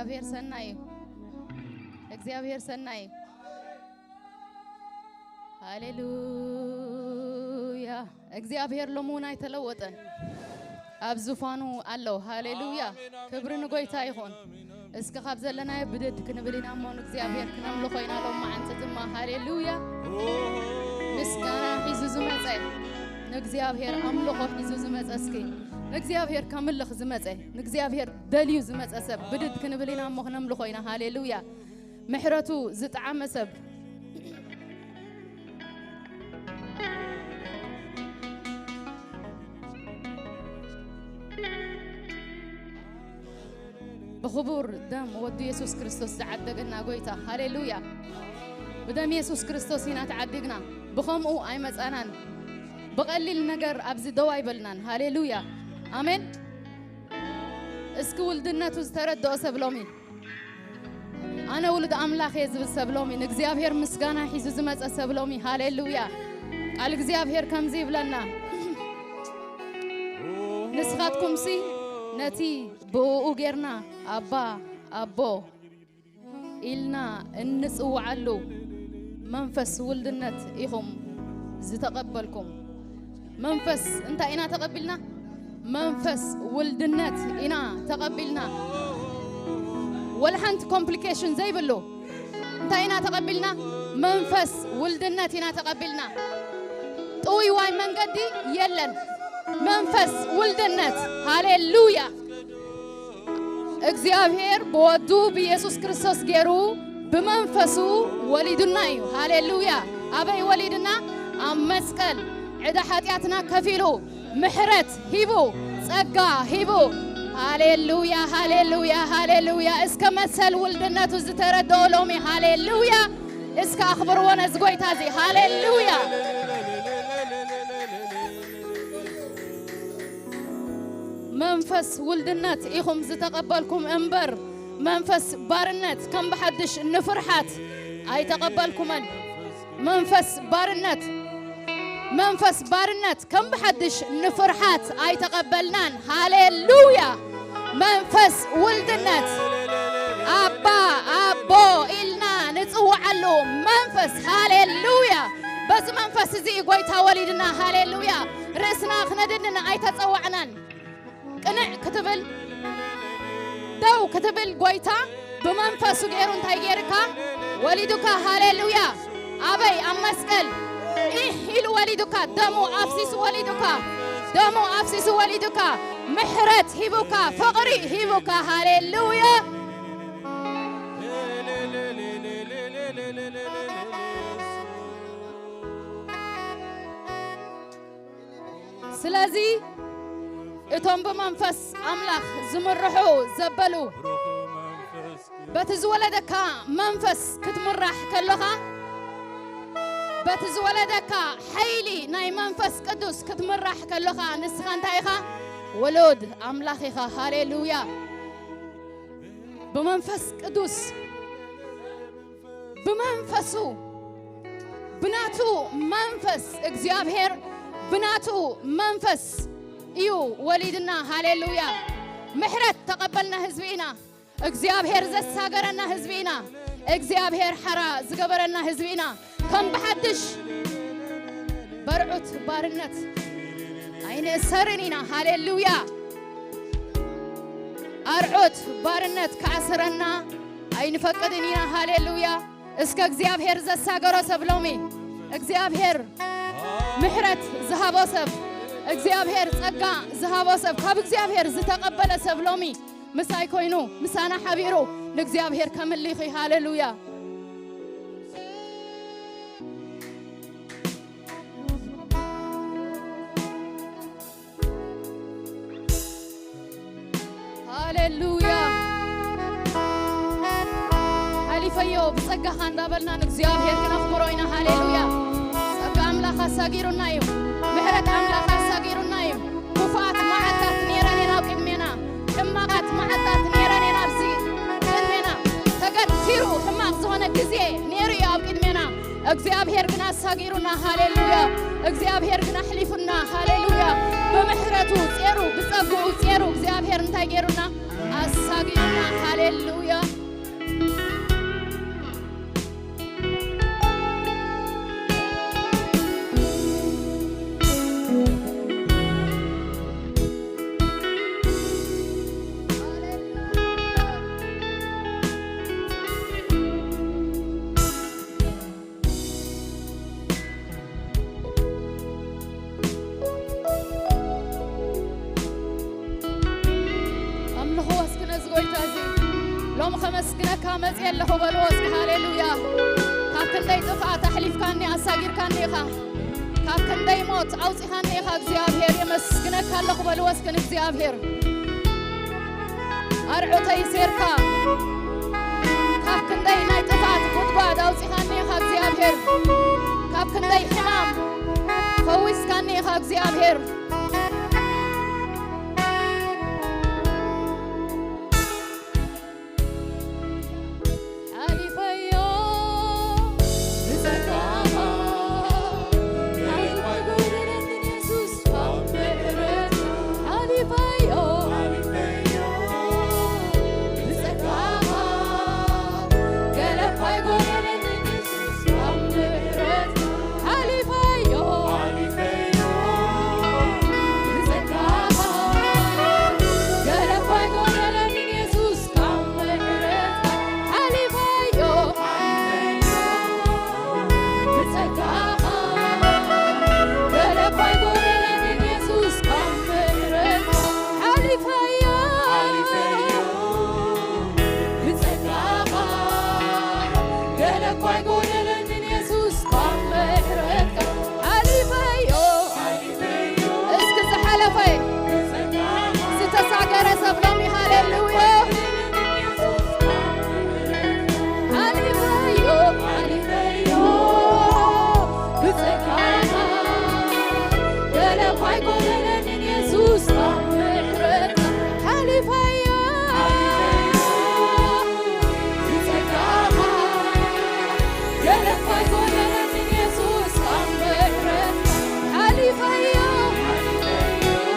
እግዚኣብሔር ሰናይ እዩ። እግዚኣብሔር ሰናይ እዩ። ሃሌሉያ። እግዚኣብሔር ሎሚ እውን ኣይተለወጠን። ኣብ ዙፋኑ ኣሎ። ሃሌሉያ። ኣሜን፣ ኣሜን፣ ክብሪ ኣሜን፣ ንጎይታ ኣሜን፣ ይኹን። ኣሜን፣ ኣሜን። እስኪ ካብ ዘለናዮ ብድድ ክንብል ኢና እሞ ንእግዚኣብሔር ክነምልኾ ኢና ሎም መዓንቲ ድማ። ሃሌሉያ። ኦ። ምስጋና ሒዙ ዝመጸ፣ ንእግዚኣብሔር ኣምልኾ ሒዙ ዝመጸ፣ እስኪ ንእግዚኣብሔር ከምልኽ ዝመጸ፣ ንእግዚኣብሔር ደልዩ ዝመጸ ሰብ ብድድ ክንብል ኢና እሞ ክነምልኾ ኢና። ሃሌሉያ። ምሕረቱ ዝጠዓመ ሰብ። ብኽቡር ደም ወዱ የሱስ ክርስቶስ ዝዓደገና ጎይታ። ሃሌሉያ። ብደም የሱስ ክርስቶስ ኢና ተዓዲግና። ብኸምኡ ኣይመጻናን። ብቐሊል ነገር ኣብዚ ደው ኣይበልናን። ሃሌሉያ። ኣሜን። እስኪ ውልድነቱ ዝተረድኦ ሰብ ሎሚ፣ ኣነ ውሉድ ኣምላኽ እየ ዝብል ሰብ ሎሚ፣ ንእግዚኣብሔር ምስጋና ሒዙ ዝመጸ ሰብ ሎሚ። ሃሌሉያ። ቃል እግዚኣብሔር ከምዚ ይብለና፣ ንስኻትኩምሲ ነቲ ብእኡ ጌርና ኣባ፣ ኣቦ ኢልና እንጽውዓሉ መንፈስ ውልድነት ኢኹም ዝተቐበልኩም። መንፈስ እንታይ ኢና ተቐቢልና? መንፈስ ውልድነት ኢና ተቐቢልና። ወላ ሓንቲ ኮምፕሊኬሽን ዘይብሉ እንታይ ኢና ተቐቢልና? መንፈስ ውልድነት ኢና ተቐቢልና። ጥውይዋይ መንገዲ የለን። መንፈስ ውልድነት። ሃሌሉያ። እግዚኣብሔር ብወዱ ብኢየሱስ ክርስቶስ ገይሩ ብመንፈሱ ወሊዱና እዩ። ሃሌሉያ። ኣበይ ወሊድና? ኣብ መስቀል ዕዳ ሓጢኣትና ከፊሉ፣ ምሕረት ሂቡ፣ ጸጋ ሂቡ። ሃሌሉያ፣ ሃሌሉያ፣ ሃሌሉያ። እስከ መሰል ውልድነቱ ዝተረድኦ ሎሚ፣ ሃሌሉያ። እስከ ኣኽብርዎ ነዚ ጎይታ እዚ። ሃሌሉያ። መንፈስ ውልድነት ኢኹም ዝተቐበልኩም እምበር፣ መንፈስ ባርነት ከም ብሓድሽ ንፍርሓት ኣይተቐበልኩመን። መንፈስ ባርነት፣ መንፈስ ባርነት ከም ብሓድሽ ንፍርሓት ኣይተቐበልናን። ሃሌሉያ። መንፈስ ውልድነት፣ ኣባ፣ ኣቦ ኢልና ንጽውዓሉ መንፈስ። ሃሌሉያ። በዚ መንፈስ እዚ እዩ ጎይታ ወሊድና። ሃሌሉያ። ርእስና ክነድንን ኣይተጸዋዕናን። ቅንዕ ክትብል፣ ደው ክትብል፣ ጎይታ ብመንፈሱ ገይሩ እንታይ ገይርካ? ወሊዱካ። ሃሌሉያ። ኣበይ? ኣብ መስቀል ኢሕ ኢሉ ወሊዱካ። ደሙ ኣፍሲሱ ወሊዱካ። ደሙ ኣፍሲሱ ወሊዱካ። ምሕረት ሂቡካ፣ ፍቕሪ ሂቡካ። ሃሌሉያ። ስለዚ እቶም ብመንፈስ ኣምላኽ ዝምርሑ ዘበሉ፣ በቲ ዝወለደካ መንፈስ ክትምራሕ ከለኻ፣ በቲ ዝወለደካ ሓይሊ ናይ መንፈስ ቅዱስ ክትምራሕ ከለኻ፣ ንስኻ እንታይ ኢኻ? ውሉድ ኣምላኽ ኢኻ። ሃሌሉያ። ብመንፈስ ቅዱስ፣ ብመንፈሱ፣ ብናቱ መንፈስ፣ እግዚኣብሔር ብናቱ መንፈስ እዩ ወሊድና። ሃሌሉያ። ምሕረት ተቐበልና ህዝቢ ኢና። እግዚኣብሔር ዘሳገረና ህዝቢ ኢና። እግዚኣብሔር ሓራ ዝገበረና ህዝቢ ኢና። ከም ብሓድሽ በርዑት ባርነት ኣይንእሰርን ኢና። ሃሌሉያ። ኣርዑት ባርነት ክኣስረና ኣይንፈቅድን ኢና። ሃሌሉያ። እስከ እግዚኣብሔር ዘሳገሮ ሰብ ሎሚ፣ እግዚኣብሔር ምሕረት ዝሃቦ ሰብ፣ እግዚኣብሔር ጸጋ ዝሃቦ ሰብ፣ ካብ እግዚኣብሔር ዝተቐበለ ሰብ ሎሚ ምሳይ ኮይኑ፣ ምሳና ሓቢሩ ንእግዚኣብሔር ከምልኽ እዩ። ሃሌሉያ። ሃሌሉያ። ሓሊፈዮ ብጸጋኻ እንዳበልና ንእግዚኣብሔር ክነኽብሮ ኢና። ሃሌሉያ። ጸጋ ኣምላኽ ኣሳጊሩና እዩ። ምሕረት ኣምላኽ ኣሳጊሩና እዩ። ክፉኣት መዓልታት ነይረን እየን ኣብ ቅድሜና። ሕማቓት መዓልታት ነይረን እየን ኣብዚ ቅድሜና። ተገቲሩ ሕማቕ ዝኾነ ግዜ ነይሩ እዩ ኣብ ቅድሜና። እግዚኣብሔር ግን ኣሳጊሩና። ሃሌሉያ። እግዚኣብሔር ግን ኣሕሊፉና። ሃሌሉያ። ብምሕረቱ ጼሩ፣ ብጸግኡ ጼሩ እግዚኣብሔር እንታይ ገይሩና? ኣሳጊና። ሃሌሉያ። ኣምልኽዎ እስኪ ነዚ ጎይታ እዚ። ሎሚ ከመስግነካ መፅየ ኣለኹ በልዎ እስኪ። ሃሌሉያ። ካብ ክንደይ ጥፍኣት ኣሕሊፍካኒ ኣሳጊርካኒ ኢኻ። ካብ ክንደይ ሞት ኣውፂኻኒ ኢኻ እግዚኣብሔር። የመስግነካ ኣለኹ በልዎ እስኪ ንእግዚኣብሔር። ኣርዑተይ ሴርካ ካብ ክንደይ ናይ ጥፍኣት ጉድጓድ ኣውፂኻኒ ኢኻ እግዚኣብሔር። ካብ ክንደይ ሕማም ፈዊስካኒ ኢኻ እግዚኣብሔር። ሓሊፈዮ ብጸጋኻ፣ ሓሊፈዮ የሱስ ካብ ምሕረት፣ ሓሊፈዮ ብጸጋኻ፣ ገለ እኳ ኣይጎደለንን የሱስ ካብ ምሕረት፣ ሓሊፈዮ ብጸጋኻ፣ ገለ እኳ ኣይጎደለንን የሱስ ካብ ምሕረትካ ሓሊፈዮ። ብጸጋኻ ገለ እኳ ኣይጎደለንን የሱስ ካብ ምሕረትካ ሓሊፈዮ። ብጸጋኻ ገለ እኳ ኣይጎደለንን የሱስ ካብ ምሕረትካ ሓሊፈዮ። እስኪ ዝሓለፈ ዝተሳገረ ሰብ ሎሚ ሃሌሉያ። ሓሊፈዮ፣ ሓሊፈዮ፣ ብጸጋኻ ገለ እኳ ኣይጎደለንን የሱስ ካብ ምሕረትካ ሓሊፈዮ። ብጸጋኻ ገለ እኳ ኣይጎደለንን የሱስ ካብ ምሕረት ሓሊፈዮ።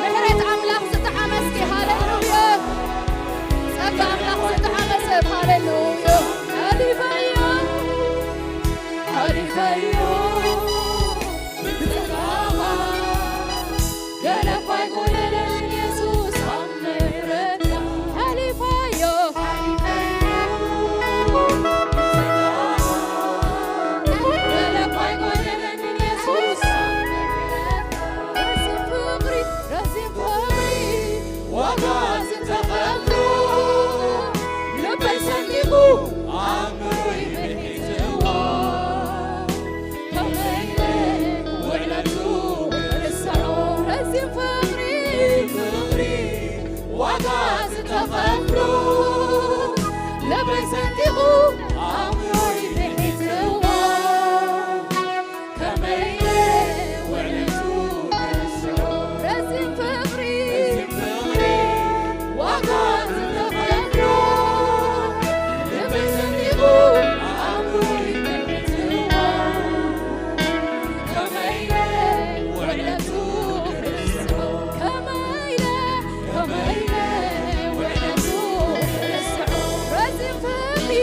ምሕረት ኣምላኽ ዝጠዓመ እስኪ ሃሌሉያ። ጸጋ ኣምላኽ ዝጠዓመ ሰብ ሃሌሉያ። ሓሊፈዮ፣ ሓሊፈዮ፣ ብጸጋኻ ገለ እኳ ኣይጎደለን የሱስ ካብ ምሕረትካ ሓሊፈዮ። ገለ እኳ ኣይጎደለን የሱስ ካብ ምሕረትካ። ረዚን ፍቕሪ፣ ረዚን ፍቕሪ ዋጋ ዝተኸፍሎ ልበይ ሰኒቑ ኣእምሮይ ብሒትዎ። ከመይ ውዕለቱ ርስዖ ረዚን ፍቕሪ፣ ፍቕሪ ዋጋ ዝተኸፍሎ ልበይ ሰንጢቑ ኣእምሮይ ብሒትዎ። ከመይ ውዕለቱ ርስዖ ረዚን ፍቕሪ፣ ረዚን ፍቕሪ ዋጋ ዝተኸፍሎ ልበይ ሰንጢቑ ኣእምሮይ ብሒትዎ። ከመይ ኢለ ውዕለቱ ክርስዖ፣ ከመይ ኢለ፣ ከመይ ኢለ ውዕለቱ ክርስዖ። ረዚን ፍቕሪ፣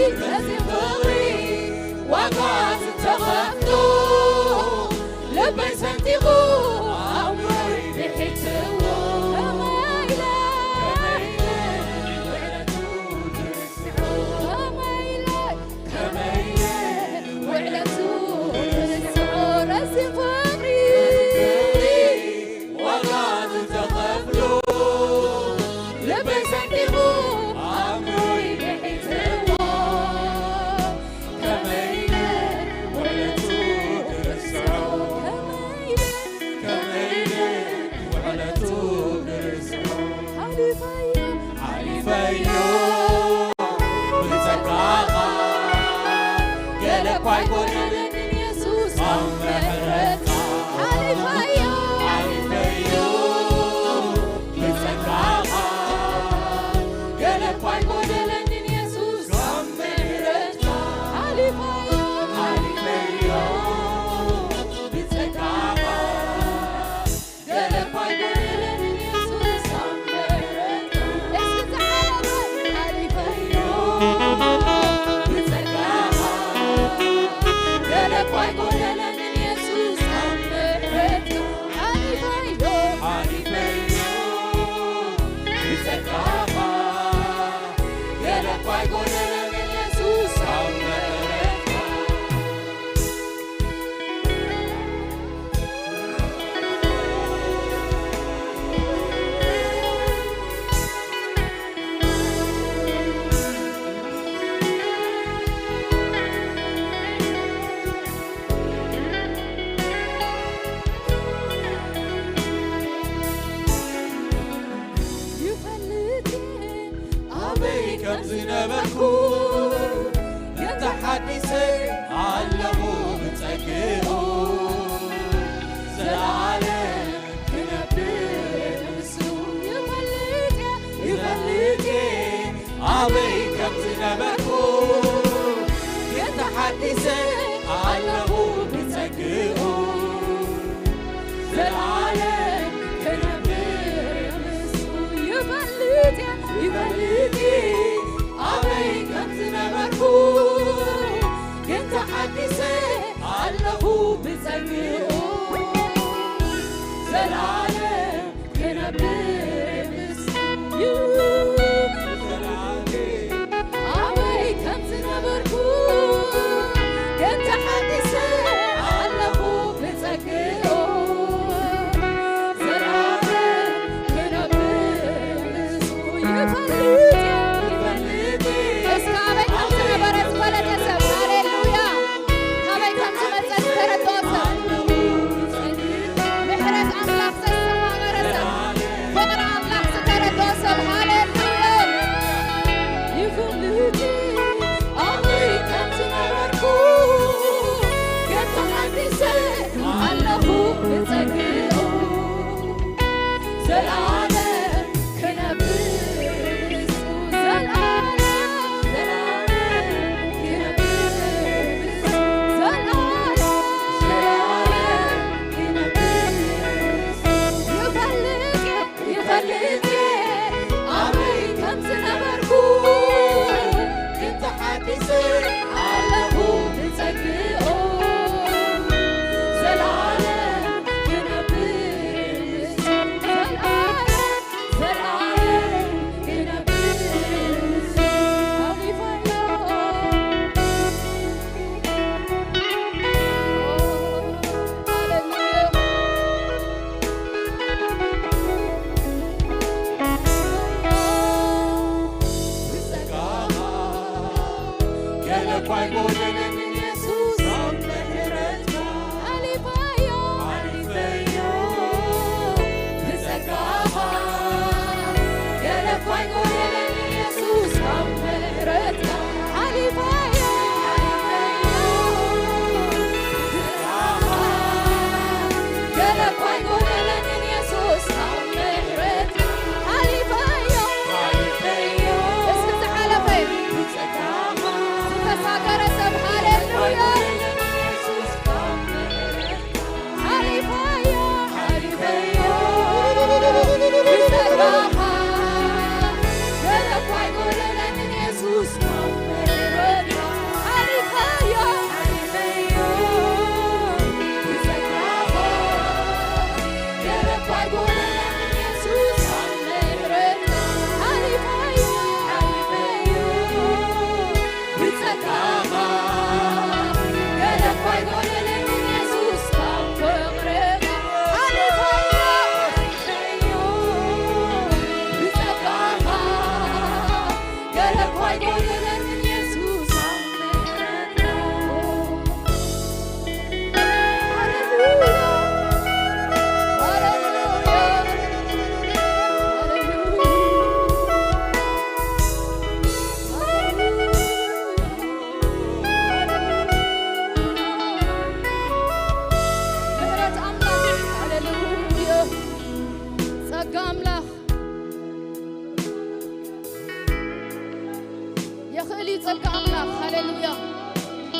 ኣምላኽ። ሃሌሉያ።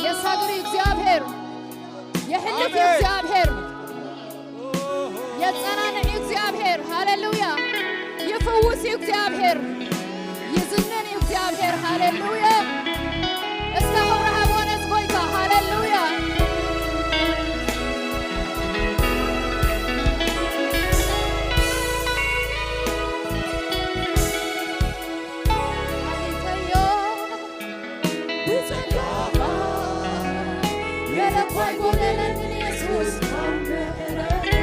የሳግር እዩ እግዚኣብሔር። የሕልፍ እዩ እግዚኣብሔር። የጸናንዕ እዩ እግዚኣብሔር። ሃሌሉያ። ይፍውስ እዩ እግዚኣብሔር። ይዝንን እዩ እግዚኣብሔር። ሃሌሉያ። እስከ ክብሪ ሃብዎ ነዚ ጎይታ። ሃሌሉያ። ብጸጋኻ ገለ እኳ ኣይጎደለንን የሱስ ካብ ምሕረትካ።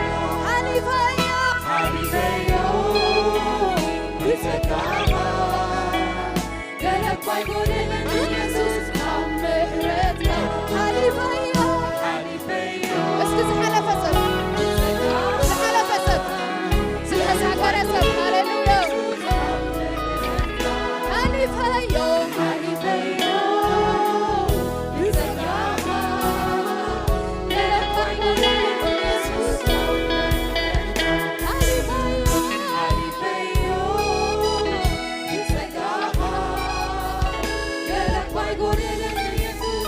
ሓሊፈዮ፣ ሓሊፈዮ ብጸጋኻ ገለ እኳ ኣይጎደለንን የሱስ ካብ ምሕረትካ። ሓሊፈዮ፣ ሓሊፈዮ እስኪ ዝሓለፈ ሰብ፣ ዝሓለፈ ሰብ፣ ዝተሻገረ ሰብ፣ ሃሌሉያ። ሓሊፈዮ፣ ሓሊፈዮ፣ ብጸጋኻ ገለ እኳ ኣይጎደለንን የሱስ። ሓሊፈዮ፣ ሓሊፈዮ፣ ብጸጋኻ ገለ እኳ ኣይጎደለንን የሱስ።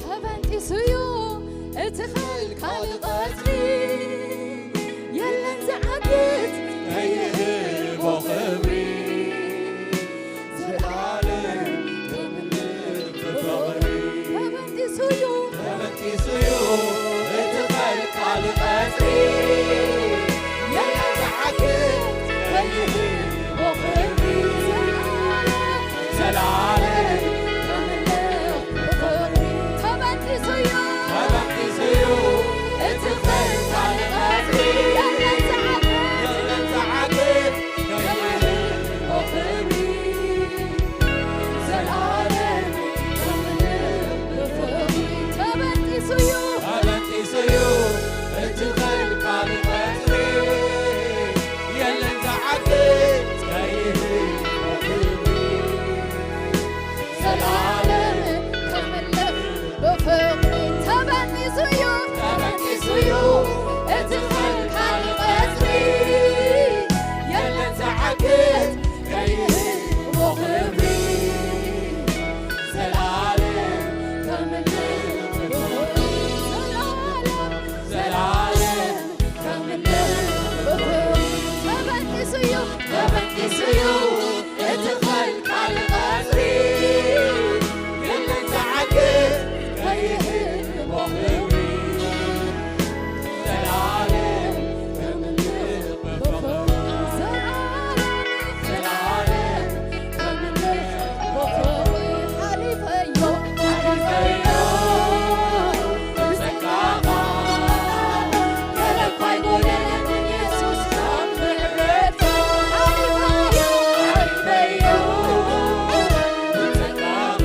ተበንጢሱ'ዩ እቲ ኸልካሊ ቐጽሪ፣ የለን ዝዓግት ከይህቦ ክብሪ። ዘላለም ተምልእ ብፍቕሪ። ተበንጢሱ'ዩ፣ ተበንጢሱ'ዩ እቲ ኸልካሊ ቐጽሪ፣ የለን ዝዓግት ከይህቦ ክብሪ። ዘላለም ተምልእ ብፍቕሪ። ተበንጢሱ'ዩ፣ ተበንጢሱ'ዩ እቲ ኸልካሊ ቐጽሪ፣ የለን ዝዓግት፣ የለን ዝዓግት ከይህቦ ክብሪ። ዘላለም ተምልእ ብፍቕሪ። ተበንጢሱ'ዩ፣ ተበንጢሱ'ዩ እቲ ኸልካሊ ቐጽሪ፣ የለን ዝዓግት ከይህቦ ክብሪ። ዘላለም ተምልእ ብፍቕሪ። ተበንጢሱ'ዩ፣ ተበንጢሱ'ዩ እቲ ኸልካሊ ቐጽሪ፣ የለን ዝዓግት ከይህቦ ክብሪ። ዘላለም ተምልእ ብፍቕሪ። ዘላለም፣ ዘላለም ተምልእ ብፍቕሪ። ተበንጢሱ'ዩ፣ ተበንጢሱ'ዩ እቲ ኸልካሊ ቐጽሪ፣ የለን ዝዓግት ከይህቦ ክብሪ። ዘላለም ተምልእ ብፍቕሪ። ዘላለም፣ ዘላለም ተምልእ ብፍቕሪ። ሓሊፈዮ፣ ሓሊፈዮ ብጸጋኻ፣ ገለ እኳ ኣይጎደለንን የሱስ ካብ ምሕረትካ። ሓሊፈዮ፣ ሓሊፈዮ ብጸጋኻ፣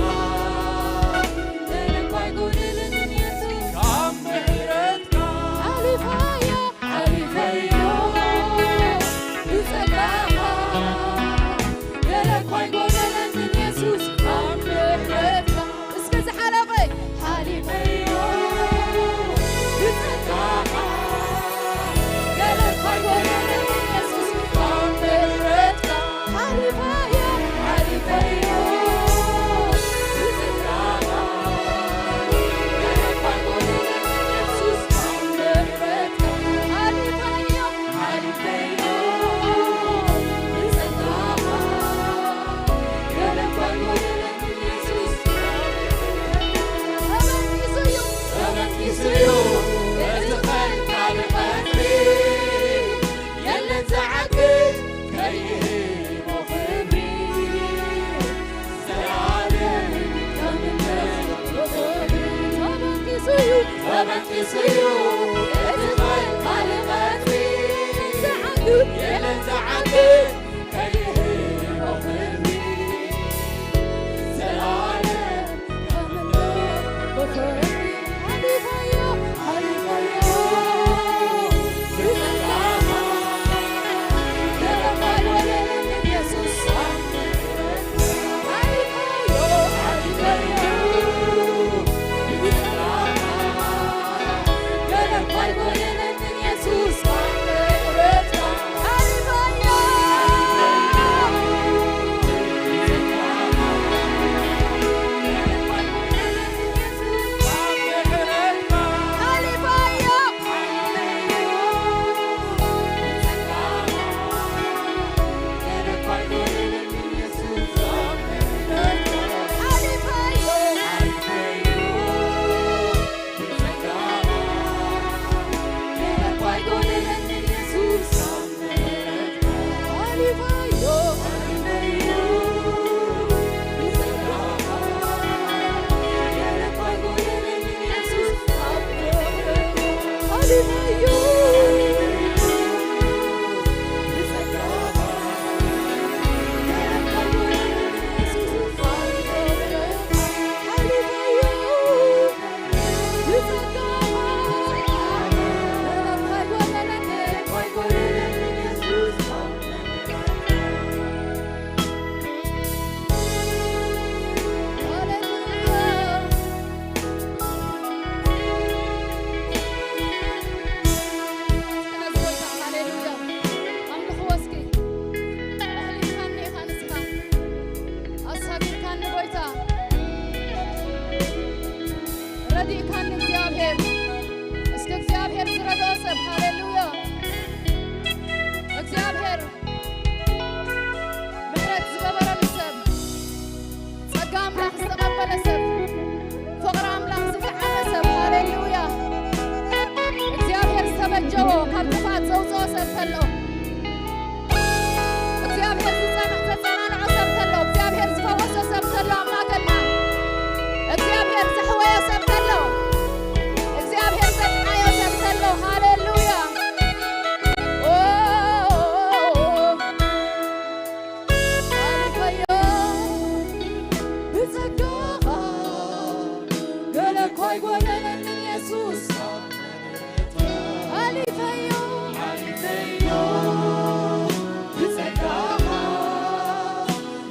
ገለ እኳ ኣይጎደለንን የሱስ ካብ ምሕረትካ። ሓሊፈዮ፣ ሓሊፈዮ ብጸጋኻ፣ ገለ እኳ ኣይጎደለንን የሱስ ካብ ምሕረትካ። እስከ ዝሓለፈ ሓሊፈዮ ብጸጋኻ፣ ገለ እኳ ኣይጎደለንን የሱስ ካብ ምሕረትካ። ሓሊፈዮ፣ ሓሊፈዮ ብጸጋኻ፣ ገለ እኳ ኣይጎደለንን የሱስ ካብ ምሕረትካ። ሓሊፈዮ፣ ሓሊፈዮ ብጸጋኻ፣ ገለ እኳ ኣይጎደለንን የሱስ። ተበንጢሱ'ዩ፣ ተበንጢሱ'ዩ እቲ ኸልካሊ ቐጽሪ፣ የለን ዝዓግት ከይህቦ ክብሪ። ዘላለም ተምልእ ብፍቕሪ። ተበንጢሱ'ዩ፣ ተበንጢሱ'ዩ እቲ ኸልካሊ ቐጽሪ፣ ዝዓግት፣ የለን ዝዓግት ከይህቦ ክብሪ። ዘላለም ተምልእ ብፍቕሪ። ሰብ ተሎ፣ እግዚኣብሔር ዘጥዓዮ ሰብ ተሎ፣ ሃሌሉያ። ኦ፣ ሓሊፈዮ ብጸጋኻ፣ ገለ እኳ ኣይጎደለንን የሱስ። ሓሊፈዮ፣ ሓሊፈዮ ብጸጋኻ፣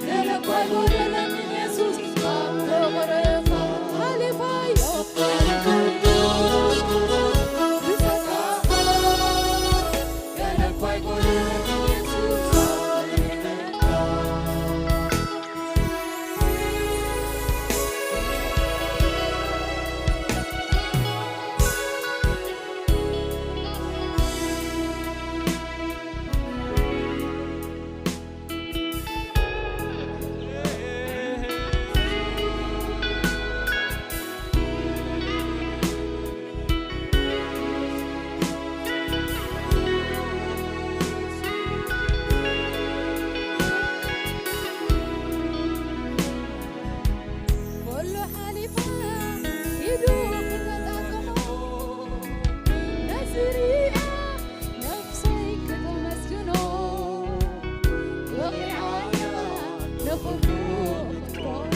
ገለ እኳ ኣይጎደለንን የሱስ። ኣብ ፍቕርኻ ሓሊፈዮ፣ ሓሊፈዮ ብጸጋኻ፣ ገለ እኳ ኣይጎደለንን የሱስ። ኩሉ ሓሊፋ ኢዱ ክተጣጥዖ ነዚ ሪኣ ነፍሰይ ከተመስግኖ በቒዓያ ንኹሉ ክትኮን።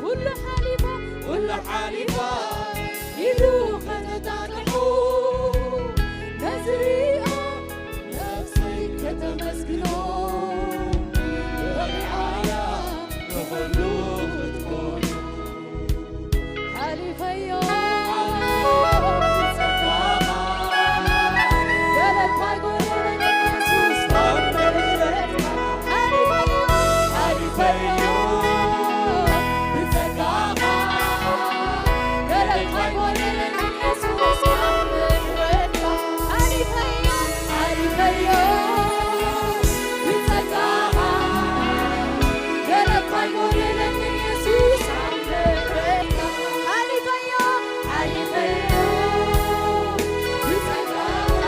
ኩሉ ሓሊፋ፣ ኩሉ ሓሊፋ ኢዱ ከተጣጥዖ ነዚ ሪኣ ነፍሰይ ከተመስግኖ በቒዓያ ንኹሉ ክትኮን። ሓሊፈዮ ገለ እኳ ኣይጎደለኒ የሱስ ካብ ምሕረትካ። ሓሊፈዮ፣ ሓሊፈዮ ብጸጋኻ። ገለ እኳ ኣይጎደለኒ የሱስ ካብ ምሕረትካ። ሓሊፈዮ፣ ሓሊፈዮ ብጸጋኻ። ገለ እኳ ኣይጎደለኒ የሱስ ካብ ምሕረትካ። ሓሊፈዮ፣ ሓሊፈዮ ብጸጋኻ።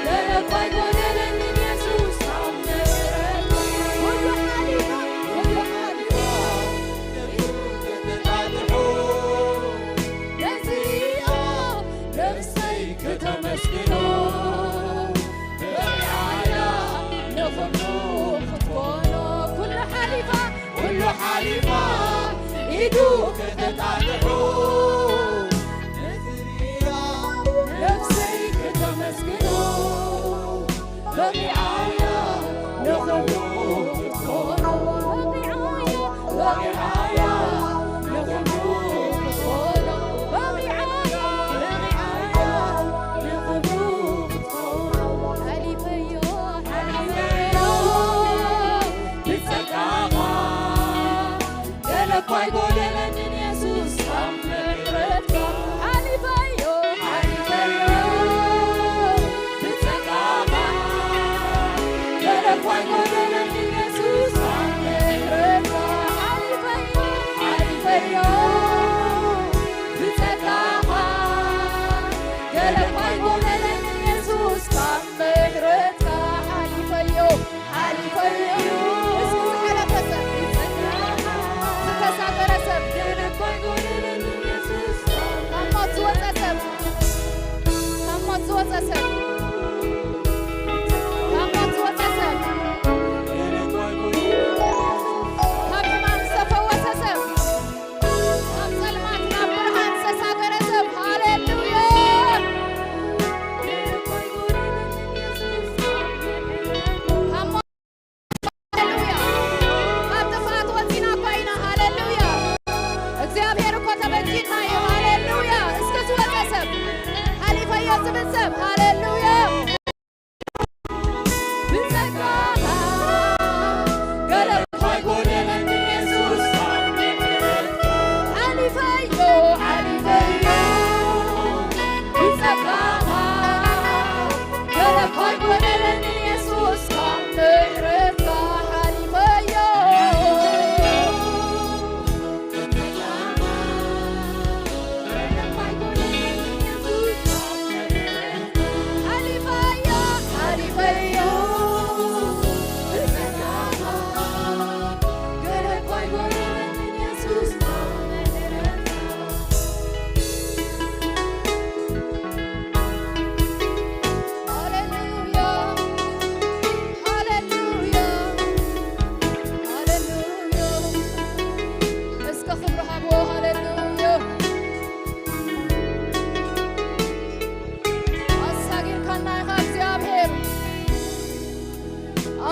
ገለ እኳ ኣይጎደለኒ የሱስ ካብ ምሕረትካ። ኩሉ ሓሊፋ፣ ኩሉ ሓሊፋ ነዚኣ ነፍሰይ ከተመስግኖ በቂዓያ ንኹሉ ክትኮኖ። ኩሉ ሓሊፋ፣ ኩሉ ሓሊፋ ኢዱ ከተጣጥሖ ነዚኣ ነፍሰይ ከተመስግኖ። በቂዓያ ንኹሉ ክትኮኖ። በቂዓያ ንኹሉ ክትኮኖ። በቂዓያ፣ በቂዓያ ንኹሉ ክትኮኖ። ሓሊፈዮ፣ ሓሊፈዮ ብጸጋኻ። ገለ እኳ ኣይጎደለንን የሱስ ካብ ምሕረትካ። ሓሊፈዮ፣ ሓሊፈዮ ብጸጋኻ። ገለ እኳ ኣይጎደለንን የሱስ ካብ ምሕረትካ። ሓሊፈዮ፣ ሓሊፈዮ ብጸጋኻ። ገለ እኳ ኣይጎደለንን የሱስ ካብ ምሕረትካ። ሓሊፈዮ፣ ሓሊፈዮ። እስኪ ዝሓለፈ ሰብ፣ ዝተሳገረ ሰብ፣ ካብ ሞት ዝወፀ ሰብ፣ ካብ ሞት ዝወፀ ሰብ፣ ካብ ሞት ዝወፀ ሰብ።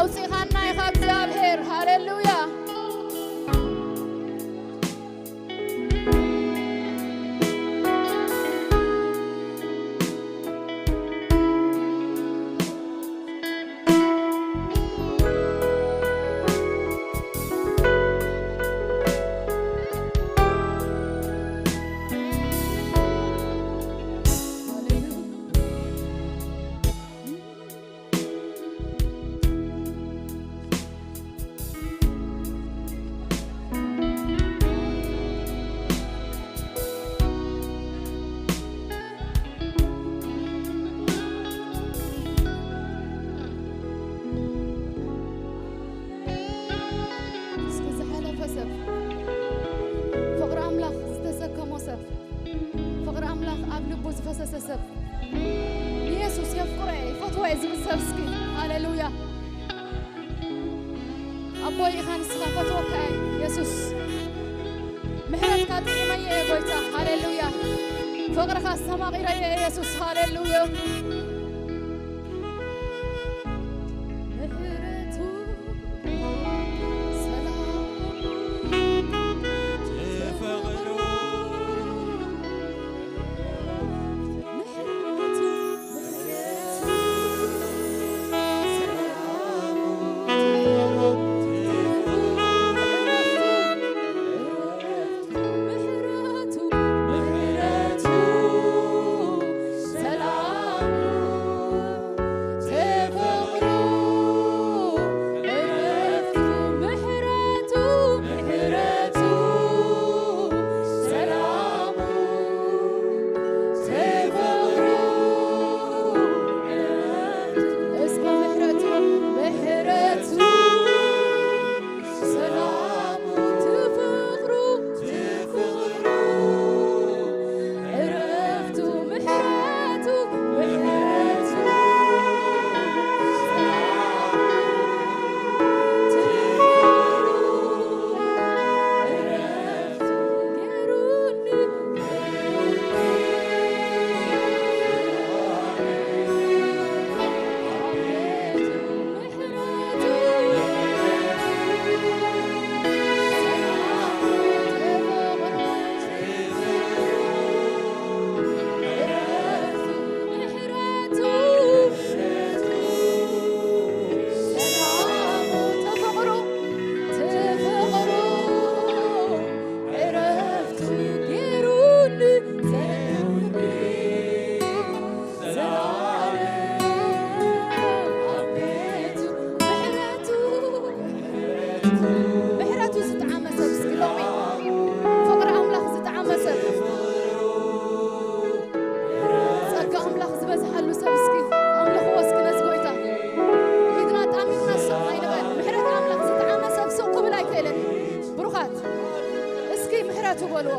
ወሲኻና ኢኻ እግዚኣብሔር። ሃሌሉያ። እስኪ ዝሓለፈ ሰብ፣ ፍቕሪ ኣምላኽ ዝተሰከሞ ሰብ፣ ፍቕሪ ኣምላኽ ኣብ ልቡ ዝፈሰሰ ሰብ፣ ንየሱስ የፍቅሮ እየ፣ ይፈትዎ እየ ዝብል ሰብ እስኪ። ሃሌሉያ። ኣቦይ ኢኻ ንስኻ፣ ፈትወካ እየ የሱስ። ምሕረትካ ጥዒመዮ እየ ጎይታ። ሃሌሉያ። ፍቕርኻ ኣስተማቒረዮ እየ የሱስ። ሃሌሉያ። ምሕረቱ ሰላም ተፈቕሮ እስከ ምሕረቱ፣ ምሕረቱ፣ ሰላሙ፣ ትፍቕሩ፣ ትፍቕሩ፣ ዕረፍቱ፣ ምሕረቱ፣ ምሕረቱ፣ ሰላሙ፣ ትፍቕሩ፣ ዕረፍቱ፣ ገሩኒ፣ ምሕረቱ ዝጠዓመ ሰብ እስኪ ሎሚ፣ ፍቕሪ ኣምላኽ ዝጠዓመ ሰብ፣ ጸጋ ኣምላኽ ዝበዝሓሉ ሰብ እስኪ ኣምልኽዎ እስኪ ነዚ ጎይታ። ኢድና ጣሚርና ስቕ ኣይንበል። ምሕረት ኣምላኽ ዝጠዓመ ሰብ ስቕ ክብል ኣይክእልን። ብሩኻት እስኪ ምሕረቱ በልዎ።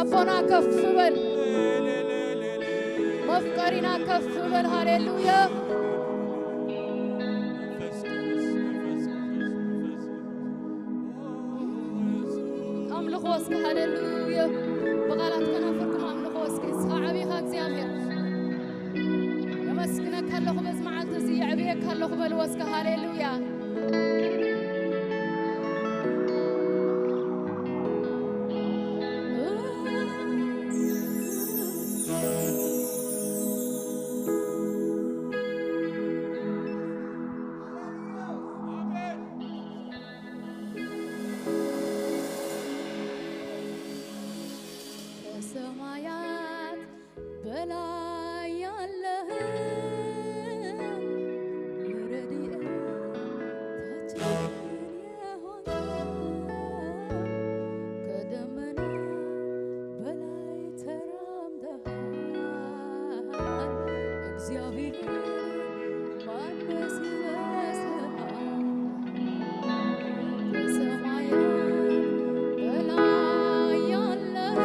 ኣቦና ከፍ በል፣ መፍቀሪና ከፍ በል። ሃሌሉያ። ኣምልኾ እስኪ፣ ሃሌሉያ። ብቓላት ከናፍርኩም ኣምልኾ እስኪ። ንስኻ ዓቢኻ እግዚኣብሔር። የመስግነካ ኣለኹ በዚ መዓልቲ እዚ፣ የዕብየካ ኣለኹ በልዎ እስኪ። ሃሌሉያ። ከሰማያት በላይ ያለህ ረድኤታችን የሆንክ፣ ከደመና በላይ ተራምደሃል። እግዚአብሔር ማነስ ይመስልሃል? ከሰማያት በላይ ያለህ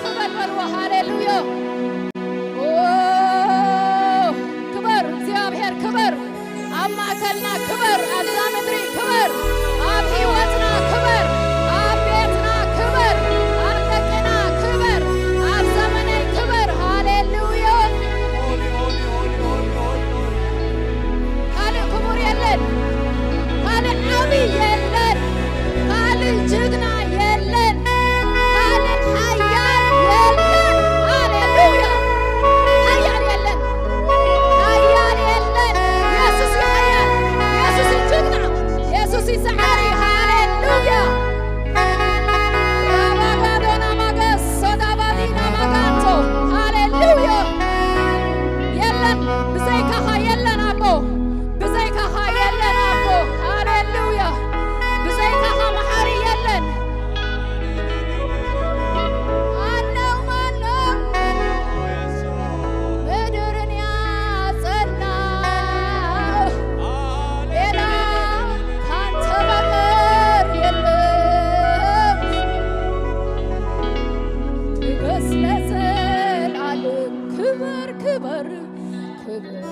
ክበር በልዎ። ሃሌሉያ። ኦ፣ ክበር እግዚኣብሔር፣ ክበር ኣብ ማእከልና፣ ክበር ኣብዛ ምድሪ፣ ክበር ኣብ ህይወትና፣ ክበር ኣብ ቤትና፣ ክበር ኣብ ደቅና፣ ክበር ኣብ ዘመነይ፣ ክበር። ሃሌሉያ። ካልእ ክቡር የለን፣ ካልእ ዓቢ የለን፣ ካልእ ጅግና የለን፣ ካልእ ሓያል የለን። ሃሌሉያ። ሓያል የለን፣ ሓያል የለን። ኢየሱስ እዩ ሓያል፣ ኢየሱስ እዩ ጅግና፣ ኢየሱስ እዩ ሰዓሪ። ሃሌሉያ። ራባጋዶና ማገስ ሶዳባዲና ማጋንቶ። ሃሌሉያ። የለን ብዘይካኻ፣ የለን ኣቦ፣ ብዘይካኻ የለን ኣቦ። ሃሌሉያ። ብዘይካኻ መሓሪ የለን። ማነው፣ ማነው ምድርን ያጸና? ሌላ ካንተ በቀር የለም። ንገስ ለዘለዓለም፣ ክበር፣ ክበር፣ ክበር።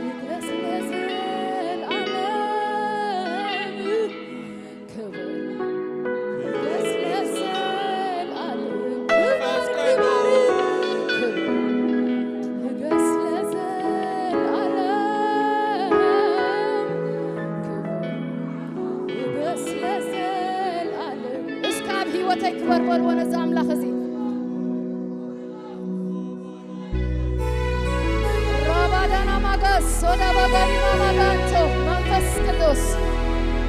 ንገስ ለዘለዓለም፣ ክበር። ንገስ ለዘለዓለም፣ ክበር፣ ክበር፣ ክበር። ንገስ ለዘለዓለም፣ ክበር። ንገስ ለዘለዓለም። እስከ ኣብ ህይወተይ ክበር በልዎ ነዚ ኣምላኽ እዚ። ራባዳና ማጋስ ሶዳ ባጋዲና ማጋንቶ። መንፈስ ቅዱስ፣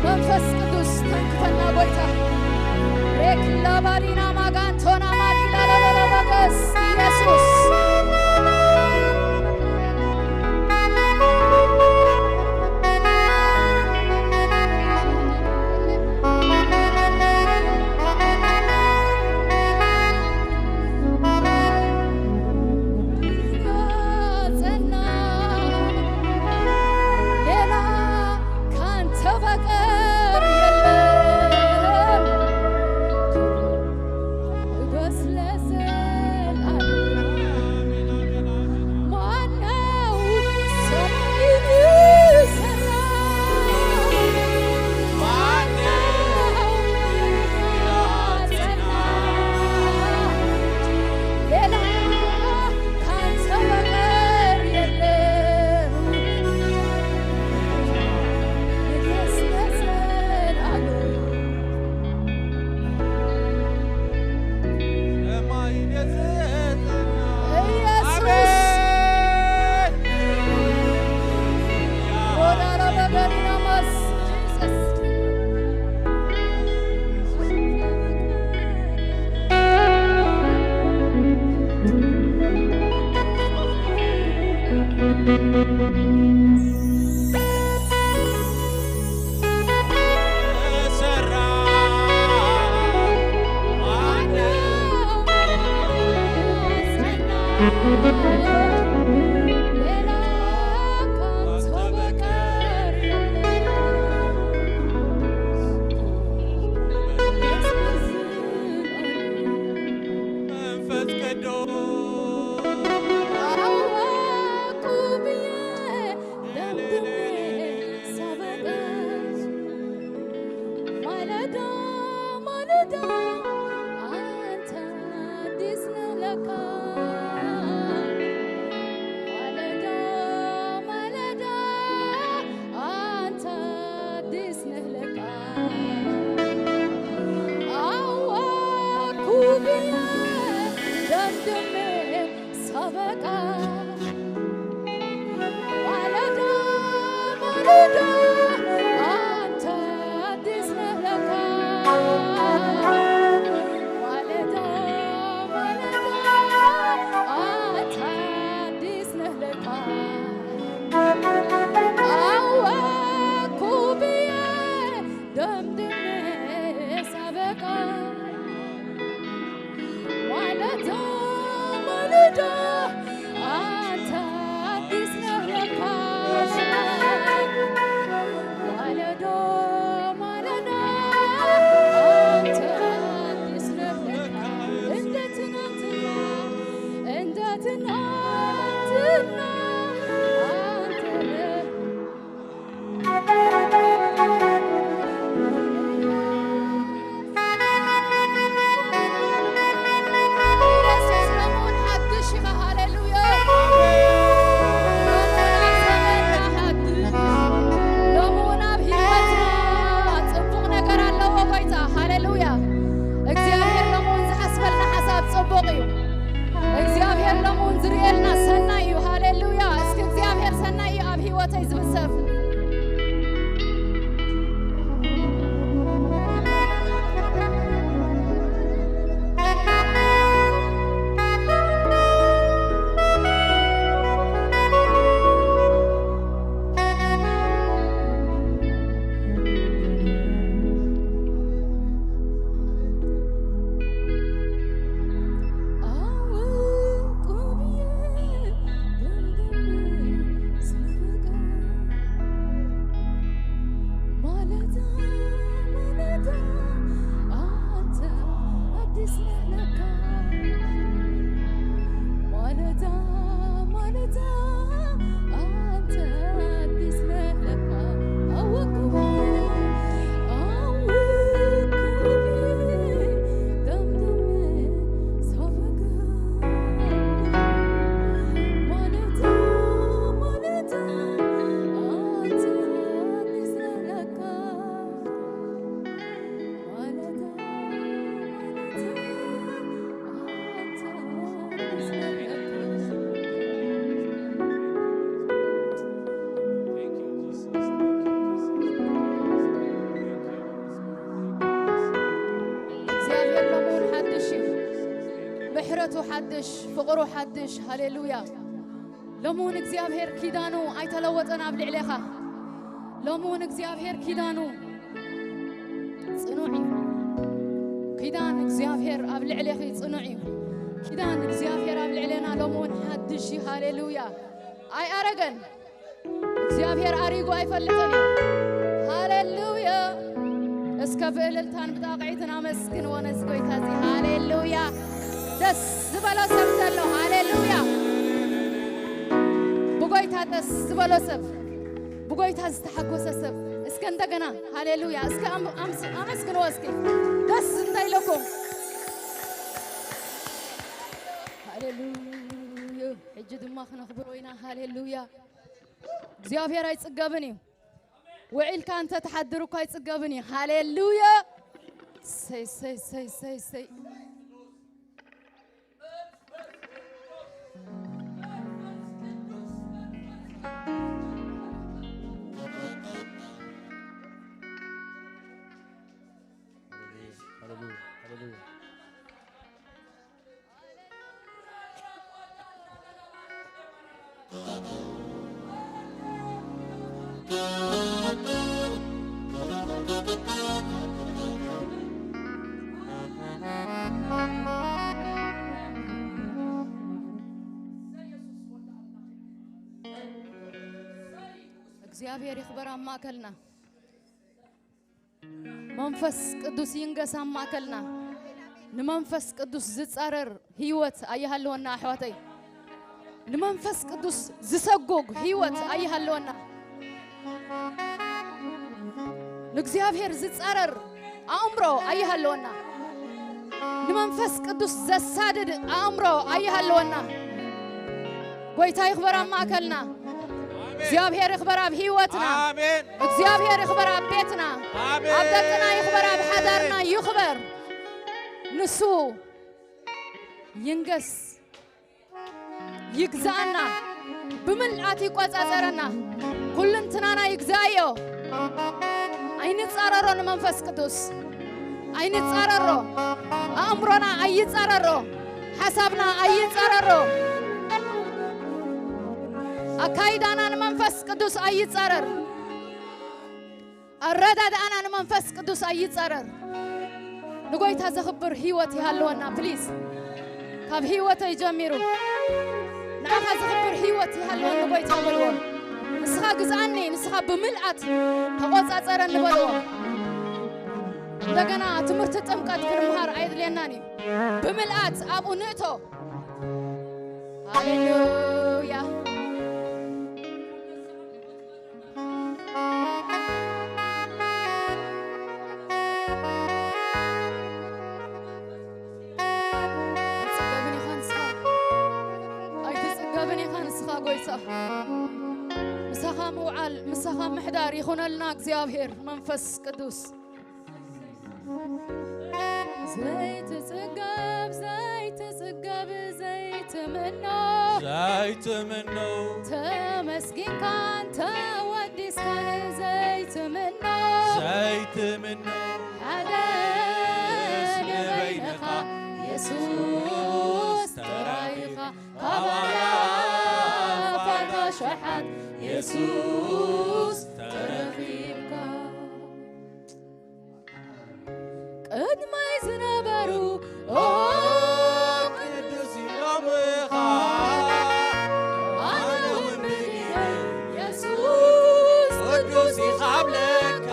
መንፈስ ቅዱስ ተንክፈና ጎይታ። ሬክ ላባዲና ማጋንቶና ማዲላ ላባዳ ማጋስ ኢየሱስ። ጸና ሌላ ካንተ በቀር የለም። ንገስ ለዘለዓለም። ማነው ሰማይን ሰራ? ማነው ያጸና? ሌላ ካንተ በቀር የለም። ንገስ ለዘለዓለም። ኢየሱስ። አሜን። ሮዳራ በገሪና ማስ ጂሰስ። መንፈስ ቅዱስ አወቅኩ ብዬ ደምድሜ ሳበቃ፣ ማለዳ ማለዳ አንተ አዲስ ነህ ለካ። ማለዳ ማለዳ አንተ አዲስ ነህ ለካ። አወቅኩ ብዬ ደምድሜ ሳበቃ፣ ማለዳ ማለዳ አንተ አዲስ ነህ ለካ። ማለዳ ማለዳ አንተ አዲስ ነህ ለካ። አወቅኩ ብዬ ደምድሜ ሳበቃ፣ ማለዳ ማለዳ አንተ አዲስ ነህ ለካ። ማለዳ ማለዳ አንተ አዲስ ነህ ለካ። እንደ ሎም እውን ዝርእየልና ሰናይ እዩ። ሃሌሉያ። እስኪ እግዚኣብሔር ሰናይ እዩ ኣብ ህይወተይ ዝብል ሰብ። እግዚኣብሔር ሎምውን ሓድሽ እዩ። ምሕረቱ ሓድሽ፣ ፍቕሩ ሓድሽ። ሃሌሉያ። ሎምውን እግዚኣብሔር ኪዳኑ ኣይተለወጠን ኣብ ልዕሌኻ። ሎምውን እግዚኣብሔር ኪዳኑ ጽኑዕ እዩ። ኪዳን እግዚኣብሔር ኣብ ልዕሌኺ ጽኑዕ እዩ። ኪዳን እግዚኣብሔር ኣብ ልዕሌና ሎምውን ሓድሽ እዩ። ሃሌሉያ። ኣይኣረገን። እግዚኣብሔር ኣሪጉ ኣይፈልጥን እዩ። ሃሌሉያ። እስከ ብእልልታን ብጣቕዒትን ኣመስግንዎ ነዚ ጎይታ እዚ። ሃሌሉያ። ደስ ዝበሎ ሰብ ዘሎ። ሃሌሉያ። ብጎይታ ደስ ዝበሎ ሰብ፣ ብጎይታ ዝተሓጎሰ ሰብ። እስከ እንደገና ሃሌሉያ። እስከ ኣም-፣ ኣምስ-፣ ኣመስግንዎ እስኪ። ደስ እንታይ ኢለኩም? ሃሌሉያ። ሕጂ ድማ ክነኽብሮ ኢና። ሃሌሉያ። እግዚኣብሔር ኣይጽገብን እዩ። ውዒልካ እንተ ትሓድር እኳ ኣይጽገብን እዩ። ሃሌሉያ። ሰይ፣ ሰይ፣ ሰይ፣ ሰይ፣ ሰይ። ሃሌሉያ፣ ሃሌሉያ። እግዚኣብሔር ይኽበር ኣብ ማእከልና። መንፈስ ቅዱስ ይንገስ ኣብ ማእከልና። ንመንፈስ ቅዱስ ዝጻረር ህይወት ኣይሃለወና ኣሕዋተይ። ንመንፈስ ቅዱስ ዝሰጎግ ህይወት ኣይሃለወና። ንእግዚኣብሔር ዝጻረር ኣእምሮ ኣይሃለወና። ንመንፈስ ቅዱስ ዘሳድድ ኣእምሮ ኣይሃለወና። ጎይታ ይኽበር ኣብ ማእከልና። ኣሜን። እግዚኣብሔር ይኽበር ኣብ ህይወትና። ኣሜን። እግዚኣብሔር ይኽበር ኣብ ቤትና። ኣሜን። ኣብ ደቅና ይኽበር፣ ኣብ ሓዳርና ይኽበር። ንሱ ይንገስ፣ ይግዛኣና፣ ብምልኣት ይቆጻጸረና። ኩልንትናና ይግዛእዮ። ኣይንጻረሮ ንመንፈስ ቅዱስ። ኣይንጻረሮ። ኣእምሮና ኣይጻረሮ። ሓሳብና ኣይጻረሮ። ኣካይዳና ንመንፈስ ቅዱስ ኣይጻረር። ኣረዳድኣና ንመንፈስ ቅዱስ ኣይጻረር። ንጎይታ ዘኽብር ህይወት ይሃልወና ፕሊዝ። ካብ ህይወተይ ጀሚሩ ንዓኻ ዘኽብር ህይወት ይሃልወኒ ጎይታ በልዎ። ንስኻ ግዝኣኒ፣ ንስኻ ብምልኣት ተቆጻጸረኒ በልዎ። እንደገና ትምህርቲ ጥምቀት ክንምሃር ኣየድልየናን እዩ። ብምልኣት ኣብኡ ንእቶ። ሃሌሉያ። ኣይትጽገብን ኢኻ ንስኻ። ኣይትጽገብን ኢኻ ንስኻ ጎይታ። ምሳኻ ምውዓል፣ ምሳኻ ምሕዳር ይኹነልና እግዚኣብሔር መንፈስ ቅዱስ። ዘይትጽገብ ዘይትጽገብ ዘይትምኖ ዘይትምኖ ተመስጊንካን ተወዲስካን ዘይትምኖ ዘይትምኖ ሓደስ ንበይንኻ የሱስ ተራኢኻ ካብ ኣላፋት ኣሽሓት የሱስ ተረኺብካ። ቅድመይ ዝነበሩ ኦ ቅዱስ ኢሎምኻ ኣነ እውን ብግደ የሱስ ቅዱስ ኢኻ ብለካ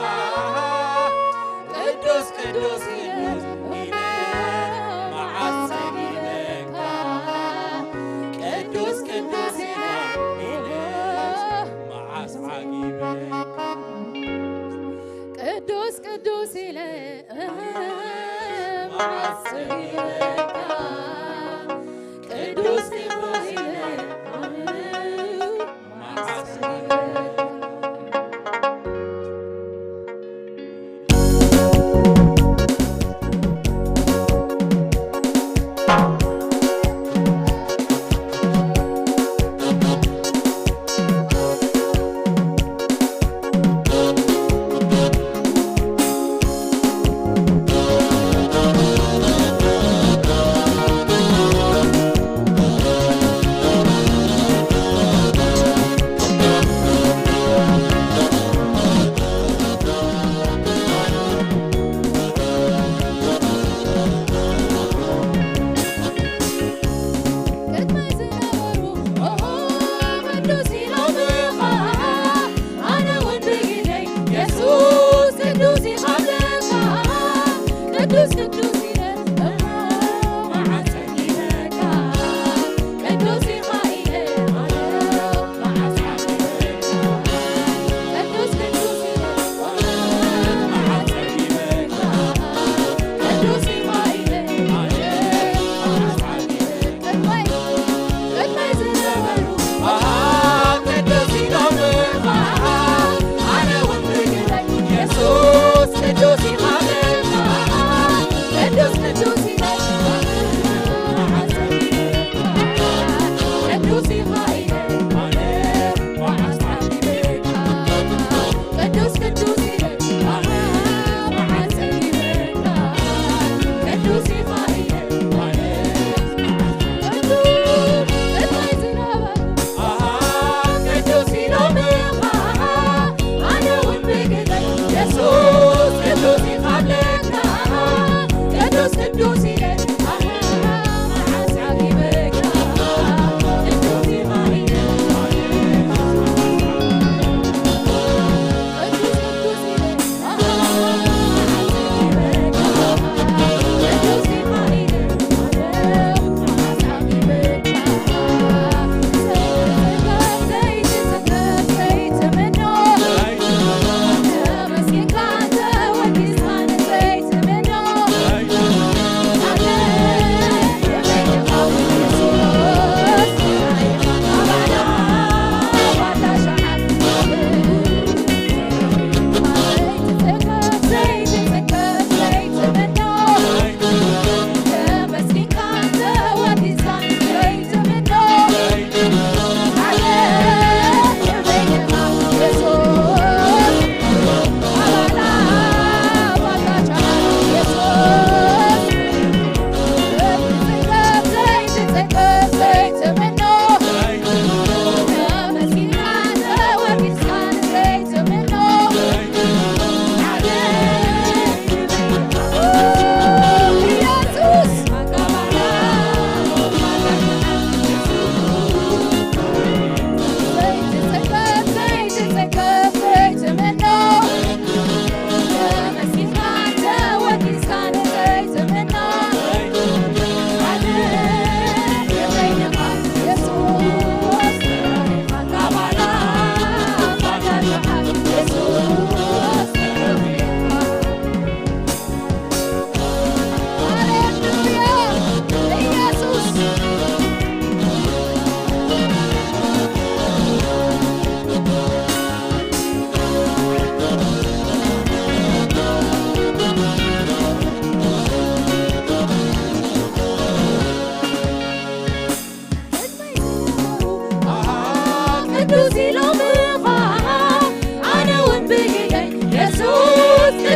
ቅዱስ ቅዱስ ኢለ ኢለ መዓስ ጸጊበካ ቅዱስ ቅዱስ ኢለ ኢለ መዓስ ዓጊበካ ቅዱስ ቅዱስ ኢለ መዓስ ጸጊበካ ቅዱስ ቅዱስ ኢለ መዓስ ጸጊበካ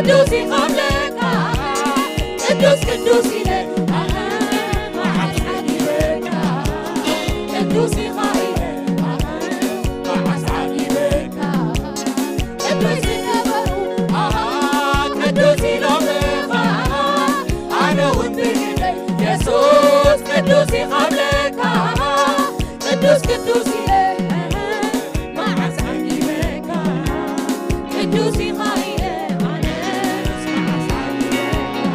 ቅዱስ ኢኻ ኣምላኽና፣ ቅዱስ ቅዱስ ኢለ ኣነ መዓስ ዓጊበካ። ቅዱስ ኢኻ ኢለ ኣነ መዓስ ዓጊበካ። ቅዱስ ዝነበሩ ኣሃ ቅዱስ ኢሎምኻ፣ ኣነ እውን ብግደይ የሱስ ቅዱስ ኢኻ እብለካ። ቅዱስ ቅዱስ ኢለ መዓስ ዓጊበካ። ቅዱስ ኢኻ ኢለ ኣነስ መዓስ ዓጊበካ።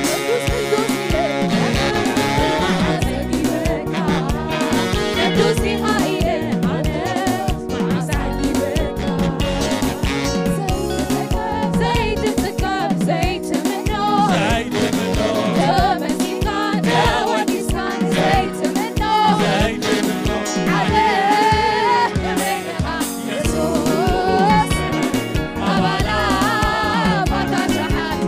ቅዱስ ቅዱስ ኢለ መዓስ ዓጊበካ። ቅዱስ ኢኻ ኢለ ኣነስ መዓስ ዓጊበካ። ዘይትትከል ዘይትምኖ፣ ዘይትምኖ። ተመስጊንካ ተወዲስካ ዘይትምኖ። ዘይትምኖ። ዓለም የሱስ ኣባላ ባታ ሸሓት።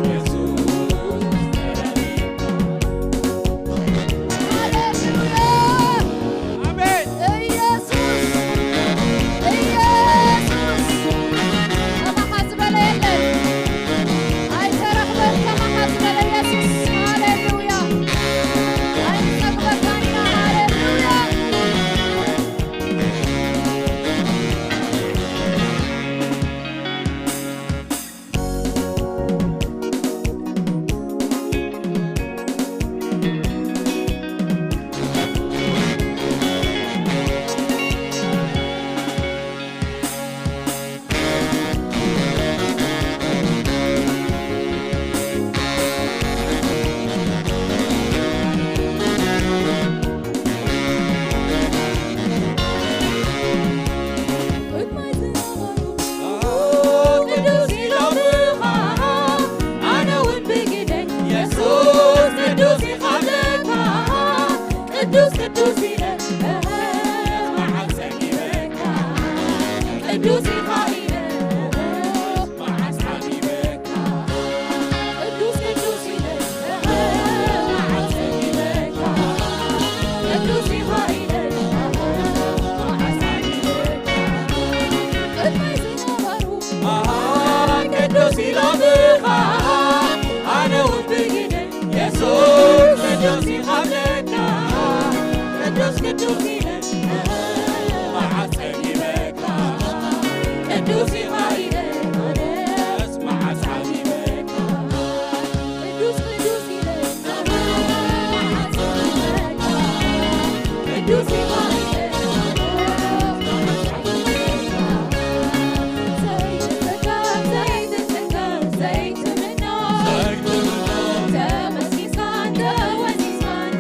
ሃሌሉያ። ኣሜን። ኢየሱስ፣ ኢየሱስ፣ ከማኻ ዝበለ የለን። ኣይተረኽበን ከማኻ ዝበለ ኢየሱስ። ሃሌሉያ። ኣይንጸግበካን ኢና። ሃሌሉያ። ቅዱስ ኢሎምኻ፣ ኣነ እውን ብግደይ የሱስ ቅዱስ ኢኻ እብለካ። ቅዱስ ቅዱስ ኢለ መዓስ ጸጊበካ። ቅዱስ ኢኻ ኢለ መዓስ ዓጊበካ። ቅዱስ ቅዱስ ኢለ መዓስ ጸጊበካ። ቅዱስ ኢኻ ኢለ መዓስ ዓጊበካ። ቅድመይ ዝነበሩ ኣሃ ቅዱስ ኢሎምኻ፣ ኣነ እውን ብግደይ የሱስ ቅዱስ ኢኻ እብለካ። ቅዱስ ቅዱስ ኢለ መዓስ ጸጊበካ። ቅዱስ ኢኻ ኢለ ኣነስ መዓስ ዓጊበካ። ቅዱስ ቅዱስ ኢለ መዓስ ጸጊበካ። ቅዱስ ኢኻ ኢለ ዘይትትከል ዘይትትከል ዘይትምኖ። ተመስጊስካን ተወዲስካን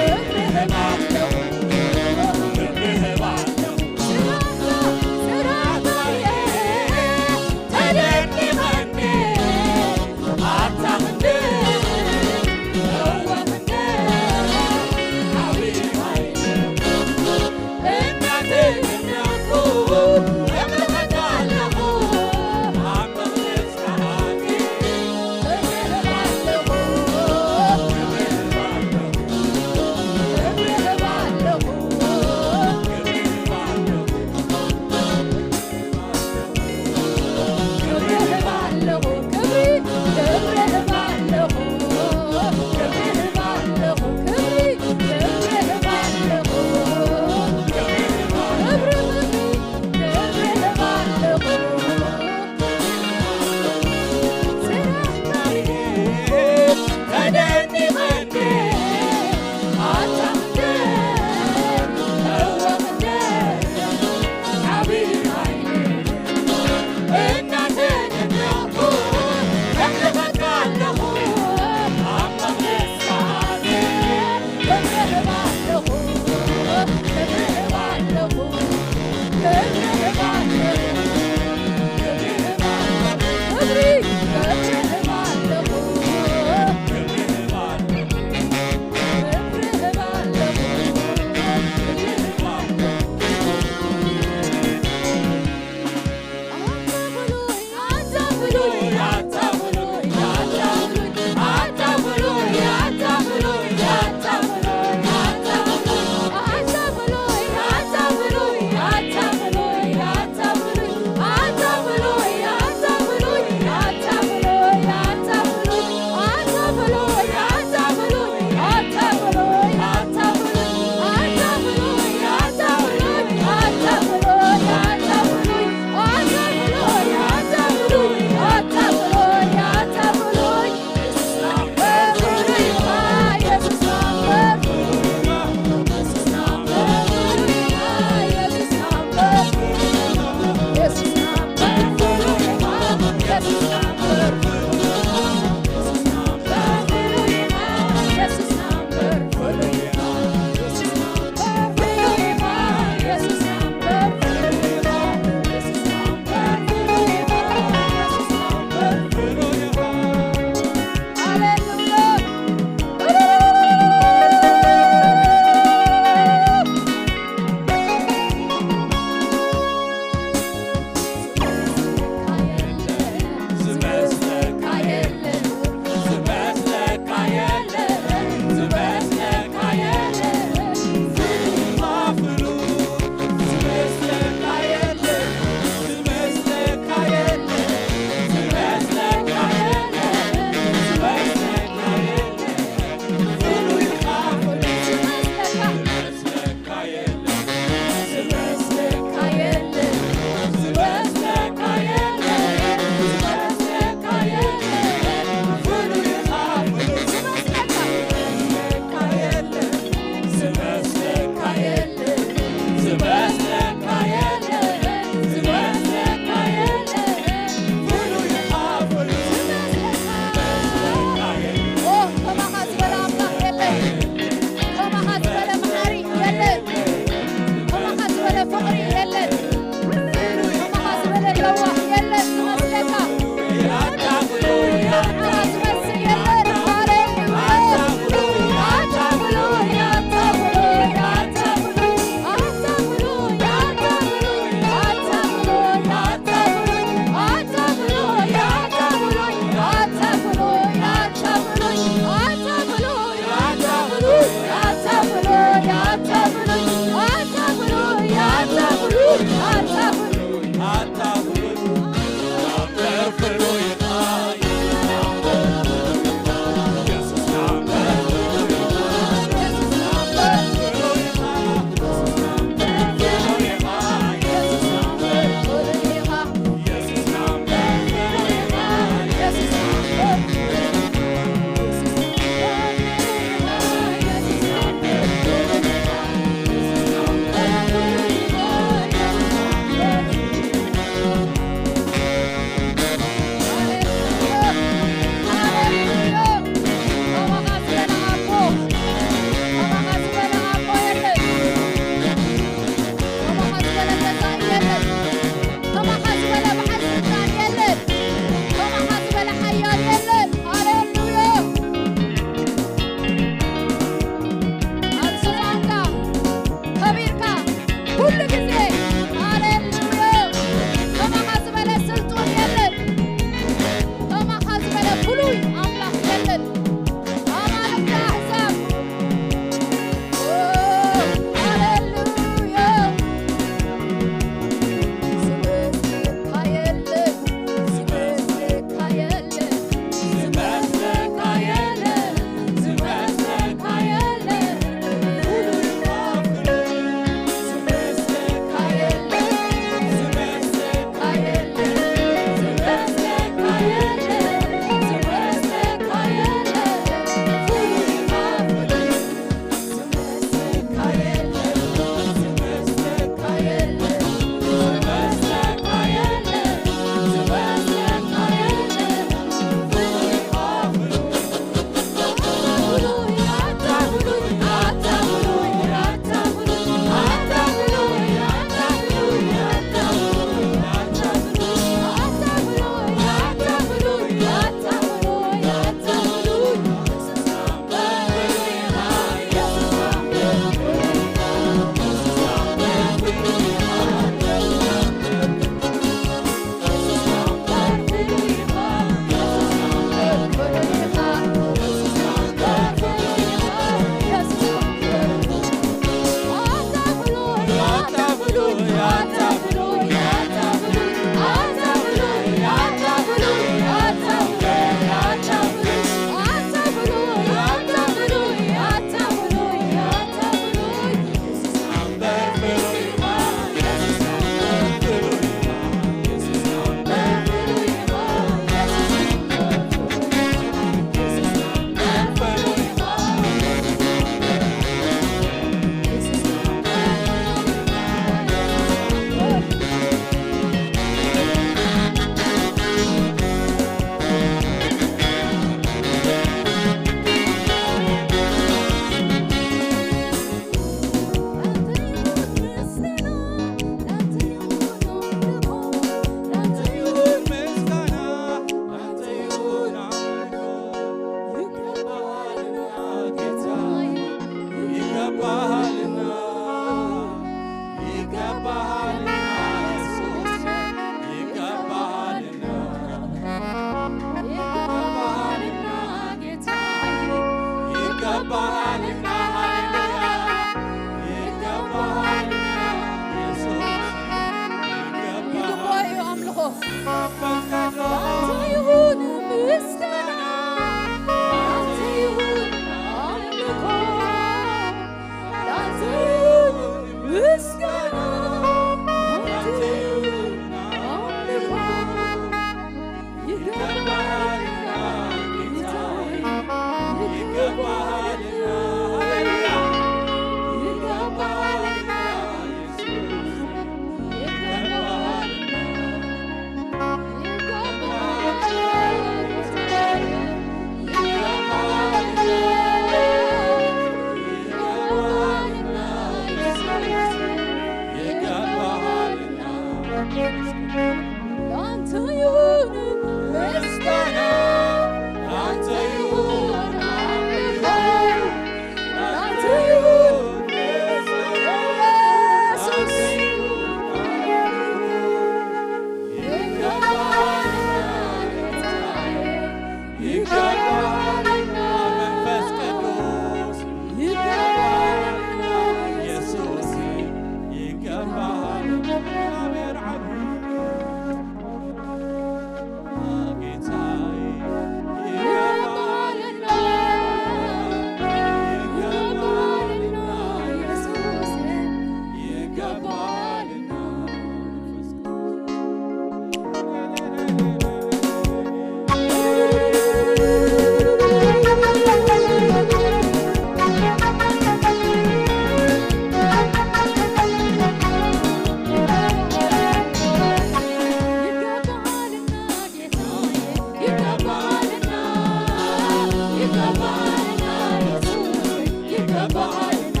ይገባሃልና ኢየሱስ፣ ይገባሃልና፣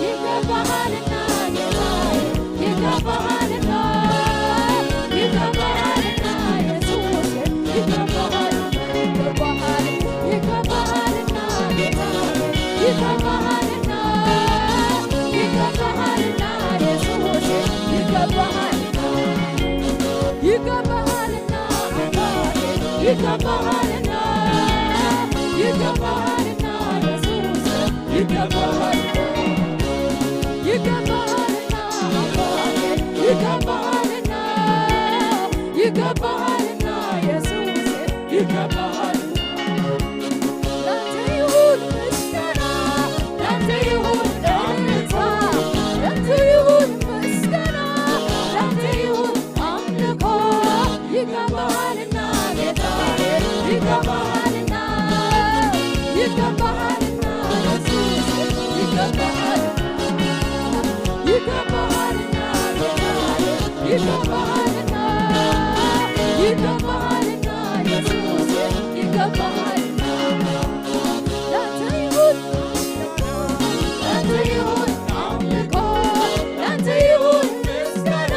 ይገባሃልና ጌታዬ፣ ይገባሃልና፣ ይገባሃልና ኢየሱስ፣ ይገባሃል፣ ይገባሃል፣ ይገባሃልና ጌታዬ፣ ይገባሃልና፣ ይገባሃልና ኢየሱስ፣ ይገባሃልና፣ ይገባሃልና አባቴ፣ ይገባሃልና፣ ይገባሃልና ኢየሱስ፣ ይገባሃልና፣ ይገባሃልና አባቴ፣ ይገባሃልና፣ ይገባሃልና ኢየሱስ፣ ይገባሃልና። ላንተ ይሁን ምስጋና፣ ላንተ ይሁን እልልታ፣ ላንተ ይሁን ምስጋና፣ ላንተ ይሁን አምልኮ። ይገባሃልና ጌታዬ፣ ይገባሃልና፣ ይገባሃልና ኢየሱስ፣ ይገባሃልና፣ ይገባሃልና ጌታዬ፣ ይገባሃልና፣ ይገባሃልና ኢየሱስ፣ ይገባሃልና። ላንተ ይሁን፣ ላንተ ይሁን አምልኮ፣ ላንተ ይሁን ምስጋና፣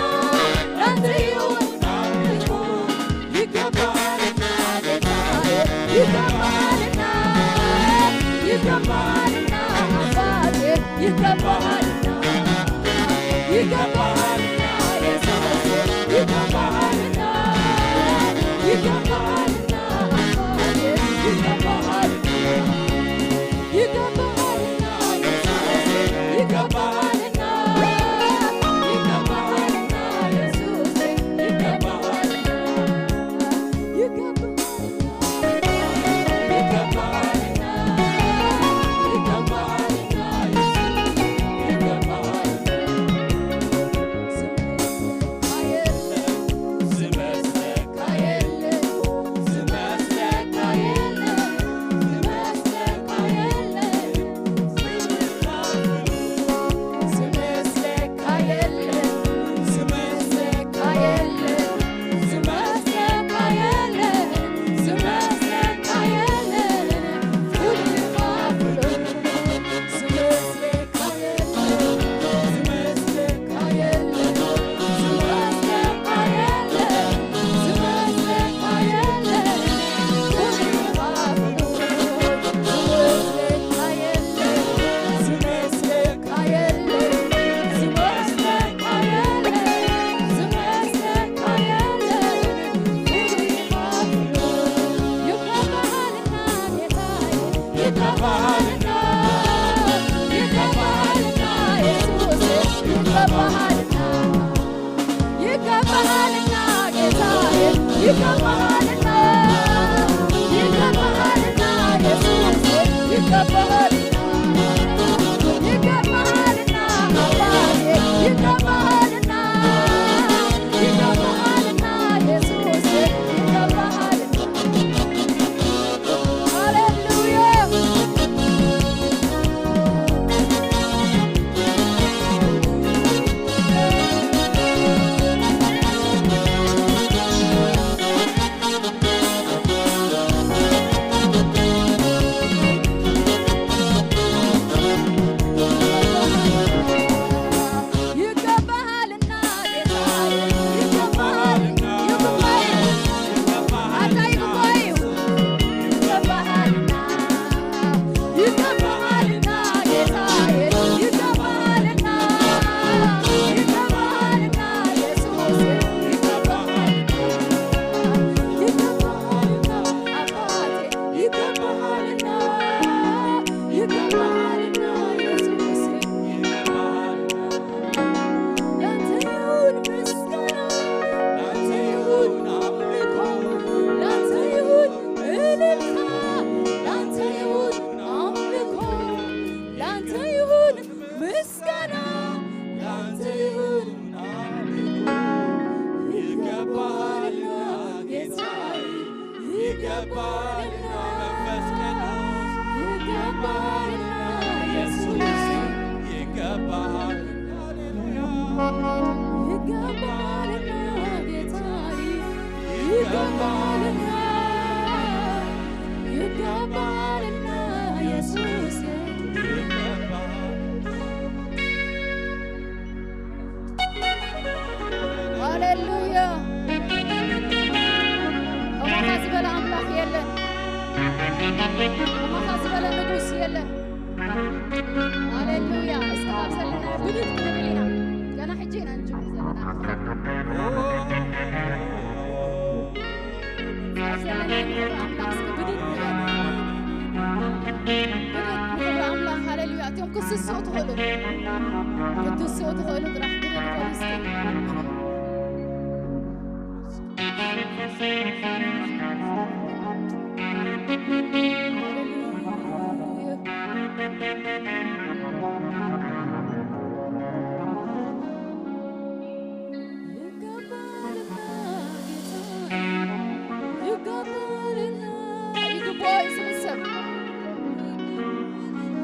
ላንተ ይሁን አምልኮ። ይገባሃልና ጌታዬ፣ ይገባሃልና፣ ይገባሃልና አባቴ፣ ይገባሃልና፣ ይገባሃልና ኢየሱስ፣ ይገባሃልና፣ ይገባሃልና አባቴ፣ ይገባሃልና፣ ይገባሃልና ኢየሱስ፣ ይገባሃልና፣ ይገባሃልና ኢየሱስ፣ ይገባሃልና፣ ይገባሃልና፣ ይገባሃልና፣ ይገባሃልና ኢየሱስ፣ ይገባሃልና። ይገባሃልና፣ ይገባሃልና ኢየሱስ፣ ይገባሃልና፣ ይገባሃልና ጌታዬ፣ ይገባሃልና፣ ይገባሃልና ኢየሱስ፣ ይገባሃልና፣ ይገባሃልና አባቴ፣ ይገባሃልና፣ ይገባሃልና ኢየሱስ፣ ይገባሃልና። ሃሌሉያ። ይገባሃልና ጌታዬ፣ ይገባሃልና፣ ይገባሃልና፣ ይገባሃልና፣ ይገባሃልና፣ ይገባሃልና ጌታዬ፣ ይገባሃልና፣ ይገባሃልና ኢየሱስ፣ ይገባሃልና፣ ይገባሃልና አባቴ፣ ይገባሃልና፣ ይገባሃልና ኢየሱስ፣ ይገባሃልና። ላንተ ይሁን ምስጋና፣ ላንተ ይሁን አምልኮ፣ ላንተ ይሁን እልልታ፣ ላንተ ይሁን አምልኮ፣ ላንተ ይሁን ምስጋና፣ ላንተ ይሁን አምልኮ። ይገባሃልና ጌታዬ፣ ይገባልና መንፈስ ቅዱስ፣ ይገባልና ኢየሱስ፣ ይገባልና፣ ሃሌሉያ፣ ይገባልና ጌታዬ፣ ይገባልና፣ ይገባልና ከማኻ ዝበለ ንጉስ የለን። ሃሌሉያ። እስከ ካብ ዘለና ብድድ ክንብል ኢና። ገና ሕጂ ኢና ንጅምር ዘለና። ካብ ዘለና ንኽብሪ ኣምላኽ እስከ ብድድ ንበል። ብድድ ንኽብሪ ኣምላኽ። ሃሌሉያ። እቶም ክትስስኡ ትኽእሉ፣ ክትስኡ ትኽእሉ ጥራሕ ብድድ በሉ እስኪ። ይግባኦ እዩ ዝብል ሰብ።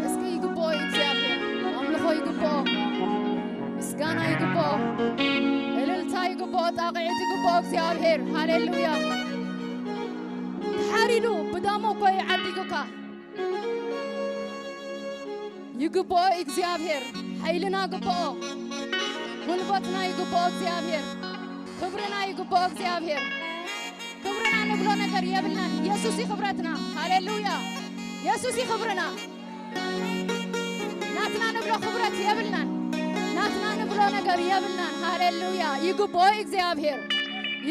እስኪ ይግባኦ እዩ እግዚኣብሔር፣ ኣምልኾ ይግባኦ፣ ምስጋና ይግባኦ፣ እልልታ ይግባኦ፣ ጣቕዒት ይግባኦ እግዚኣብሔር። ሃሌሉያ። ተሓሪዱ ብደሙ እኮ እዩ ዓዲጉካ። ይግብኦ እግዚኣብሔር፣ ሓይልና ግብኦ፣ ጉልበትና ይግብኦ እግዚኣብሔር፣ ክብርና ይግብኦ እግዚኣብሔር። ክብርና ንብሎ ነገር የብልናን። ኢየሱስ እዩ ክብረትና። ሃሌሉያ። ኢየሱስ እዩ ክብርና። ናትና ንብሎ ክብረት የብልናን። ናትና ንብሎ ነገር የብልናን። ሃሌሉያ። ይግብኦ እግዚኣብሔር።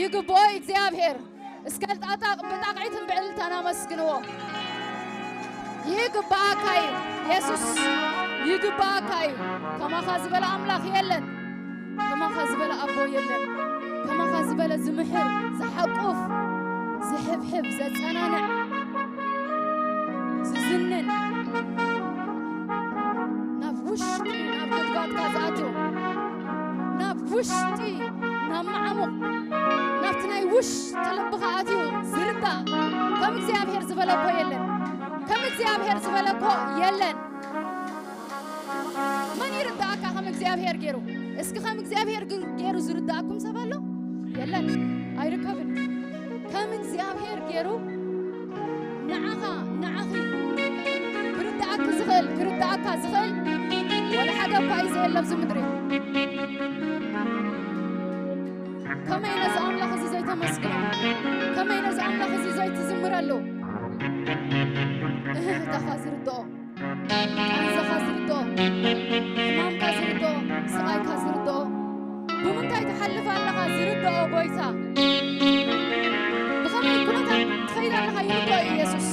ይግብኦ እግዚኣብሔር። እስከ ጣጣ-፣ ብጣቕዒትን ብዕልልታን ኣመስግንዎ። ይግብኣካ እዩ የሱስ፣ ይግብኣካ እዩ። ከማኻ ዝበለ ኣምላኽ የለን፣ ከማኻ ዝበለ ኣቦ የለን፣ ከማኻ ዝበለ ዝምሕር፣ ዝሓቁፍ፣ ዝሕብሕብ፣ ዘጸናንዕ፣ ዝዝንን፣ ናብ ውሽጢ፣ ናብ ጉድጓድካ ዝኣቱ፣ ናብ ውሽጢ፣ ናብ መዓሙቕ፣ ናብቲ ናይ ውሽጢ ልብኻ ኣትዩ ዝርዳእ ከም እግዚኣብሔር ዝበለ እኮ የለን። ከም እግዚኣብሔር ዝበለ እኮ የለን። መን ይርዳእካ ከም እግዚኣብሔር ገይሩ? እስኪ ከም እግዚኣብሔር ግን ገይሩ ዝርዳእኩም ሰብ ኣሎ? የለን፣ ኣይርከብን። ከም እግዚኣብሔር ገይሩ ንዓኻ፣ ንዓኺ ክርዳእኪ ዝኽእል፣ ክርዳእካ ዝኽእል ወላ ሓደ እኳ እዩ ዘየለ ኣብዚ ምድሪ። ከመይ ነዚ ኣምላኽ እዚ ዘይተመስግኖ? ከመይ ነዚ ኣምላኽ እዚ ዘይትዝምረሉ? እህህታኻ ዝርድኦ፣ ቃንዛኻ ዝርድኦ፣ ሕማምካ ዝርድኦ፣ ስቓይካ ዝርድኦ፣ ብምንታይ ትሓልፍ ኣለኻ ዝርድኦ ጎይታ፣ ብኸመይ ኩነታት ትኸይድ ኣለኻ ይርድኦ እዩ የሱስ።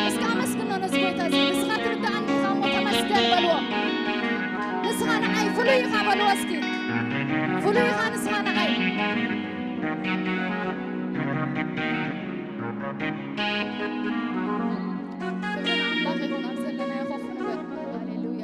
እስከ ኣመስግኖ ነዚ ጎይታ እዚ፣ ንስኻ ትርድኣኒ ኢኻ እሞ ተመስገን በልዎ። ንስኻ ንዓይ ፍሉይ ኢኻ በልዎ እስኪ። ፍሉይ ኢኻ ንስኻ ንዓይ። ክብሪ ንኣምላኽ ይኹን። ኣብ ዘለናዮ ኮፍ ንበል። ሃሌሉያ።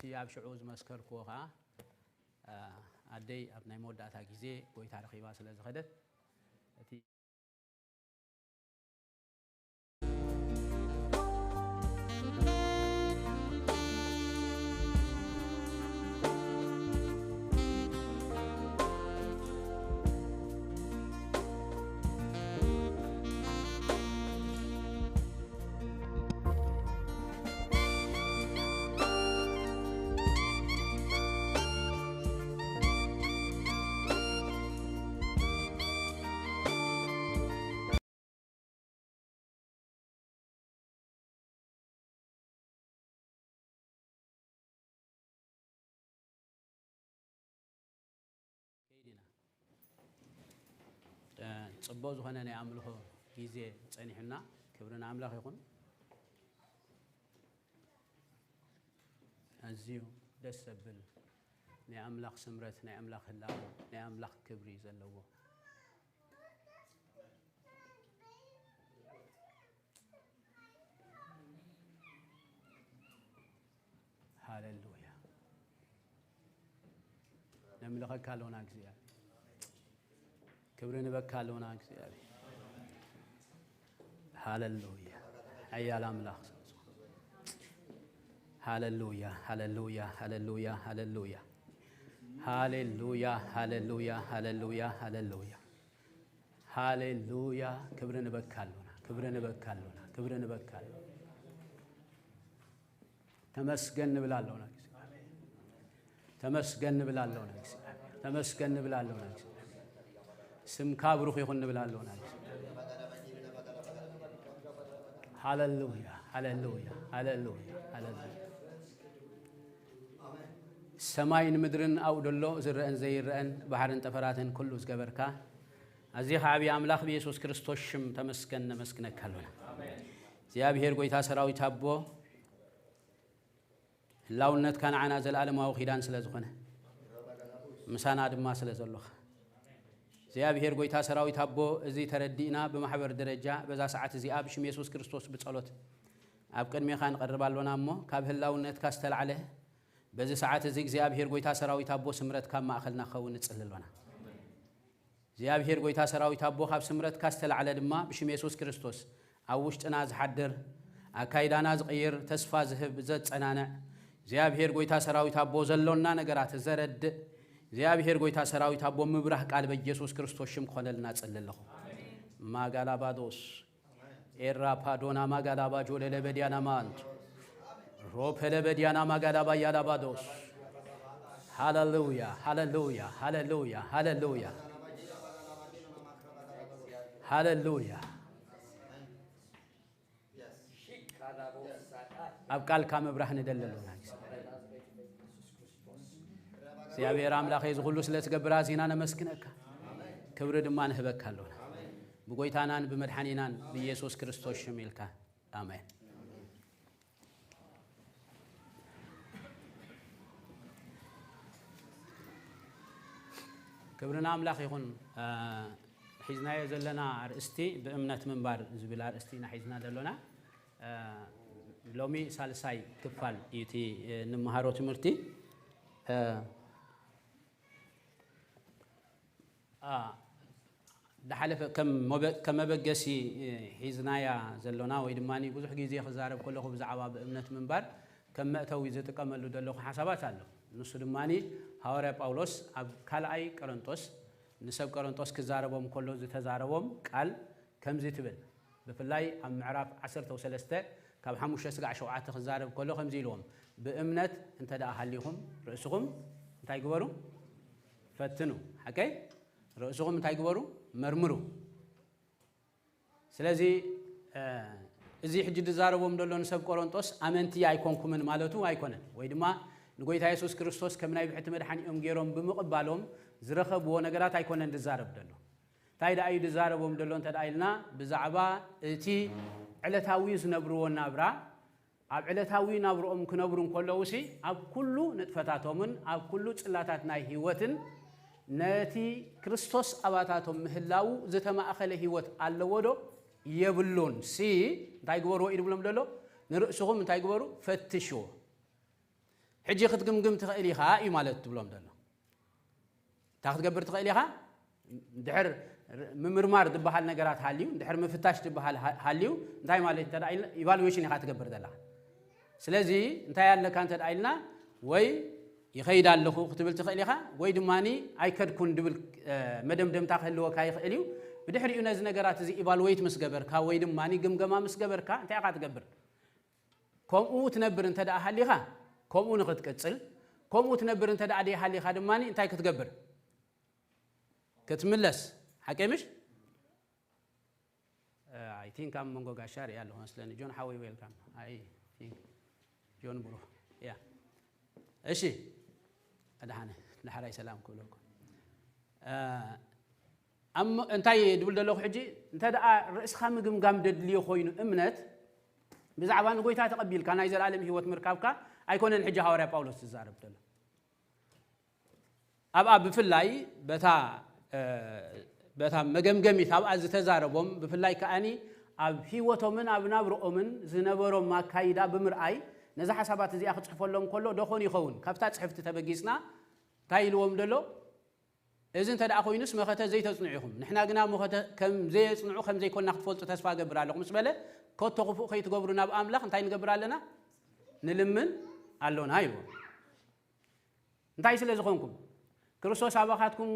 እቲ ኣብ ሽዑ ዝመስከርክዎ ኸዓ፣ እ፣ ኣደይ ኣብ ናይ መወዳእታ ግዜ ጎይታ ረኺባ ስለ ዝኸደት፣ እቲ ከይድ ኢና። እ፣ ጽቡቕ ዝኾነ ናይ ኣምልኾ ግዜ ጸኒሑና። ክብሪ ንኣምላኽ ይኹን። ኣዝዩ ደስ ዘብል ናይ ኣምላኽ ስምረት፣ ናይ ኣምላኽ ህላወ፣ ናይ ኣምላኽ ክብሪ ዘለዎ። ሃሌሉያ። ነምልኸካ ኣለና እግዚኣብሔር። ክብሪ ንበካ ኣለና እግዚኣብሔር። ሃሌሉያ። ሓያል ኣምላኽ። ሃሌሉያ፣ ሃሌሉያ፣ ሃሌሉያ፣ ሃሌሉያ። ሃሌሉያ፣ ሃሌሉያ፣ ሃሌሉያ፣ ሃሌሉያ። ሃሌሉያ። ክብሪ ንበካ ኣሎና፣ ክብሪ ንበካ ኣሎና፣ ክብሪ ንበካ ኣሎና። ተመስገን ንብል ኣሎና። ተመስገን ንብል ኣሎና። ተመስገን ንብል ኣሎና። ስምካ ብሩኽ ይኹን ንብል ኣሎና። ሃሌሉያ፣ ሃሌሉያ፣ ሃሌሉያ፣ ሃሌሉያ። ሰማይን ምድርን ኣብኡ ደሎ ዝረአን ዘይረአን ባሕርን ጠፈራትን ኩሉ ዝገበርካ ኣዚኻ ዓብዪ ኣምላኽ ብየሱስ ክርስቶስ ሽም ተመስገን ነመስግነካ ኣሎና። እግዚኣብሔር ጎይታ ሰራዊት ኣቦ ህላውነትካ ንዓና ዘለኣለማዊ ኪዳን ስለ ዝኾነ ምሳና ድማ ስለ ዘሎኻ እግዚኣብሔር ጎይታ ሰራዊት ኣቦ እዚ ተረዲእና ብማሕበር ደረጃ በዛ ሰዓት እዚኣ ብሽም የሱስ ክርስቶስ ብጸሎት ኣብ ቅድሜኻ ንቐርብ ኣሎና እሞ ካብ ህላውነትካ ዝተላዕለ በዚ ሰዓት እዚ እግዚኣብሔር ጎይታ ሰራዊት ኣቦ ስምረትካ ኣብ ማእኸልና ክኸውን ንጽሊ ኣሎና። እግዚኣብሔር ጎይታ ሰራዊት ኣቦ ካብ ስምረትካ ዝተላዕለ ድማ ብሽም የሱስ ክርስቶስ ኣብ ውሽጥና ዝሓድር ኣካይዳና ዝቕይር ተስፋ ዝህብ ዘጸናንዕ እግዚኣብሔር ጎይታ ሰራዊት ኣቦ ዘሎና ነገራት ዘረድእ እግዚኣብሔር ጎይታ ሰራዊት ኣቦ ምብራህ ቃል በኢየሱስ ክርስቶስ ሽም ክኾነልና ጽሊ ኣለኹ። ማጋላባዶስ ኤራ ፓዶና ማጋዳባ ጆለለ በዲያና ማንት ሮፐለ በዲያና ማጋዳባ ያላባዶስ። ሃሌሉያ፣ ሃሌሉያ፣ ሃሌሉያ፣ ሃሌሉያ፣ ሃሌሉያ። ኣብ ቃልካ ምብራህ ንደሊ ኣሎና። እግዚኣብሔር ኣምላኸ፣ እዚ ኩሉ ስለ ትገብር ኣዚና ነመስግነካ። ክብሪ ድማ ንህበካ ኣሎና። ብጎይታናን ብመድሓኒናን ብኢየሱስ ክርስቶስ ሽም ኢልካ። ኣሜን። ክብሪ ንኣምላኽ ይኹን። እ፣ ሒዝናዮ ዘለና ኣርእስቲ ብእምነት ምንባር ዝብል ኣርእስቲ ኢና ሒዝና ዘሎና። እ፣ ሎሚ ሳልሳይ ክፋል እዩ እቲ፣ እ፣ ንመሃሮ ትምህርቲ። እ፣ አ፣ ዝሓለፈ ከም መበ-፣ ከም መበገሲ፣ እ፣ ሒዝናያ ዘሎና ወይ ድማ ብዙሕ ግዜ ክዛረብ ከለኹ ብዛዕባ ብእምነት ምንባር ከም መእተዊ ዝጥቀመሉ ዘለኹ ሓሳባት ኣሎ። ንሱ ድማ ሃዋርያ ጳውሎስ ኣብ ካልኣይ ቆሮንጦስ ንሰብ ቆሮንጦስ ክዛረቦም ከሎ ዝተዛረቦም ቃል ከምዚ ትብል። ብፍላይ ኣብ ምዕራፍ ዓሰርተ ወሰለስተ ካብ ሓሙሽተ ስጋዕ ሸውዓተ ክዛረብ ከሎ ከምዚ ኢልዎም፣ "ብእምነት እንተ ደኣ ሃሊኹም ርእስኹም እንታይ ግበሩ? ፈትኑ." ሓቀይ? ርእስኹም እንታይ ግበሩ? መርምሩ። ስለዚ፣ እ፣ እዚ ሕጂ ዝዛረቦም ዘሎ ንሰብ ቆሮንጦስ ኣመንቲ ኣይኮንኩምን ማለቱ ኣይኮነን። ወይ ድማ ንጎይታ የሱስ ክርስቶስ ከም ናይ ብሕቲ መድሓኒኦም ገይሮም ብምቕባሎም ዝረኸብዎ ነገራት ኣይኮነን ዝዛረብ ዘሎ። እንታይ ደኣ እዩ ዝዛረቦም ዘሎ እንተ ደኣ ኢልና፣ ብዛዕባ እቲ ዕለታዊ ዝነብርዎ ናብራ፣ ኣብ ዕለታዊ ናብርኦም ክነብሩ እንከለዉሲ፣ ኣብ ኩሉ ንጥፈታቶምን ኣብ ኩሉ ጽላታት ናይ ህይወትን ነቲ ክርስቶስ ኣባታቶም ምህላዉ ዝተማእኸለ ህይወት ኣለዎ ዶ? የብሉን። ሲ እንታይ ግበርዎ እዩ ዝብሎም ዘሎ? ንርእስኹም እንታይ ግበሩ? ፈትሽዎ። ሕጂ ክትግምግም ትኽእል ኢኻ እዩ ማለት ትብሎም ዘሎ። እንታይ ክትገብር ትኽእል ኢኻ? ድሕር ምምርማር ዝበሃል ነገራት ሃልዩ፣ ድሕር ምፍታሽ ዝበሃል ሃልዩ፣ እንታይ ማለት እንተ ኢልና ኢቫሉዌሽን ኢኻ ትገብር ዘለኻ። ስለዚ እንታይ ኣለካ እንተ ኢልና ወይ ይኸይድ ኣለኹ ክትብል ትኽእል ኢኻ፣ ወይ ድማ ኣይከድኩን ድብል መደምደምታ ክህልወካ ይኽእል እዩ። ብድሕሪኡ ነዚ ነገራት እዚ ኢቫሉዌት ምስ ገበርካ ወይ ድማ ግምገማ ምስ ገበርካ እንታይ ኢኻ ትገብር? ከምኡ ትነብር እንተ ደኣ ሃሊኻ ከምኡ ንኽትቅጽል፣ ከምኡ ትነብር እንተ ደኣ ደይሃሊኻ ድማ እንታይ ክትገብር? ክትምለስ። ሓቀይ ምሽ? I think ኣብ መንጎ ጋሻ ሪኣ ኣለኹ መስለኒ። ጆን ሓወይ ዌልካም። I think ጆን ብሩ። ያ። እሺ። ኣድሓነ፣ ዳሕራይ ሰላም ክብለኩም። እንታይ ድብል ዘለኹ ሕጂ? እንተ ደኣ ርእስኻ ምግምጋም ደድልዮ ኮይኑ እምነት ብዛዕባ ንጎይታ ተቐቢልካ ናይ ዘላለም ህይወት ምርካብካ ኣይኮነን ሕጂ ሃዋርያ ጳውሎስ ዝዛረብ ዘሎ። ኣብኣ ብፍላይ በታ በታ መገምገሚት ኣብኣ ዝተዛረቦም ብፍላይ ከኣኒ ኣብ ህይወቶምን ኣብ ናብርኦምን ዝነበሮም ኣካይዳ ብምርኣይ ነዛ ሓሳባት እዚኣ ክጽሕፈሎም ከሎ ዶኾን ይኸውን ካብታ ጽሕፍቲ ተበጊስና እንታይ ኢልዎም ደሎ? እዚ እንተ ደኣ ኮይኑስ መኸተ ዘይተጽንዑ ኢኹም፣ ንሕና ግና መኸተ ከም ዘየጽንዑ ከም ዘይኮንና ክትፈልጡ ተስፋ እገብር ኣለኹ ምስ በለ፣ ከቶ ክፉእ ከይትገብሩ ናብ ኣምላኽ እንታይ ንገብር ኣለና? ንልምን ኣሎና ኢልዎም። እንታይ ስለ ዝኾንኩም? ክርስቶስ ኣባኻትኩም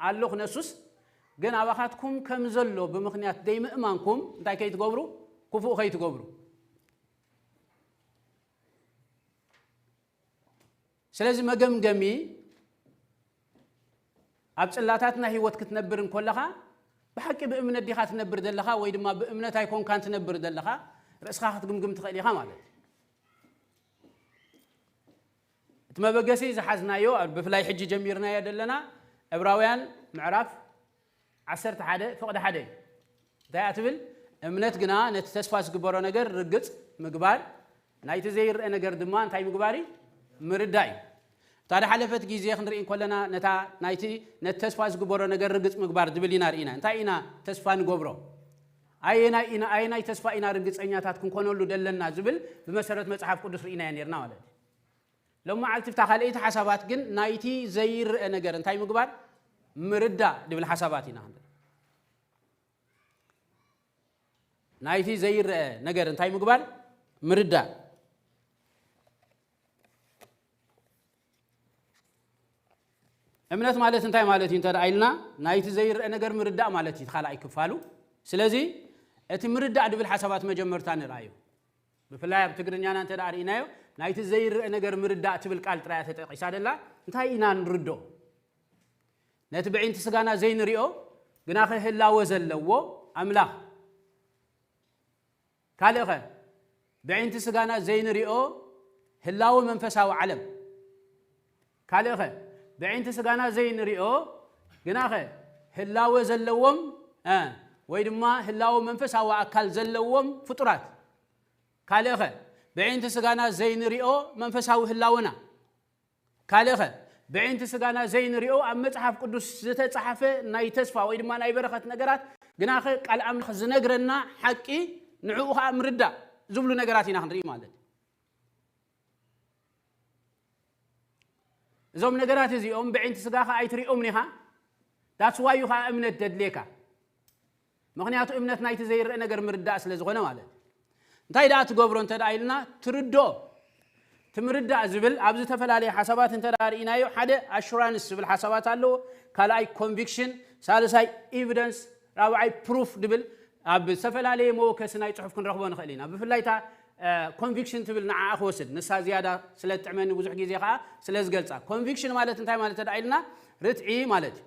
ኣሎ ክነሱስ፣ ግን ኣባኻትኩም ከም ዘሎ ብምኽንያት ዘይምእማንኩም እንታይ ከይትገብሩ? ክፉእ ከይትገብሩ። ስለዚ መገምገሚ ኣብ ጽላታት ናይ ህይወት ክትነብር እንኮለኻ ብሓቂ ብእምነት ዲኻ ትነብር ዘለኻ ወይ ድማ ብእምነት ኣይኮንካን ትነብር ዘለኻ ርእስኻ ክትግምግም ትኽእል ኢኻ ማለት እዩ። እቲ መበገሲ ዝሓዝናዮ ብፍላይ ሕጂ ጀሚርናዮ ዘለና ዕብራውያን ምዕራፍ ዓሰርተ ሓደ ፍቕዲ ሓደ እዩ። እንታይ እያ ትብል? እምነት ግና ነቲ ተስፋ ዝግበሮ ነገር ርግጽ ምግባር፣ ናይቲ ዘይረአ ነገር ድማ እንታይ ምግባር እዩ? ምርዳእ እዩ። እታ ዝሓለፈት ግዜ ክንርኢ እንከለና ነታ ናይቲ ነቲ ተስፋ ዝግበሮ ነገር ርግጽ ምግባር ዝብል ኢና ርኢና። እንታይ ኢና ተስፋ ንገብሮ? ኣየናይ ኢና ኣየናይ ተስፋ ኢና ርግጸኛታት ክንኮነሉ ደለና ዝብል ብመሰረት መጽሓፍ ቅዱስ ርኢናዮ ነርና ማለት እዩ። ሎም መዓልቲ ብታ ካልኣይቲ ሓሳባት ግን ናይቲ ዘይረአ ነገር እንታይ ምግባር? ምርዳእ ድብል ሓሳባት ኢና ክንርኢ። ናይቲ ዘይረአ ነገር እንታይ ምግባር? ምርዳእ። እምነት ማለት እንታይ ማለት እዩ እንተ ኢልና ናይቲ ዘይረአ ነገር ምርዳእ ማለት እዩ ካልኣይ ክፋሉ። ስለዚ እቲ ምርዳእ ድብል ሓሳባት መጀመርታ ንርኣዩ። ብፍላይ ኣብ ትግርኛና እንተ ርኢናዮ ናይቲ ዘይረአ ነገር ምርዳእ ትብል ቃል ጥራያ ተጠቂሳ ደላ እንታይ ኢና ንርዶ? ነቲ ብዒንቲ ስጋና ዘይንሪኦ ግናኸ ህላወ ዘለዎ ኣምላኽ ካልእኸ ብዒንቲ ስጋና ዘይንሪኦ ህላወ መንፈሳዊ ዓለም ካልእኸ ብዒንቲ ስጋና ዘይንሪኦ ግናኸ ህላወ ዘለዎም ወይ ድማ ህላወ መንፈሳዊ ኣካል ዘለዎም ፍጡራት ካልእኸ ብዒንቲ ስጋና ዘይንሪኦ መንፈሳዊ ህላወና ካልእኸ ብዒንቲ ስጋና ዘይንሪኦ ኣብ መጽሓፍ ቅዱስ ዝተጻሕፈ ናይ ተስፋ ወይ ድማ ናይ በረኸት ነገራት ግናኸ ቃል ኣምላኽ ዝነግረና ሓቂ ንዕኡ ኸዓ ምርዳእ ዝብሉ ነገራት ኢና ክንርኢ ማለት እዩ። እዞም ነገራት እዚኦም ብዒንቲ ስጋኻ ኣይትሪኦም ኒኻ። That's why እዩ ኸዓ እምነት ደድልየካ። ምኽንያቱ እምነት ናይቲ ዘይረአ ነገር ምርዳእ ስለ ዝኾነ ማለት እዩ። እንታይ ደኣ ትገብሮ እንተ ደኣ ኢልና ትርዶ ትምርዳእ ዝብል ኣብ ዝተፈላለየ ሓሳባት እንተ ደኣ ርኢናዮ ሓደ ኣሹራንስ ዝብል ሓሳባት ኣለዎ። ካልኣይ ኮንቪክሽን፣ ሳልሳይ ኤቪደንስ፣ ራብዓይ ፕሩፍ ድብል ኣብ ዝተፈላለየ መወከሲ ናይ ጽሑፍ ክንረኽቦ ንኽእል ኢና። ብፍላይ እታ ኮንቪክሽን ትብል ንዓኣ ክወስድ ንሳ ዝያዳ ስለ ትጥዕመኒ ብዙሕ ግዜ ከዓ ስለ ዝገልጻ ኮንቪክሽን ማለት እንታይ ማለት እንተ ደኣ ኢልና ርትዒ ማለት እዩ።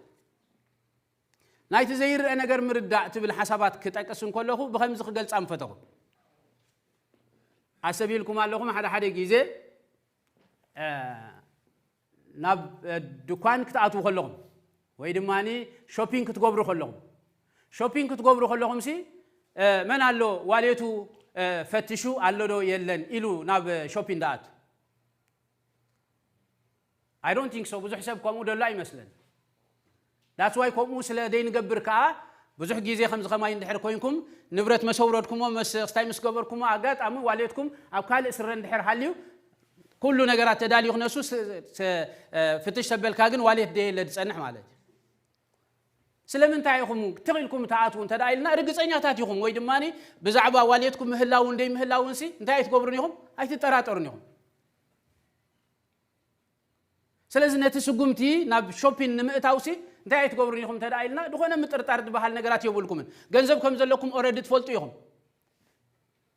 ናይቲ ዘይረአ ነገር ምርዳእ ትብል ሓሳባት ክጠቅስ እንከለኹ ብኸምዚ ክገልጻ ምፈተኹ። ኣሰብ ኢልኩም ኣለኹም ሓደ ሓደ ግዜ ናብ ድኳን ክትኣትዉ ከለኹም ወይ ድማ ሾፒንግ ክትገብሩ ከለኹም ሾፒንግ ክትገብሩ ከለኹም ሲ መን ኣሎ ዋሌቱ ፈትሹ ኣሎ ዶ የለን ኢሉ ናብ ሾፒንግ ደኣቱ I don't think so ብዙሕ ሰብ ከምኡ ደሎ ኣይመስለን። That's why ከምኡ ስለ ዘይንገብር ከዓ ብዙሕ ግዜ ከምዚ ከማይ እንድሕር ኮይንኩም ንብረት መሰውረድኩሞ መስ ክስታይ ምስ ገበርኩሞ ኣጋጣሚ ዋሌትኩም ኣብ ካልእ ስረ እንድሕር ሃልዩ ኩሉ ነገራት ተዳልዩ ክነሱ ስ- ስ- ፍትሽ ተበልካ ግን ዋሌት ደየለ ዝጸንሕ ማለት እዩ። ስለምንታይ ኢኹም ትኽኢልኩም ትኣትዉ እንተ ደኣ ኢልና ርግጸኛታት ኢኹም ወይ ድማ ብዛዕባ ዋሌትኩም ምህላውን ደይ ምህላውን ሲ እንታይ ኣይትገብሩን ኢኹም ኣይትጠራጠሩን ኢኹም። ስለዚ ነቲ ስጉምቲ ናብ ሾፒን ንምእታው ሲ እንታይ ኣይትገብሩን ኢኹም እንተ ደኣ ኢልና ዝኾነ ምጥርጣር ዝበሃል ነገራት የብልኩምን። ገንዘብ ከም ዘለኩም ኦረዲ ትፈልጡ ኢኹም።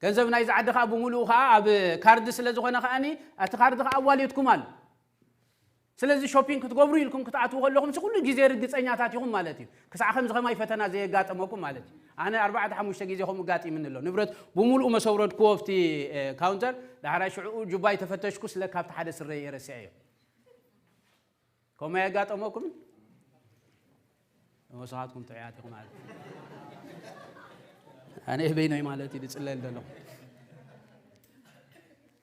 ገንዘብ ናይዚ ዓዲ ከዓ ብምሉኡ ከዓ ኣብ ካርድ ስለ ዝኾነ ከዓኒ እቲ ካርድ ከዓ ኣብ ዋሌትኩም ኣሎ። ስለዚ ሾፒንግ ክትገብሩ ኢልኩም ክትኣትዉ ከለኹም ኩሉ ግዜ ርግፀኛታት ኢኹም ማለት እዩ። ክሳዕ ከምዚ ከማይ ፈተና ዘየጋጠመኩም ማለት እዩ። ኣነ ኣርባዕተ ሓሙሽተ ግዜ ከምኡ ጋጢምኒ ኣሎ። ንብረት ብምሉኡ መሰብረድክዎ ኣብቲ ካውንተር ዳሕራይ ሽዕኡ ጁባይ ተፈተሽኩ ስለ ካብቲ ሓደ ስረ የረስዐዮ። ከምኡ ኣየጋጠመኩምን? ወስኻትኩም ጥዑያት ኢኹም ማለት ኣነ በይነይ ማለት እዩ ዝፅለል ዘለኹ።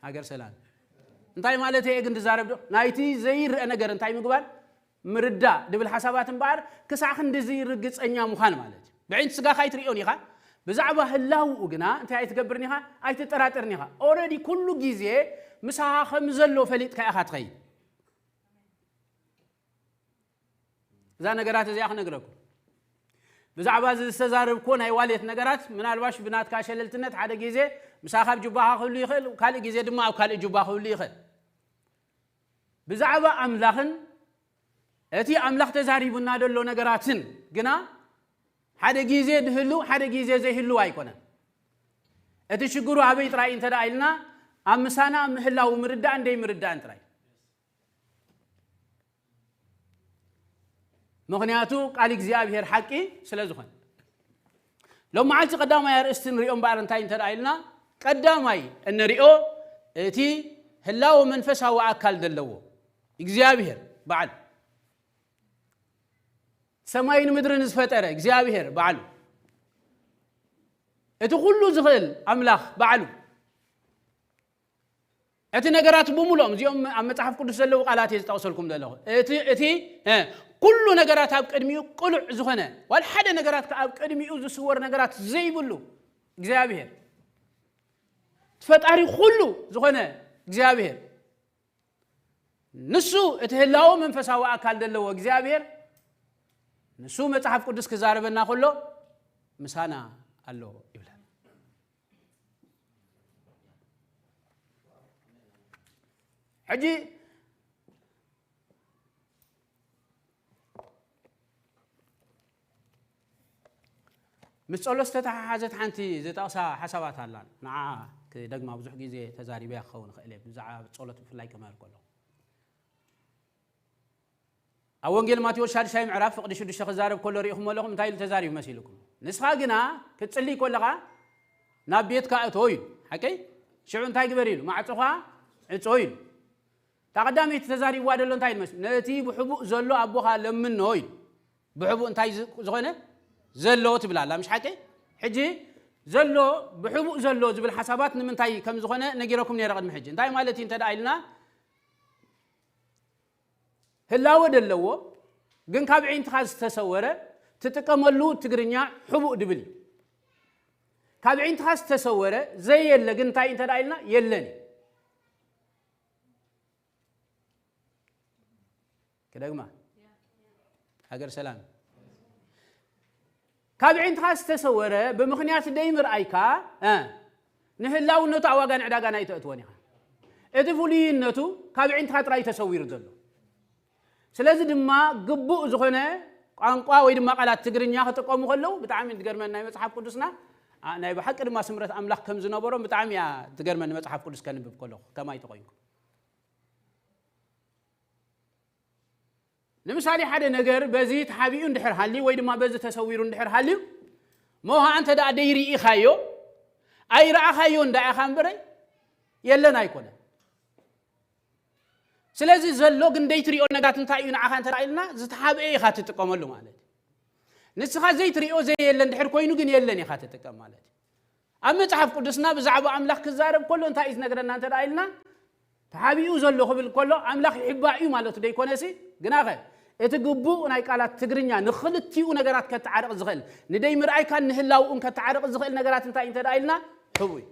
ሃገር ሰላም እንታይ ማለት እየ ግን ዝዛረብ ዶ ናይቲ ዘይረአ ነገር እንታይ ምግባር ምርዳእ ድብል ሓሳባት እምበኣር ክሳዕ ክንድዚ ርግፀኛ ምዃን ማለት እዩ። ብዒንቲ ስጋኻ ኣይትሪኦን ኢኻ። ብዛዕባ ህላውኡ ግና እንታይ ኣይትገብርን ኢኻ? ኣይትጠራጠርን ኢኻ። ኦረዲ ኩሉ ግዜ ምሳኻ ከም ዘሎ ፈሊጥካ ኢኻ ትኸይድ። እዛ ነገራት እዚኣ ክነግረኩም። ብዛዕባ እዚ ዝተዛረብኩዎ ናይ ዋሌት ነገራት ምናልባሽ ብናትካ ሸለልትነት ሓደ ግዜ ምሳኻ ኣብ ጁባኻ ክህሉ ይኽእል፣ ካልእ ግዜ ድማ ኣብ ካልእ ጁባ ክህሉ ይኽእል። ብዛዕባ ኣምላኽን እቲ ኣምላኽ ተዛሪቡና ዘሎ ነገራትን ግና ሓደ ግዜ ድህሉ ሓደ ግዜ ዘይህሉ ኣይኮነን። እቲ ሽግሩ ኣበይ ጥራይ እንተ ደኣ ኢልና ኣብ ምሳና ምህላው ምርዳእን ደይ ምርዳእን ጥራይ። ምኽንያቱ ቃል እግዚኣብሔር ሓቂ ስለ ዝኾነ። ሎም መዓልቲ ቀዳማይ ኣርእስቲ ንሪኦ እምበኣር እንታይ እንተ ደኣ ኢልና ቀዳማይ እንሪኦ እቲ ህላወ መንፈሳዊ ኣካል ዘለዎ እግዚኣብሔር በዓል ሰማይን ምድርን ዝፈጠረ እግዚኣብሔር በዓሉ እቲ ኩሉ ዝኽእል ኣምላኽ በዓሉ እቲ ነገራት ብምሉኦም እዚኦም ኣብ መጽሓፍ ቅዱስ ዘለዉ ቃላት እየ ዝጠቕሰልኩም ዘለኹ። እቲ እቲ እ፣ ኩሉ ነገራት ኣብ ቅድሚኡ ቅሉዕ ዝኾነ ዋል ሓደ ነገራት ከኣ ኣብ ቅድሚኡ ዝስወር ነገራት ዘይብሉ እግዚኣብሔር ፈጣሪ ኩሉ ዝኾነ እግዚኣብሔር ንሱ እቲ ህላወ መንፈሳዊ ኣካል ዘለዎ እግዚኣብሔር ንሱ መጽሓፍ ቅዱስ ክዛረበና ከሎ ምሳና ኣሎ ይብለና። ሕጂ ምስ ጸሎት ዝተተሓሓዘት ሓንቲ ዝጠቕሳ ሓሳባት ኣላ። ንዓ ክደግማ ብዙሕ ግዜ ተዛሪበያ ክኸውን ይኽእል እየ። ብዛዕባ ጸሎት ብፍላይ ከምህር ከለኹ ኣብ ወንጌል ማቴዎስ ሻድሻይ ምዕራፍ ፍቕዲ ሽዱሽተ ክዛረብ ከሎ ርኢኹም ኣለኹም እንታይ ኢሉ ተዛሪቡ መሲልኩም? ንስኻ ግና ክትጽልይ ከለኻ ናብ ቤትካ እቶ ኢሉ። ሓቀይ? ሽዑ እንታይ ግበር ኢሉ? ማዕጾኻ ዕጾ ኢሉ። እታ ቀዳመይቲ ተዛሪብዋ ዘሎ እንታይ ኢሉ መሲሉ? ነቲ ብሕቡእ ዘሎ ኣቦኻ ለምኖ ኢሉ። ብሕቡእ እንታይ ዝ- ዝኾነ ዘሎ ትብል ኣላ ምሽ ሓቀይ? ሕጂ ዘሎ ብሕቡእ ዘሎ ዝብል ሓሳባት ንምንታይ ከም ዝኾነ ነጊረኩም ነይረ ቅድሚ ሕጂ። እንታይ ማለት እዩ እንተ ደኣ ኢልና ህላወ ደለዎ ግን ካብ ዒንትኻ ዝተሰወረ ትጥቀመሉ ትግርኛ ሕቡእ ድብል እዩ። ካብ ዒንትኻ ዝተሰወረ ዘየለ ግን እንታይ እንተ ደኣ ኢልና የለን እዩ። ክደግማ ሃገር ሰላም ካብ ዒንትኻ ዝተሰወረ ብምኽንያት ደይ ምርኣይካ እ፣ ንህላውነቱ ኣብ ዋጋ ንዕዳጋ ናይ ተእትወን ኢኻ። እቲ ፍሉይነቱ ካብ ዒንትኻ ጥራይ ተሰዊሩ ዘሎ። ስለዚ ድማ ግቡእ ዝኾነ ቋንቋ ወይ ድማ ቃላት ትግርኛ ክጥቀሙ ከለዉ ብጣዕሚ ትገርመን ናይ መጽሓፍ ቅዱስና ኣ፣ ናይ ብሓቂ ድማ ስምረት ኣምላኽ ከም ዝነበሮም ብጣዕሚ እያ ትገርመኒ መጽሓፍ ቅዱስ ከንብብ ከለኹ ከማይ ተኾይንኩ። ንምሳሌ ሓደ ነገር በዚ ተሓቢኡ እንድሕር ሃልዩ ወይ ድማ በዚ ተሰዊሩ እንድሕር ሃልዩ ሞሃ እንተ ደኣ ደይርኢኻዮ ኣይረኣኻዮ እንዳ ኢኻ እምበረ የለን ኣይኮነን። ስለዚ ዘሎ ግን ደይትሪኦ ነጋት እንታይ እዩ ንዓኻ እንተ ኢልና ዝተሓብአ ኢኻ ትጥቀመሉ ማለት እዩ። ንስኻ ዘይትሪኦ ዘየለ እንድሕር ኮይኑ ግን የለን ኢኻ ትጥቀም ማለት እዩ። ኣብ መጽሓፍ ቅዱስና ብዛዕባ ኣምላኽ ክዛረብ ከሎ እንታይ እዩ ዝነግረና እንተ ኢልና ተሓቢኡ ዘሎ ክብል ከሎ ኣምላኽ ይሕባእ እዩ ማለቱ ደይኮነሲ ግናኸ እቲ ግቡእ ናይ ቃላት ትግርኛ ንኽልቲኡ ነገራት ከተዓርቕ ዝኽእል ንደይ ምርኣይካን ንህላውኡን ከተዓርቕ ዝኽእል ነገራት እንታይ እንተ ኢልና ሕቡ እዩ።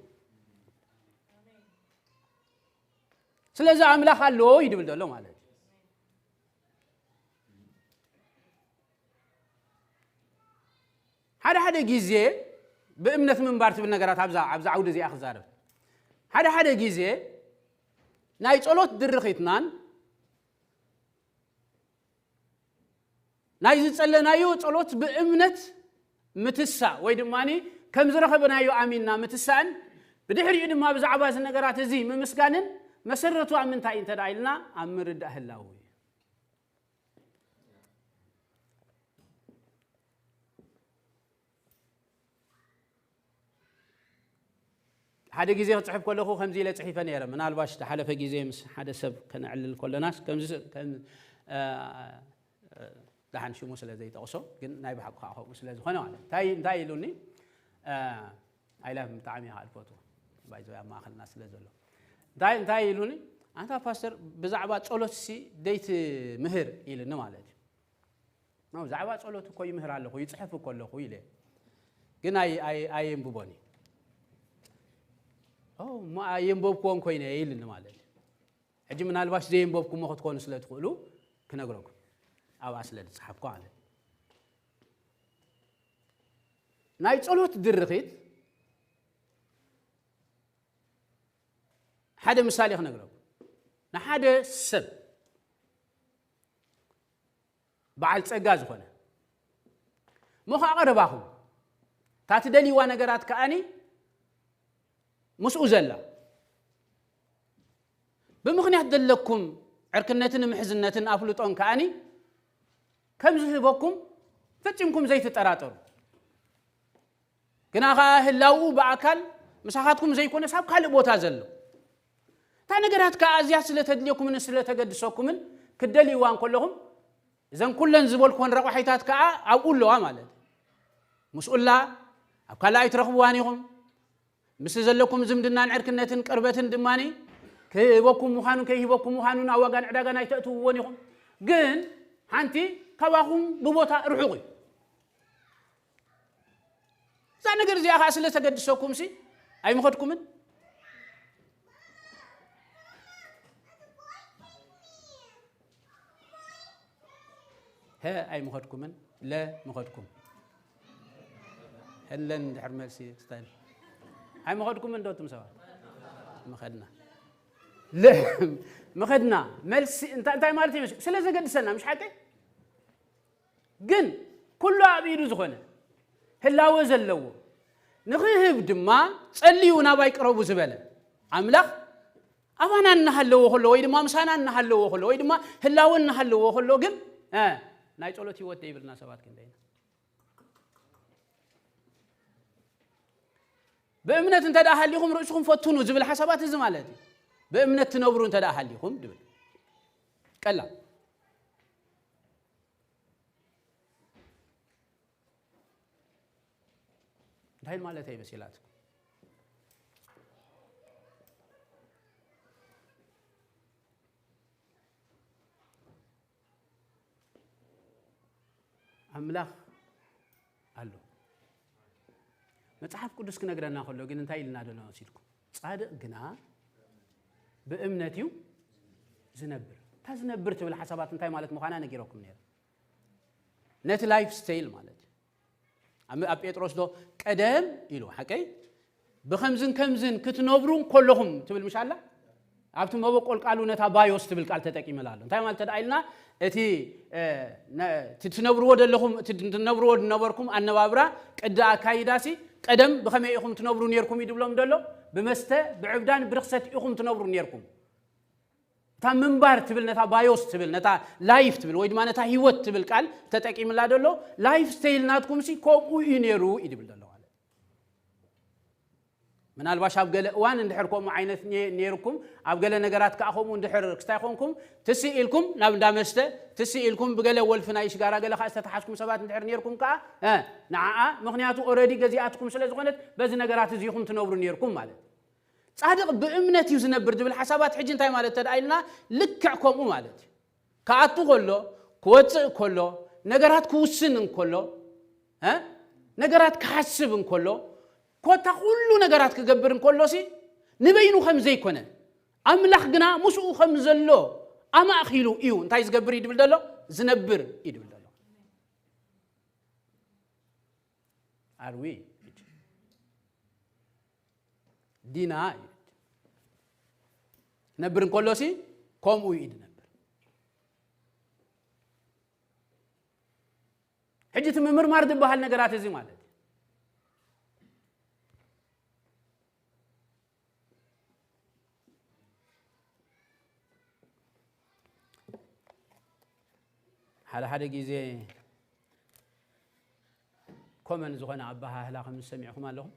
ስለዚ ኣምላኽ ኣሎ እዩ ድብል ዘሎ ማለት እዩ። ሓደ ሓደ ግዜ ብእምነት ምንባር ትብል ነገራት ኣብዛ ኣብዛ ዓውዲ እዚኣ ክዛረብ። ሓደ ሓደ ግዜ ናይ ጸሎት ድርኺትናን ናይ ዝጸለናዮ ጸሎት ብእምነት ምትሳእ ወይ ድማ ከም ዝረኸበናዮ ኣሚንና ምትሳእን ብድሕሪኡ ድማ ብዛዕባ እዚ ነገራት እዚ ምምስጋንን መሰረቱ ኣብ ምንታይ እዩ እንተ ኢልና ኣብ ምርዳእ ህላው እዩ። ሓደ ግዜ ክፅሕፍ ከለኹ ከምዚ ኢለ ፅሒፈ ነይረ። ምናልባሽ ዝሓለፈ ግዜ ምስ ሓደ ሰብ ከነዕልል ከለናስ ከምዚ ከም ደሓን ሽሙ ስለ ዘይጠቕሶ ግን ናይ ብሓቂ ከዓ ከምኡ ስለ ዝኾነ ማለት እንታይ እንታይ ኢሉኒ። ኣይላፍ ብጣዕሚ እየ ከዓ ዝፈትዎ ባይዘ ኣብ ማእኸልና ስለ ዘሎ እንታይ እንታይ ኢሉኒ። ኣንታ ፓስተር ብዛዕባ ጸሎት ሲ ደይት ምህር ኢልኒ ማለት እዩ። ብዛዕባ ጸሎት እኮ ይምህር ኣለኹ ይፅሕፍ እኮ ኣለኹ ኢለ ግን ኣየንብቦን እዩ። እሞ ኣየንበብክዎን ኮይነ ኢልኒ ማለት እዩ። ሕጂ ምናልባሽ ዘየንበብኩሞ ክትኮኑ ስለ ትኽእሉ ክነግረኩም ኣብኣ ስለ ዝፅሓፍኩ ማለት እዩ። ናይ ጸሎት ድርኺት ሓደ ምሳሌ ክነግረኩም። ንሓደ ሰብ በዓል ጸጋ ዝኾነ እሞ ከዓ ቀረባኹም እታ ትደልይዋ ነገራት ከዓኒ ምስኡ ዘላ ብምኽንያት ዘለኩም ዕርክነትን ምሕዝነትን ኣፍልጦን ከዓኒ ከም ዝህበኩም ፈጺምኩም ዘይትጠራጠሩ። ግና ኸዓ ህላውኡ ብኣካል ምሳኻትኩም ዘይኮነስ ኣብ ካልእ ቦታ ዘሎ እታ ነገራት ከኣ ኣዝያ ስለ ተድልየኩምን ስለ ተገድሰኩምን ክትደልይዋ እንከለኹም እዘን ኩለን ዝበልኩወን ረቋሒታት ከኣ ኣብኡ ኣለዋ ማለት እዩ። ምስኡ ኣላ ኣብ ካልእ ኣይትረኽብዋን ኢኹም። ምስ ዘለኩም ዝምድናን ዕርክነትን ቅርበትን ድማ ክህበኩም ምዃኑን ከይህበኩም ምዃኑን ኣብ ዋጋን ዕዳጋን ኣይተእትውዎን ኢኹም። ግን ሓንቲ ካባኹም ብቦታ ርሑቕ እዩ። እዛ ነገር እዚኣ ከዓ ስለ ተገድሰኩም ሲ ኣይምኸድኩምን? ሀ ኣይምኸድኩምን? ለ ምኸድኩም? ሀለን ድሕር መልሲ ስታይል ኣይምኸድኩምን? ዶ እትም ሰባት ምኸድና ለ ምኸድና መልሲ እንታይ እንታይ ማለት እዩ? ስለ ዘገድሰና ምሽ ሓቂ ግን ኩሉ ኣብ ኢዱ ዝኾነ ህላወ ዘለዎ ንኽህብ ድማ ጸልዩ ናባይ ቅረቡ ዝበለ ኣምላኽ ኣባና እናሃለዎ ከሎ ወይ ድማ ምሳና እናሃለዎ ከሎ ወይ ድማ ህላወ እናሃለዎ ከሎ ግን እ፣ ናይ ጸሎት ህይወት ዘይብልና ሰባት ክንደይና ብእምነት እንተ ደኣ ሃሊኹም ርእስኹም ፈትኑ ዝብል ሓሳባት እዚ ማለት እዩ። ብእምነት ትነብሩ እንተ ደኣ ሃሊኹም ድብል ቀላል እንታይ ማለት እዩ መሲላትኩም? ኣምላኽ ኣሎ። መጽሓፍ ቅዱስ ክነግረና ከሎ ግን እንታይ ኢልና ዶ ንወሲድኩም? ጻድቕ ግና ብእምነት እዩ ዝነብር። እታ ዝነብር ትብል ሓሳባት እንታይ ማለት ምዃና ነጊረኩም ነይረ። ነቲ ላይፍ ስታይል ማለት እዩ። ኣብ ኣብ ጴጥሮስ ዶ ቀደም ኢሉ ሓቀይ ብኸምዝን ከምዝን ክትነብሩ እንከለኹም ትብል ምሽ ኣላ ኣብቲ መበቆል ቃሉ ነታ ባዮስ ትብል ቃል ተጠቂመላ ኣሎ እንታይ ማለት ተደኣ ኢልና እቲ እ፣ ነ- እቲ ትነብርዎ ዘለኹም እቲ ትነብርዎ ዝነበርኩም ኣነባብራ ቅዲ ኣካይዳሲ ቀደም ብኸመይ ኢኹም ትነብሩ ነርኩም እዩ ድብሎም ዘሎ ብመስተ ብዕብዳን ብርክሰት ኢኹም ትነብሩ ነርኩም እታ ምንባር ትብል ነታ ባዮስ ትብል ነታ ላይፍ ትብል ወይ ድማ ነታ ህይወት ትብል ቃል ተጠቂምላ ዘሎ ላይፍ ስታይል ናትኩም ሲ ከምኡ እዩ ነይሩ እዩ ድብል ዘሎ ማለት ምናልባሽ ኣብ ገለ እዋን እንድሕር ከምኡ ዓይነት ኔ- ነይርኩም ኣብ ገለ ነገራት ከዓ ከምኡ እንድሕር ክስታይ ኮንኩም ትስእ ኢልኩም ናብ እንዳ መስተ ትስእ ኢልኩም ብገለ ወልፊ ናይ ሽጋራ ገለ ከዓ ዝተተሓዝኩም ሰባት እንድሕር ነይርኩም ከዓ እ፣ ንዓኣ ምክንያቱ ኦረዲ ገዚኣትኩም ስለ ዝኾነት በዚ ነገራት እዚኹም ትነብሩ ነይርኩም ማለት ጻድቕ ብእምነት እዩ ዝነብር ዝብል ሓሳባት ሕጂ እንታይ ማለት ተደኣ ኢልና ልክዕ ከምኡ ማለት እዩ ክኣቱ ከሎ ክወፅእ ከሎ ነገራት ክውስን እንከሎ እ፣ ነገራት ክሓስብ እንከሎ ኮታ ኩሉ ነገራት ክገብር እንከሎ ሲ ንበይኑ ከም ዘይኮነ ኣምላኽ ግና ምስኡ ከም ዘሎ ኣማእኺሉ እዩ እንታይ ዝገብር እዩ ድብል ዘሎ? ዝነብር እዩ ድብል ዘሎ። ኣርዊ ዲና እዩ ነብር እንከሎሲ ከምኡ እዩ ድነብር። ሕጂ እቲ ምምርማር ዝበሃል ነገራት እዚ ማለት እዩ። ሓደ ሓደ ግዜ ኮመን ዝኾነ ኣበሃህላ ከም ዝሰሚዕኹም ኣለኹም።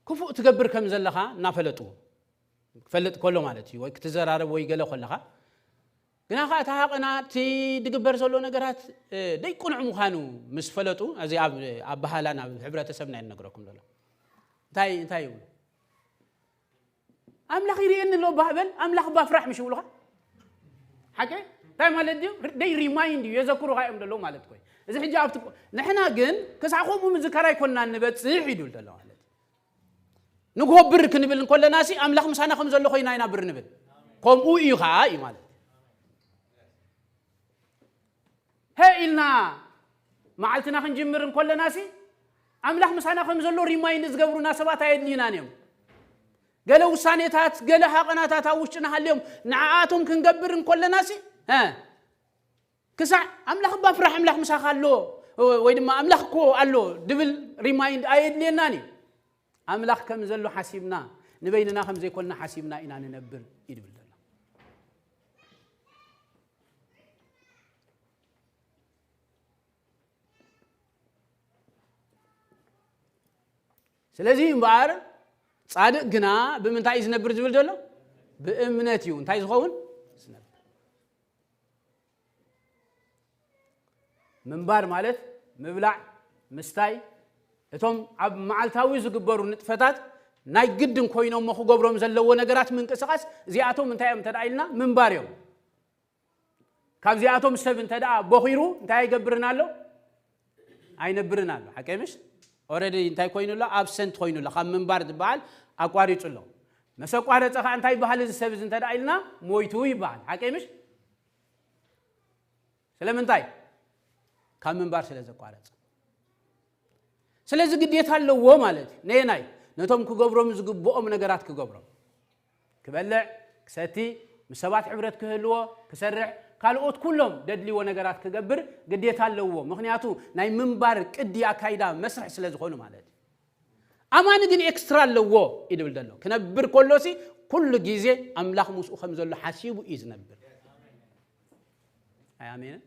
ክፉእ ትገብር ከም ዘለኻ እናፈለጡ ክፈልጥ ከሎ ማለት እዩ፣ ወይ ክትዘራረብ ወይ ገለ ከለኻ፣ ግና ኸዓ እቲ ሃቐና እቲ ድግበር ዘሎ ነገራት ደይቅኑዕ ምዃኑ ምስ ፈለጡ፣ እዚ ኣብ ኣበሃላን ኣብ ሕብረተሰብና እየ ንነግረኩም ዘሎ። እንታይ እንታይ ይብሉ? ኣምላኽ ይርእየኒ ኣሎ እባ በል፣ ኣምላኽ እባ ፍራሕ ምሽ ይብሉኻ። ሓቂ እንታይ ማለት ድዩ? ደይ ሪማይንድ እዩ፣ የዘክሩኻ እዮም ዘለዉ ማለት እኮ እዩ። እዚ ሕጂ ኣብቲ ንሕና ግን ክሳዕ ከምኡ ምዝካር ኣይኮንና ንበጽሕ ይድብል ዘሎ ማለት እዩ። ንጎብር ክንብል እንኮለና ሲ ኣምላኽ ምሳና ከም ዘሎ ኮይና ኢና ብር ንብል። ከምኡ እዩ ኸዓ እዩ ማለት እዩ። ሀ ኢልና መዓልትና ክንጅምር እንኮለና ሲ ኣምላኽ ምሳና ከም ዘሎ ሪማይንድ ዝገብሩና ሰባት ኣየድልዩናን እዮም። ገለ ውሳኔታት፣ ገለ ሃቐናታት ኣብ ውሽጥና ሃልዮም ንዓኣቶም ክንገብር እንኮለና ሲ ክሳዕ ኣምላኽ እባ ፍራሕ ኣምላኽ ምሳኻ ኣሎ ወይ ድማ ኣምላኽ እኮ ኣሎ ድብል ሪማይንድ ኣየድልየናን እዩ። ኣምላኽ ከም ዘሎ ሓሲብና ንበይንና ከም ዘይኮንና ሓሲብና ኢና ንነብር እዩ ድብል ዘሎ። ስለዚ እምበኣር ጻድቕ ግና ብምንታይ እዩ ዝነብር ዝብል ዘሎ? ብእምነት እዩ እንታይ ዝኸውን? ዝነብር። ምንባር ማለት ምብላዕ፣ ምስታይ፣ እቶም ኣብ መዓልታዊ ዝግበሩ ንጥፈታት ናይ ግድን ኮይኖም እሞ ክገብሮም ዘለዎ ነገራት ምንቅስቓስ እዚኣቶም እንታይ እዮም እንተ ደኣ ኢልና ምንባር እዮም። ካብዚኣቶም ሰብ እንተ ደኣ ቦኺሩ እንታይ ኣይገብርን ኣሎ? ኣይነብርን ኣሎ። ሓቀይ ምሽ? ኦረዲ እንታይ ኮይኑ ኣሎ? ኣብሰንት ኮይኑ ኣሎ። ካብ ምንባር ዝበሃል ኣቋሪጹ ኣሎ። መሰ ኣቋረጸ ከዓ እንታይ ይበሃል? እዚ ሰብ እዚ እንተ ደኣ ኢልና ሞይቱ ይበሃል። ሓቀይ ምሽ? ስለምንታይ? ካብ ምንባር ስለ ዘቋረጸ። ስለዚ ግዴታ ኣለዎ ማለት እዩ። ነየናይ? ነቶም ክገብሮም ዝግብኦም ነገራት ክገብሮም። ክበልዕ፣ ክሰቲ፣ ምስ ሰባት ሕብረት ክህልዎ፣ ክሰርሕ፣ ካልኦት ኩሎም ደድልዎ ነገራት ክገብር ግዴታ ኣለዎ። ምኽንያቱ ናይ ምንባር ቅዲ ኣካይዳ መስርሕ ስለ ዝኾኑ ማለት እዩ። ኣማኒ ግን ኤክስትራ ኣለዎ እዩ ድብል ዘሎ። ክነብር ከሎሲ ኩሉ ግዜ ኣምላኽ ምስኡ ከም ዘሎ ሓሲቡ እዩ ዝነብር። ኣይ ኣሜንን?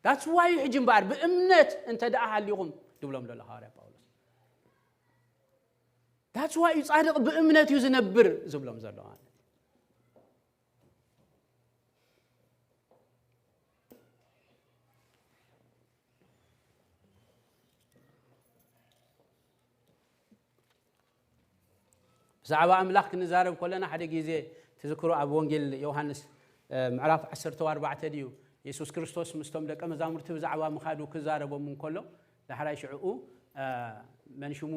That's why ሕጂ እምበኣር ብእምነት እንተ ደኣ ሃሊኹም ድብሎም ዘሎ ሃዋርያ ጳውሎስ። That's why እዩ ጻድቕ ብእምነት እዩ ዝነብር ዝብሎም ዘሎ ማለት እዩ። ብዛዕባ ኣምላኽ ክንዛረብ ከለና ሓደ ግዜ ትዝክሩ ኣብ ወንጌል ዮሃንስ ምዕራፍ ዓሰርተ ኣርባዕተ ድዩ የሱስ ክርስቶስ ምስቶም ደቀ መዛሙርቲ ብዛዕባ ምኻዱ ክዛረቦም እንከሎ ዳሕራይ ሽዕኡ መን ሽሙ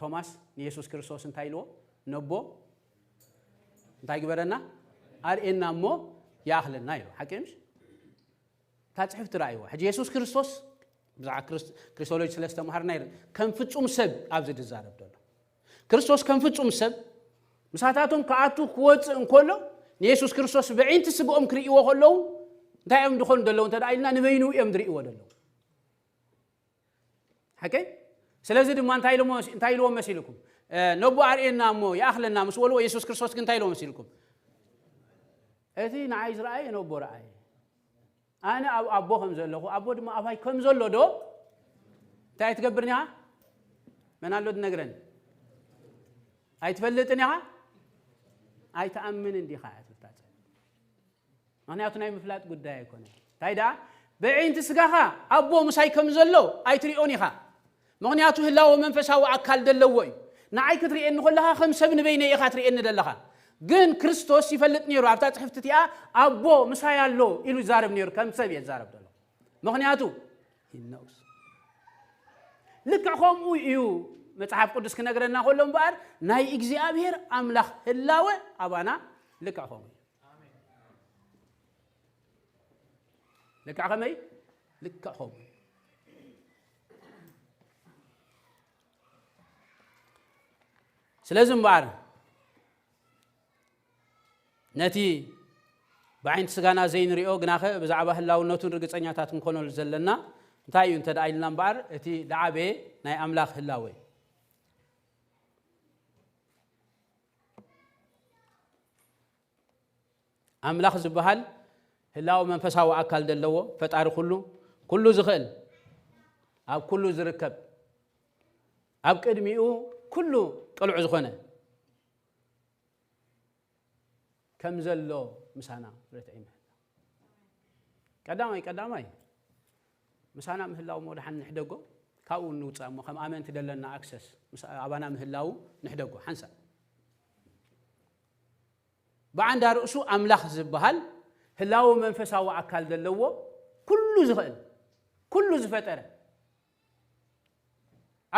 ቶማስ ንየሱስ ክርስቶስ እንታይ ኢልዎ? ነቦ እንታይ ግበረና? ኣርእየና እሞ ይኣኽለና ኢሉ። ሓቂ ምሽ? እታ ጽሕፍቲ ረኣይዋ። ሕጂ የሱስ ክርስቶስ ብዛዕባ ክሪስቶሎጂ ስለ ዝተምሃርና ይር ከም ፍጹም ሰብ ኣብዚ ዝዛረብ ዘሎ ክርስቶስ ከም ፍጹም ሰብ ምሳታቶም ክኣቱ ክወፅእ እንከሎ ንየሱስ ክርስቶስ ብዒንቲ ስግኦም ክርእይዎ ከለዉ እንታይ እዮም ዝኾኑ ዘለዉ እንተ ኢልና ንበይኑ እዮም ዝርእይዎ ዘለዉ። ሓቀይ? ስለዚ ድማ እንታይ ኢልዎ መሲልኩም? ነቦ ኣርእየና እሞ ይኣኽለና ምስ በልዎ የሱስ ክርስቶስ ግን እንታይ ኢልዎ መሲልኩም? እቲ ንዓይ ዝረኣየ ነቦ ረኣየ። ኣነ ኣብ ኣቦ ከም ዘለኹ ኣቦ ድማ ኣባይ ከም ዘሎ ዶ እንታይ ኣይትገብርን ኢኻ? መን ኣሎ ዝነግረኒ? ኣይትፈልጥን ኢኻ? ኣይትኣምንን ዲኻ እያ ትብልታ። ምኽንያቱ ናይ ምፍላጥ ጉዳይ ኣይኮነን። እንታይ ደኣ ብዒንቲ ስጋኻ ኣቦ ምሳይ ከም ዘሎ ኣይትሪኦን ኢኻ። ምኽንያቱ ህላወ መንፈሳዊ ኣካል ዘለዎ እዩ። ንዓይ ክትርእየኒ ከለኻ ከም ሰብ ንበይነይ ኢኻ ትርእየኒ ዘለኻ። ግን ክርስቶስ ይፈልጥ ነይሩ ኣብታ ጽሕፍቲ እቲኣ ኣቦ ምሳይ ኣሎ ኢሉ ይዛረብ ነይሩ ከም ሰብ እየ ዝዛረብ ዘሎ። ምኽንያቱ he knows። ልክዕ ከምኡ እዩ መጽሓፍ ቅዱስ ክነግረና ከሎ እምበኣር ናይ እግዚኣብሔር ኣምላኽ ህላወ ኣባና ልክዕ ከምኡ እዩ። ልክዕ ከመይ? ልክዕ ከምኡ እዩ። ስለዚ እምበኣር ነቲ ብዓይንቲ ስጋና ዘይንሪኦ ግናኸ ብዛዕባ ህላውነቱን ርግጸኛታት ክንኮነሉ ዘለና እንታይ እዩ እንተ ደኣ ኢልና እምበኣር እቲ ደዓበየ ናይ ኣምላኽ ህላወ እዩ። ኣምላኽ ዝበሃል ህላው መንፈሳዊ ኣካል ዘለዎ ፈጣሪ ኩሉ ኩሉ ዝኽእል ኣብ ኩሉ ዝርከብ ኣብ ቅድሚኡ ኩሉ ቅሉዕ ዝኾነ ከም ዘሎ ምሳና ርትዒ ምሕላ ቀዳማይ ቀዳማይ ምሳና ምህላው እሞ ደሓን ንሕደጎ ካብኡ ንውፃእ እሞ ከም ኣመንቲ ደለና ኣክሰስ ኣባና ምህላው ንሕደጎ ሓንሳብ ብዓንዳ ርእሱ ኣምላኽ ዝበሃል ህላው መንፈሳዊ ኣካል ዘለዎ ኩሉ ዝኽእል ኩሉ ዝፈጠረ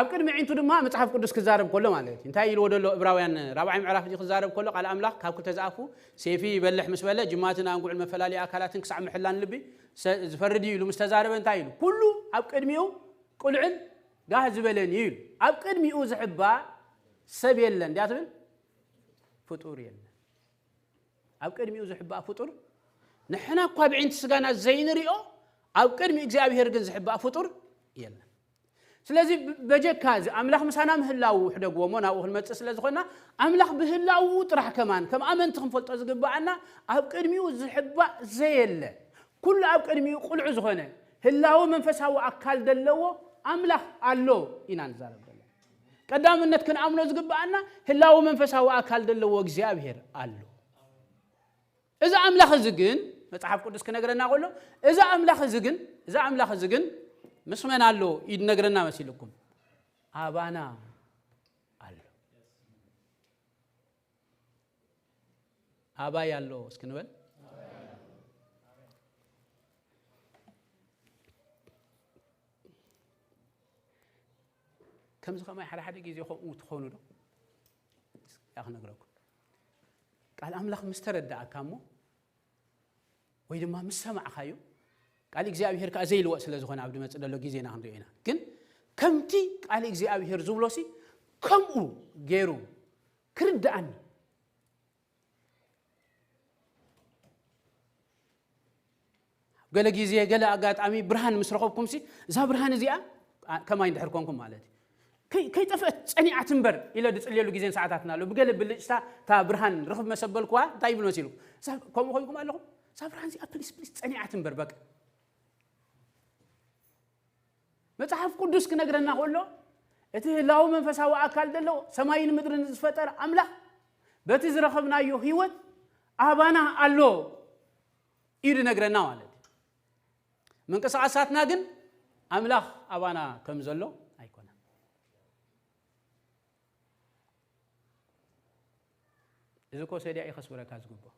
ኣብ ቅድሚ ዒንቱ ድማ መጽሓፍ ቅዱስ ክዛረብ ከሎ ማለት እዩ እንታይ ኢልዎ ደሎ እብራውያን ራብዓይ ምዕራፍ እዚ ክዛረብ ከሎ ቃል ኣምላኽ ካብ ክልተ ዝኣፉ ሴፊ ይበልሕ ምስ በለ ጅማትን ኣንጉዕን መፈላለዩ ኣካላትን ክሳዕ ምሕላን ልቢ ዝፈርድ እዩ ኢሉ ምስ ተዛረበ እንታይ ኢሉ ኩሉ ኣብ ቅድሚኡ ቁልዕን ጋህ ዝበለን እዩ ኢሉ ኣብ ቅድሚኡ ዝሕባ ሰብ የለን እንዲያ ትብል ፍጡር የለን ኣብ ቅድሚኡ ዝሕባእ ፍጡር ንሕና እኳ ብዒንቲ ስጋና ዘይንሪኦ ኣብ ቅድሚ እግዚኣብሄር ግን ዝሕባእ ፍጡር የለን ስለዚ በጀካ እዚ ኣምላኽ ምሳና ምህላው ሕደግዎ እሞ ናብኡ ክንመፅእ ስለ ዝኾና ኣምላኽ ብህላውኡ ጥራሕ ከማን ከም ኣመንቲ ክንፈልጦ ዝግብኣና ኣብ ቅድሚኡ ዝሕባእ ዘየለ ኩሉ ኣብ ቅድሚኡ ቁልዑ ዝኾነ ህላው መንፈሳዊ ኣካል ዘለዎ ኣምላኽ ኣሎ ኢና ንዛረብ ዘለና ቀዳምነት ክንኣምኖ ዝግብኣና ህላው መንፈሳዊ ኣካል ዘለዎ እግዚኣብሄር ኣሎ እዚ ኣምላኽ እዚ ግን መጽሓፍ ቅዱስ ክነግረና ከሎ እዚ ኣምላኽ እዚ ግን እዚ ኣምላኽ እዚ ግን ምስ መን ኣሎ ይነግረና መሲልኩም ኣባና ኣሎ ኣባይ ኣሎ እስኪ ንበል ከምዚ ከማይ ሓደ ሓደ ግዜ ከምኡ ትኾኑ ዶ ያ ክነግረኩም ቃል ኣምላኽ ምስ ተረዳእካ እሞ ወይ ድማ ምስ ሰማዕካዮ ቃል እግዚኣብሔር ከዓ ዘይልወጥ ስለ ዝኾነ ኣብ ድመፅ ደሎ ግዜና ክንሪኦ ኢና ግን ከምቲ ቃል እግዚኣብሔር ዝብሎሲ ከምኡ ገይሩ ክርድኣኒ ገለ ግዜ ገለ ኣጋጣሚ ብርሃን ምስ ረኸብኩም ሲ እዛ ብርሃን እዚኣ ከማይ እንድሕር ኮንኩም ማለት እዩ ከይጠፍአት ፀኒዓት እምበር ኢለ ዝፅልየሉ ግዜን ሰዓታትን ኣሎ ብገለ ብልጭታ እታ ብርሃን ርኽብ መሰበልኩዋ እንታይ ይብል መሲሉ ከምኡ ኮይንኩም ኣለኹም እዛ ብርሃን እዚኣ ፕሊስ ፕሊስ ፀኒዓት እምበር በቃ መጽሓፍ ቅዱስ ክነግረና ከሎ እቲ ህላዊ መንፈሳዊ ኣካል ዘለዎ ሰማይን ምድርን ዝፈጠረ ኣምላኽ በቲ ዝረኸብናዮ ህይወት ኣባና ኣሎ እዩ ዝነግረና ማለት እዩ። ምንቅስቓሳትና ግን ኣምላኽ ኣባና ከም ዘሎ ኣይኮነን። እዚ እኮ ሰዲያ እዩ ከስብረካ ዝግብኦ።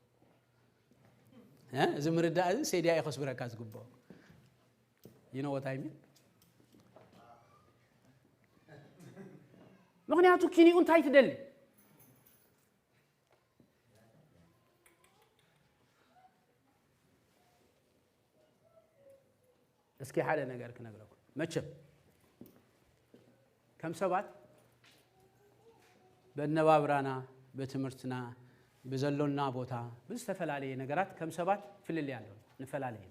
እ? እዚ ምርዳእ እዚ ሰዲያ እዩ ከስብረካ ዝግብኦ። You know what I mean? ምኽንያቱ ኪኒኡ እንታይ ትደሊ? እስኪ ሓደ ነገር ክነግረኩም። መቸም ከም ሰባት በነባብራና፣ በትምህርትና፣ ብዘሎና ቦታ፣ ብዝተፈላለየ ነገራት ከም ሰባት ፍልልይ ኣለና፣ ንፈላለየ ኢና።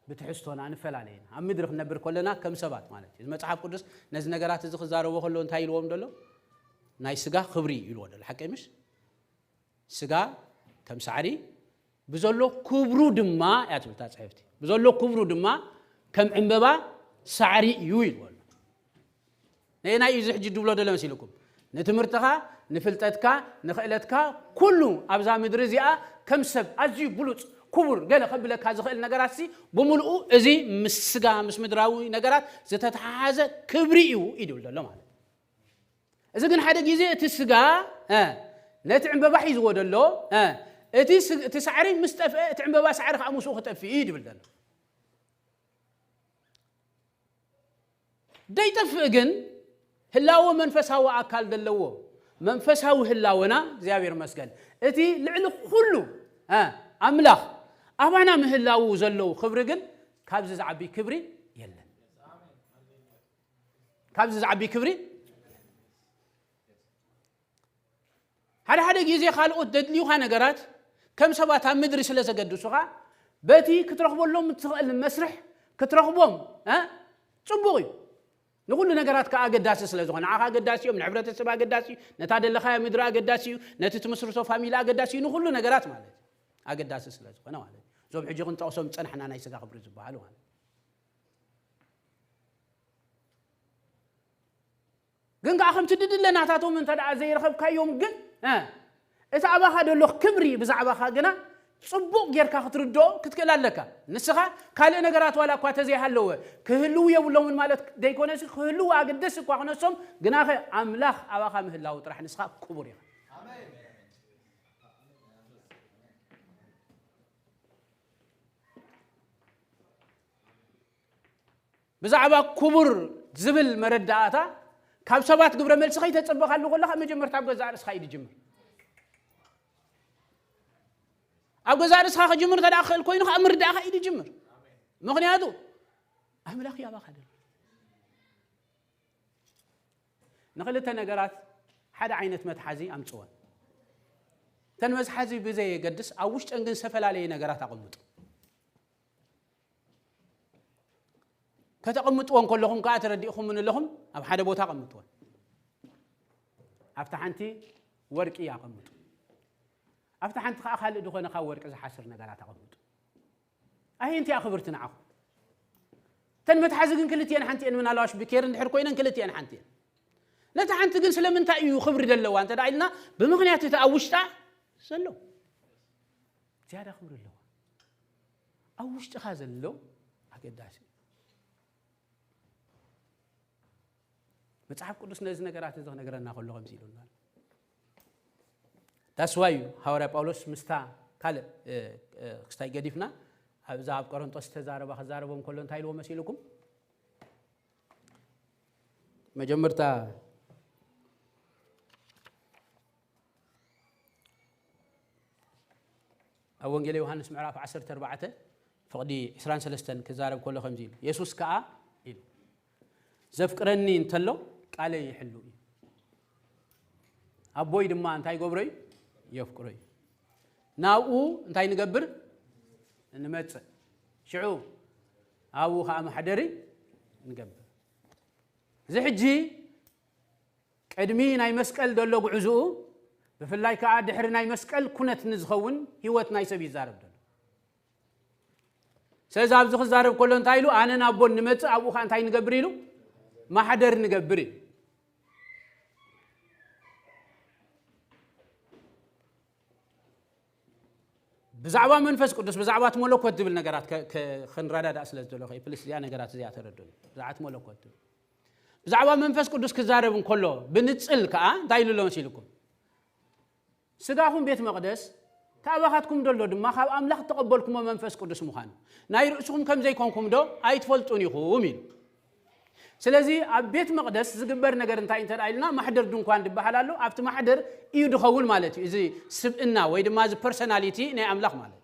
ብትሕዝቶና ንፈላለየ ኢና። ኣብ ምድሪ ክንነብር ከለና ከም ሰባት ማለት እዩ። መጽሓፍ ቅዱስ ነዚ ነገራት እዚ ክዛረቦ ከሎ እንታይ ኢልዎም ደሎ? ናይ ስጋ ክብሪ እዩ ኢልዎ ደሎ። ሓቀይ ምሽ? ስጋ ከም ሳዕሪ ብዘሎ ክብሩ ድማ እያ ትብል እታ ጽሕፍቲ። ብዘሎ ክብሩ ድማ ከም ዕምበባ ሳዕሪ እዩ ኢልዎ ኣሎ። ነየናይ እዩ እዚ ሕጂ ድብሎ ደሎ መሲልኩም? ንትምህርትኻ፣ ንፍልጠትካ፣ ንኽእለትካ፣ ኩሉ ኣብዛ ምድሪ እዚኣ ከም ሰብ ኣዝዩ ብሉጽ፣ ክቡር፣ ገለ ከብለካ ዝኽእል ነገራትሲ ብምልኡ እዚ ምስ ስጋ፣ ምስ ምድራዊ ነገራት ዝተተሓሓዘ ክብሪ እዩ እዩ ድብል ደሎ ማለት እዩ። እዚ ግን ሓደ ግዜ እቲ ስጋ እ፣ ነቲ ዕምበባ ሒዝዎ ደሎ እ፣ እቲ ስ- እቲ ሳዕሪ ምስ ጠፍአ እቲ ዕምበባ ሳዕሪ ከዓ ምስኡ ክጠፍእ እዩ ድብል ደሎ። ደይጠፍእ ግን ህላወ መንፈሳዊ ኣካል ዘለዎ መንፈሳዊ ህላወና እግዚኣብሔር መስገን እቲ ልዕሊ ኩሉ ኣምላኽ ኣባና ምህላው ዘለዉ ክብሪ ግን ካብዚ ዝዓቢ ክብሪ የለን። ካብዚ ዝዓቢ ክብሪ ሓደ ሓደ ግዜ ካልኦት ደድልዩኻ ነገራት ከም ሰባት ኣብ ምድሪ ስለ ዘገድሱኻ በቲ ክትረኽበሎም እትኽእል መስርሕ ክትረኽቦም ጽቡቕ እዩ። ንኹሉ ነገራት ከኣ ኣገዳሲ ስለ ዝኾነ ንዓኻ ኣገዳሲ እዮም፣ ንሕብረተሰብ ኣገዳሲ እዩ፣ ነታ ደለኻያ ምድሪ ኣገዳሲ እዩ፣ ነቲ ትምስርቶ ፋሚሊ ኣገዳሲ እዩ፣ ንኹሉ ነገራት ማለት እዩ ኣገዳሲ ስለ ዝኾነ ማለት እዩ። እዞም ሕጂ ክንጠቕሶም ዝጸናሕና ናይ ስጋ ክብሪ ዝበሃሉ ማለት እዩ። ግን ከዓ ከምቲ ድድለ ናታቶም እንተ ደኣ ዘይረኸብካዮም ግን እቲ ኣባኻ ደሎ ክብሪ ብዛዕባኻ ግና ጽቡቕ ጌርካ ክትርድኦ ክትክእል ኣለካ። ንስኻ ካልእ ነገራት ዋላ እኳ ተዘይሃለወ ክህልው የብሎምን ማለት ዘይኮነሲ ክህልው ኣገደሲ እኳ ክነሶም ግናኸ ኣምላኽ ኣባኻ ምህላው ጥራሕ ንስኻ ክቡር ኢኻ። ብዛዕባ ክቡር ዝብል መረዳእታ ካብ ሰባት ግብረ መልሲ ከይተጸበኻሉ ከለኻ መጀመርታ ኣብ ገዛእ ርእስኻ እዩ ዝጅምር። ኣብ ገዛእ ርእስኻ ክጅምር እንተ ደኣ ክኽእል ኮይኑ ከዓ ምርዳእኻ እዩ ዝጅምር። ምኽንያቱ ኣምላኽ እዩ ኣባኻ ዘሎ። ንኽልተ ነገራት ሓደ ዓይነት መትሓዚ ኣምጽወን። እተን መትሓዚ ብዘየገድስ ኣብ ውሽጠን ግን ዝተፈላለየ ነገራት ኣቐምጡ። ከተቐምጥዎ እንከለኹም ከዓ ተረዲእኹምን ኣለኹም ኣብ ሓደ ቦታ ኣቐምጥወን። ኣብታ ሓንቲ ወርቂ ኣቐምጡ። ኣብታ ሓንቲ ከዓ ካልእ ዝኾነ ካብ ወርቂ ዝሓስር ነገራት ኣቐምጡ። ኣየንቲ እያ ክብርቲ ንዓኹም? እተን መትሓዚ ግን ክልቲኤን ሓንቲ እየን። ምናልባሽ ብኬር እንድሕር ኮይነን ክልቲኤን ሓንቲ እየን። ነታ ሓንቲ ግን ስለምንታይ እዩ ክብሪ ዘለዋ እንተ ደኣ ኢልና ብምኽንያት እቲ ኣብ ውሽጣ ዘሎ ዝያዳ ክብሪ ኣለዋ። ኣብ ውሽጥኻ ዘሎ ኣገዳሲ እዩ። መጽሓፍ ቅዱስ ነዚ ነገራት እዚ ክነግረና ከሎ ከምዚ ኢሉና ኣሎ። ዳስዋይ እዩ ሃዋርያ ጳውሎስ ምስታ ካልእ ክስታይ ገዲፍና ኣብዛ ኣብ ቆሮንጦስ ዝተዛረባ ክዛረቦም ከሎ እንታይ ኢልዎ መሲልኩም? መጀመርታ ኣብ ወንጌል ዮሃንስ ምዕራፍ ዓሰርተ ኣርባዕተ ፍቕዲ ዕስራን ሰለስተን ክዛረብ ከሎ ከምዚ ኢሉ፣ የሱስ ከኣ ኢሉ፣ "ዘፍቅረኒ እንተሎ ቃለይ ይሕሉ እዩ። ኣቦይ ድማ እንታይ ይገብሮ እዩ? የፍቅሮ እዩ። ናብኡ እንታይ ንገብር? ንመጽእ። ሽዑ ኣብኡ ከኣ መሕደሪ ንገብር." እዚ ሕጂ ቅድሚ ናይ መስቀል ዘሎ ጉዕዝኡ፣ ብፍላይ ከኣ ድሕሪ ናይ መስቀል ኩነት ንዝኸውን ህይወት ናይ ሰብ ይዛረብ ዘሎ። ስለዚ ኣብዚ ክዛረብ ከሎ እንታይ ኢሉ? "ኣነ ናብ ኣቦ ንመጽእ፣ ኣብኡ ከኣ እንታይ ንገብር?" ኢሉ፣ "ማሕደር ንገብር" ኢሉ። ብዛዕባ መንፈስ ቅዱስ፣ ብዛዕባ እቲ መለኮት ዝብል ነገራት ከ-፣ ከ-፣ ክንረዳዳእ ስለ ዝደለኹ እየ፣ ፕሊስ፣ እዚኣ ነገራት እዚኣ ተረድኡኒ። ብዛዕባ እቲ መለኮት ዝብል። ብዛዕባ መንፈስ ቅዱስ ክዛረብ እንከሎ፣ ብንጽል ከኣ እንታይ ኢሉ ኣሎ መሲልኩም? "ስጋኹም ቤት መቕደስ፣ እቲ ኣባኻትኩም ዘሎ ድማ ካብ ኣምላኽ እተቐበልኩሞ መንፈስ ቅዱስ ምዃኑ፣ ናይ ርእስኹም ከም ዘይኮንኩም ዶ ኣይትፈልጡን ኢኹም?" ኢሉ። ስለዚ ኣብ ቤት መቕደስ ዝግበር ነገር እንታይ እንተ ደኣ ኢልና፣ ማሕደር ድንኳን ዝበሃል ኣሎ። ኣብቲ ማሕደር እዩ ድኸውን ማለት እዩ። እዚ ስብእና ወይ ድማ እዚ ፐርሰናሊቲ ናይ ኣምላኽ ማለት እዩ።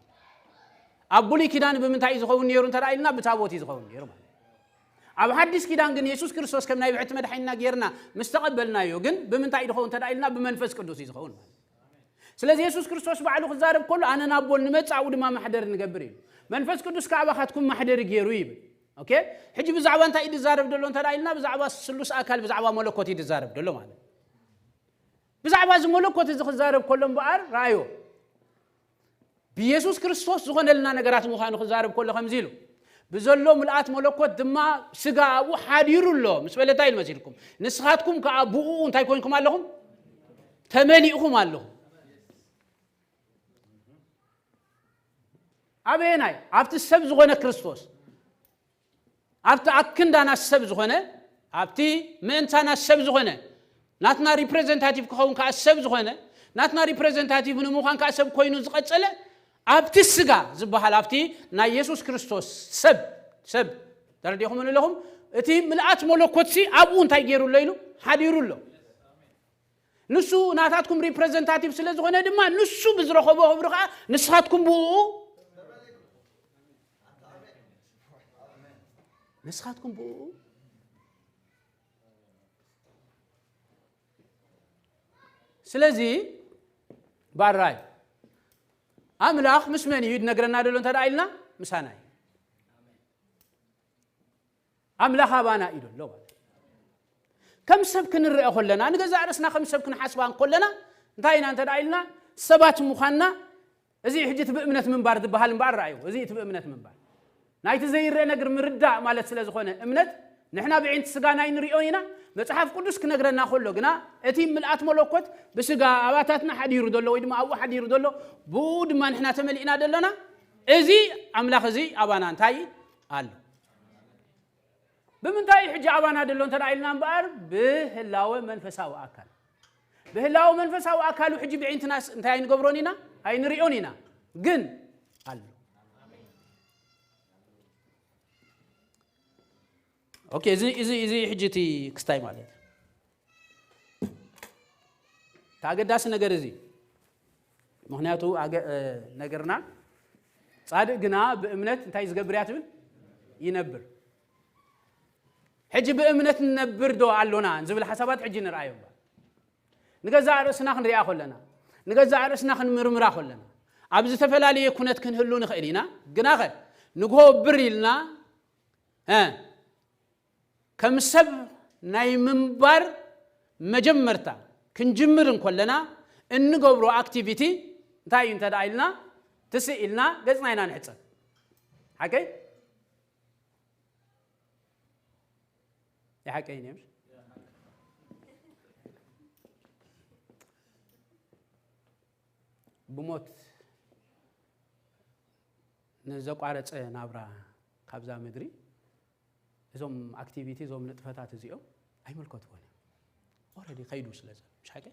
ኣብ ብሉይ ኪዳን ብምንታይ እዩ ዝኸውን ነይሩ እንተ ደኣ ኢልና፣ ብታቦት እዩ ዝኸውን ነይሩ ማለት እዩ። ኣብ ሓዲስ ኪዳን ግን የሱስ ክርስቶስ ከም ናይ ብሕቲ መድሓኒና ጌርና ምስ ተቐበልናዮ ግን ብምንታይ እዩ ዝኸውን እንተ ደኣ ኢልና፣ ብመንፈስ ቅዱስ እዩ ዝኸውን ማለት እዩ። ስለዚ የሱስ ክርስቶስ ባዕሉ ክዛረብ ከሎ፣ "ኣነ ናብ ኣቦ ንመጽእ፣ ኣብኡ ድማ ማሕደር ንገብር" ኢሉ። "መንፈስ ቅዱስ ከኣ ኣባኻትኩም ማሕደሪ ገይሩ" ይብል። ኦኬ? ሕጂ ብዛዕባ እንታይ እዩ ዝዛረብ ዘሎ እንተ ደኣ ኢልና፣ ብዛዕባ ስሉስ ኣካል፣ ብዛዕባ መለኮት እዩ ዝዛረብ ዘሎ ማለት እዩ። ብዛዕባ እዚ መለኮት እዚ ክዛረብ ከሎ እምበኣር፣ ረኣዮ፣ ብየሱስ ክርስቶስ ዝኾነልና ነገራት ምዃኑ ክዛረብ ከሎ ከምዚ ኢሉ፣ "ብዘሎ ምልኣት መለኮት ድማ ስጋ ኣብኡ ሓዲሩ ኣሎ" ምስ በለ እንታይ ኢሉ መሲልኩም? "ንስኻትኩም ከኣ ብእኡ እንታይ ኮይንኩም ኣለኹም? ተመሊእኹም ኣለኹም።" ኣበየናይ? ኣብቲ ሰብ ዝኾነ ክርስቶስ፣ ኣብቲ ኣክንዳና ሰብ ዝኾነ፣ ኣብቲ ምእንታና ሰብ ዝኾነ፣ ናትና ሪፕሬዘንታቲቭ ክኸውን ከኣ ሰብ ዝኾነ፣ ናትና ሪፕሬዘንታቲቭ ንምዃን ከኣ ሰብ ኮይኑ ዝቐጸለ፣ ኣብቲ ስጋ ዝበሃል፣ ኣብቲ ናይ የሱስ ክርስቶስ ሰብ፣ ሰብ፣ ተረዲእኹምኒ ኣለኹም? እቲ ምልኣት መለኮትሲ ኣብኡ እንታይ ገይሩ ኣሎ ኢሉ ሓዲሩ ኣሎ። ንሱ ናታትኩም ሪፕሬዘንታቲቭ ስለ ዝኾነ ድማ ንሱ ብዝረኸቦ ክብሪ ከዓ ንስኻትኩም ብኡ ንስኻትኩም ብኡ ስለዚ ባራይ ኣምላኽ ምስ መን እዩ ዝነግረና ደሎ እንተ ኢልና ምሳና እዩ። ኣምላኽ ኣባና እዩ ደሎ ማለት እዩ። ከም ሰብ ክንረአ ከለና ንገዛእ ርእስና ከም ሰብ ክንሓስባ ከለና እንታይ ኢና እንተ ኢልና ሰባት ምዃንና እዚ ሕጂ እቲ ብእምነት ምንባር ዝበሃል እምበኣር ረኣዩ። እዚ እቲ ብእምነት ምንባር ናይቲ ዘይረአ ነገር ምርዳእ ማለት ስለ ዝኾነ እምነት ንሕና ብዒንቲ ስጋና ኣይንሪኦን ኢና። መጽሓፍ ቅዱስ ክነግረና ከሎ ግና እቲ ምልኣት መለኮት ብስጋ ኣባታትና ሓዲሩ ዘሎ ወይ ድማ ኣብኡ ሓዲሩ ዘሎ ብኡ ድማ ንሕና ተመሊእና ደለና። እዚ ኣምላኽ እዚ ኣባና እንታይ ኣሎ? ብምንታይ ሕጂ ኣባና ደሎ እንተ ኢልና እምበኣር ብህላወ መንፈሳዊ ኣካል ብህላወ መንፈሳዊ ኣካሉ ሕጂ ብዒንትናስ እንታይ ኣይንገብሮን ኢና ኣይንሪኦን ኢና ግን ኣሎ። ኦኬ እዚ እዚ እዚ ሕጂ እቲ ክስታይ ማለት እቲ ኣገዳሲ ነገር እዚ ምክንያቱ ነገርና ጻድቅ ግና ብእምነት እንታይ ዝገብር እያ ትብል ይነብር። ሕጂ ብእምነት ንነብር ዶ ኣሎና ዝብል ሓሳባት ሕጂ ንርኣዮ እባ ንገዛእ ርእስና ክንሪኣ ከለና ንገዛእ ርእስና ክንምርምራ ከለና ኣብ ዝተፈላለየ ኩነት ክንህሉ ንኽእል ኢና። ግናኸ ንግሆ ብር ኢልና ከም ሰብ ናይ ምንባር መጀመርታ ክንጅምር እንኮለና እንገብሮ ኣክቲቪቲ እንታይ እዩ እንተ ኢልና ትስእ ኢልና ገጽና ኢና ንሕጸብ። ሓቀይ ይሓቀይ ነምሽ ብሞት ንዘቋረጸ ናብራ ካብዛ ምድሪ እዞም ኣክቲቪቲ እዞም ንጥፈታት እዚኦም ኣይምልከትዎን እዮም። ኦረዲ ከይዱ ስለ ዘሎ ምሽ ሓቂ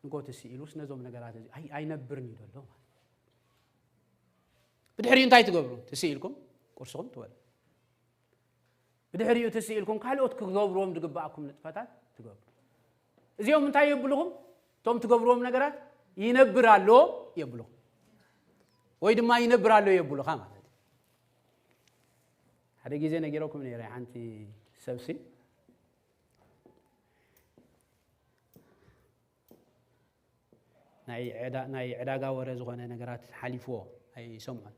ንጎ ትስኢሉስ ነዞም ነገራት እዚ ኣይነብርን እዩ ዘሎ ማለት። ብድሕሪኡ እንታይ ትገብሩ? ትስኢልኩም ቁርስኹም ትበሉ። ብድሕሪኡ ትስኢልኩም ካልኦት ክገብርዎም ዝግብኣኩም ንጥፈታት ትገብሩ። እዚኦም እንታይ የብልኹም? እቶም ትገብርዎም ነገራት ይነብር ኣሎ የብልኹም ወይ ድማ ይነብር ኣሎ የብሉኻ ማለት እዩ። ሓደ ግዜ ነጊረኩም ነይረ ሓንቲ ሰብሲ ናይ ዕዳጋ ወረ ዝኾነ ነገራት ሓሊፍዎ ኣይሰምዖን።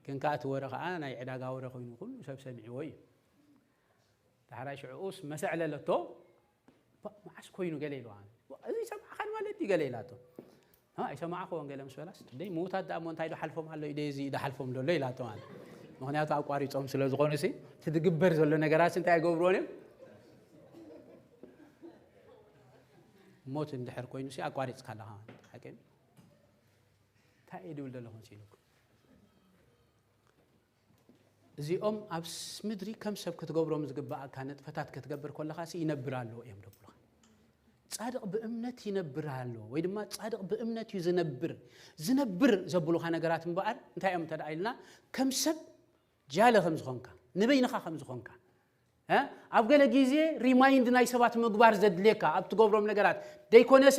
ግን ከዓ እቲ ወረ ከዓ ናይ ዕዳጋ ወረ ኮይኑ ኩሉ ሰብ ሰሚዕዎ እዩ። ዳሕራይ ሽዕኡስ መሰዕለለቶ መዓስ ኮይኑ ገለ ኢልዋ እዚ ሰማዕኻን ማለት እዩ ገለ ኢላቶ ኣይሰማዕኹ ወንጌለ ምስ በላስ ደይ ምውታት ደኣ እንታይ ዶ ሓልፎም ኣሎ ኢደ እዚ ዶ ሓልፎም ደሎ ኢላቶ ማለት ምክንያቱ ኣቋሪፆም ስለ ዝኾኑ ሲ ትድግበር ዘሎ ነገራት እንታይ ኣይገብርዎን እዮም። ሞት እንድሕር ኮይኑ ሲ ኣቋሪፅካ ኣለኻ ማለት ሓቂ እንታይ እየ ድብል ዘለኹ ሲልኩ እዚኦም ኣብ ምድሪ ከም ሰብ ክትገብሮም ዝግባኣካ ንጥፈታት ክትገብር ከለኻ ሲ ይነብር ኣሎ እዮም ደብሉኻ። ጻድቕ ብእምነት ይነብር ኣሎ ወይ ድማ ጻድቕ ብእምነት እዩ ዝነብር። ዝነብር ዘብሉኻ ነገራት እምበኣር እንታይ እዮም እንተ ኢልና ከም ሰብ ጃለ ከም ዝኾንካ ንበይንኻ ከም ዝኾንካ ኣብ ገለ ግዜ ሪማይንድ ናይ ሰባት ምግባር ዘድልየካ ኣብ ትገብሮም ነገራት ደይኮነሲ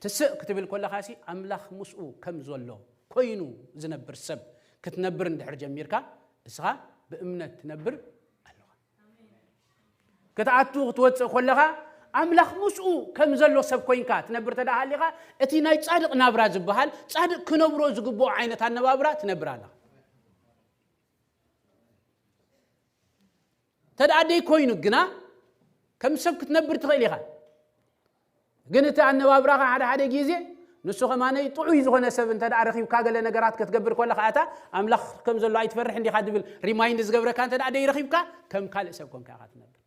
ትስእ ክትብል ከለኻሲ ኣምላኽ ምስኡ ከም ዘሎ ኮይኑ ዝነብር ሰብ ክትነብር እንድሕር ጀሚርካ እስኻ ብእምነት ትነብር ኣለኻ ክትኣቱ ክትወፅእ ከለኻ ኣምላኽ ምስኡ ከም ዘሎ ሰብ ኮይንካ ትነብር ተዳ ሃሊኻ እቲ ናይ ፃድቕ ናብራ ዝበሃል ፃድቕ ክነብሮ ዝግብኦ ዓይነት ኣነባብራ ትነብር ኣለኻ ተደኣ ደይ ኮይኑ ግና ከም ሰብ ክትነብር ትኽእል ኢኻ ግን እቲ ኣነባብራኻ ሓደ ሓደ ግዜ ንሱ ከማነይ ጥዑይ ዝኾነ ሰብ እንተ ደኣ ረኺብካ ገለ ነገራት ክትገብር ከለኻ እታ ኣምላኽ ከም ዘሎ ኣይትፈርሕ እንዲኻ ዝብል ሪማይንድ ዝገብረካ እንተ ደኣ ደይረኺብካ ከም ካልእ ሰብ ኮንካ ኢኻ ትነብር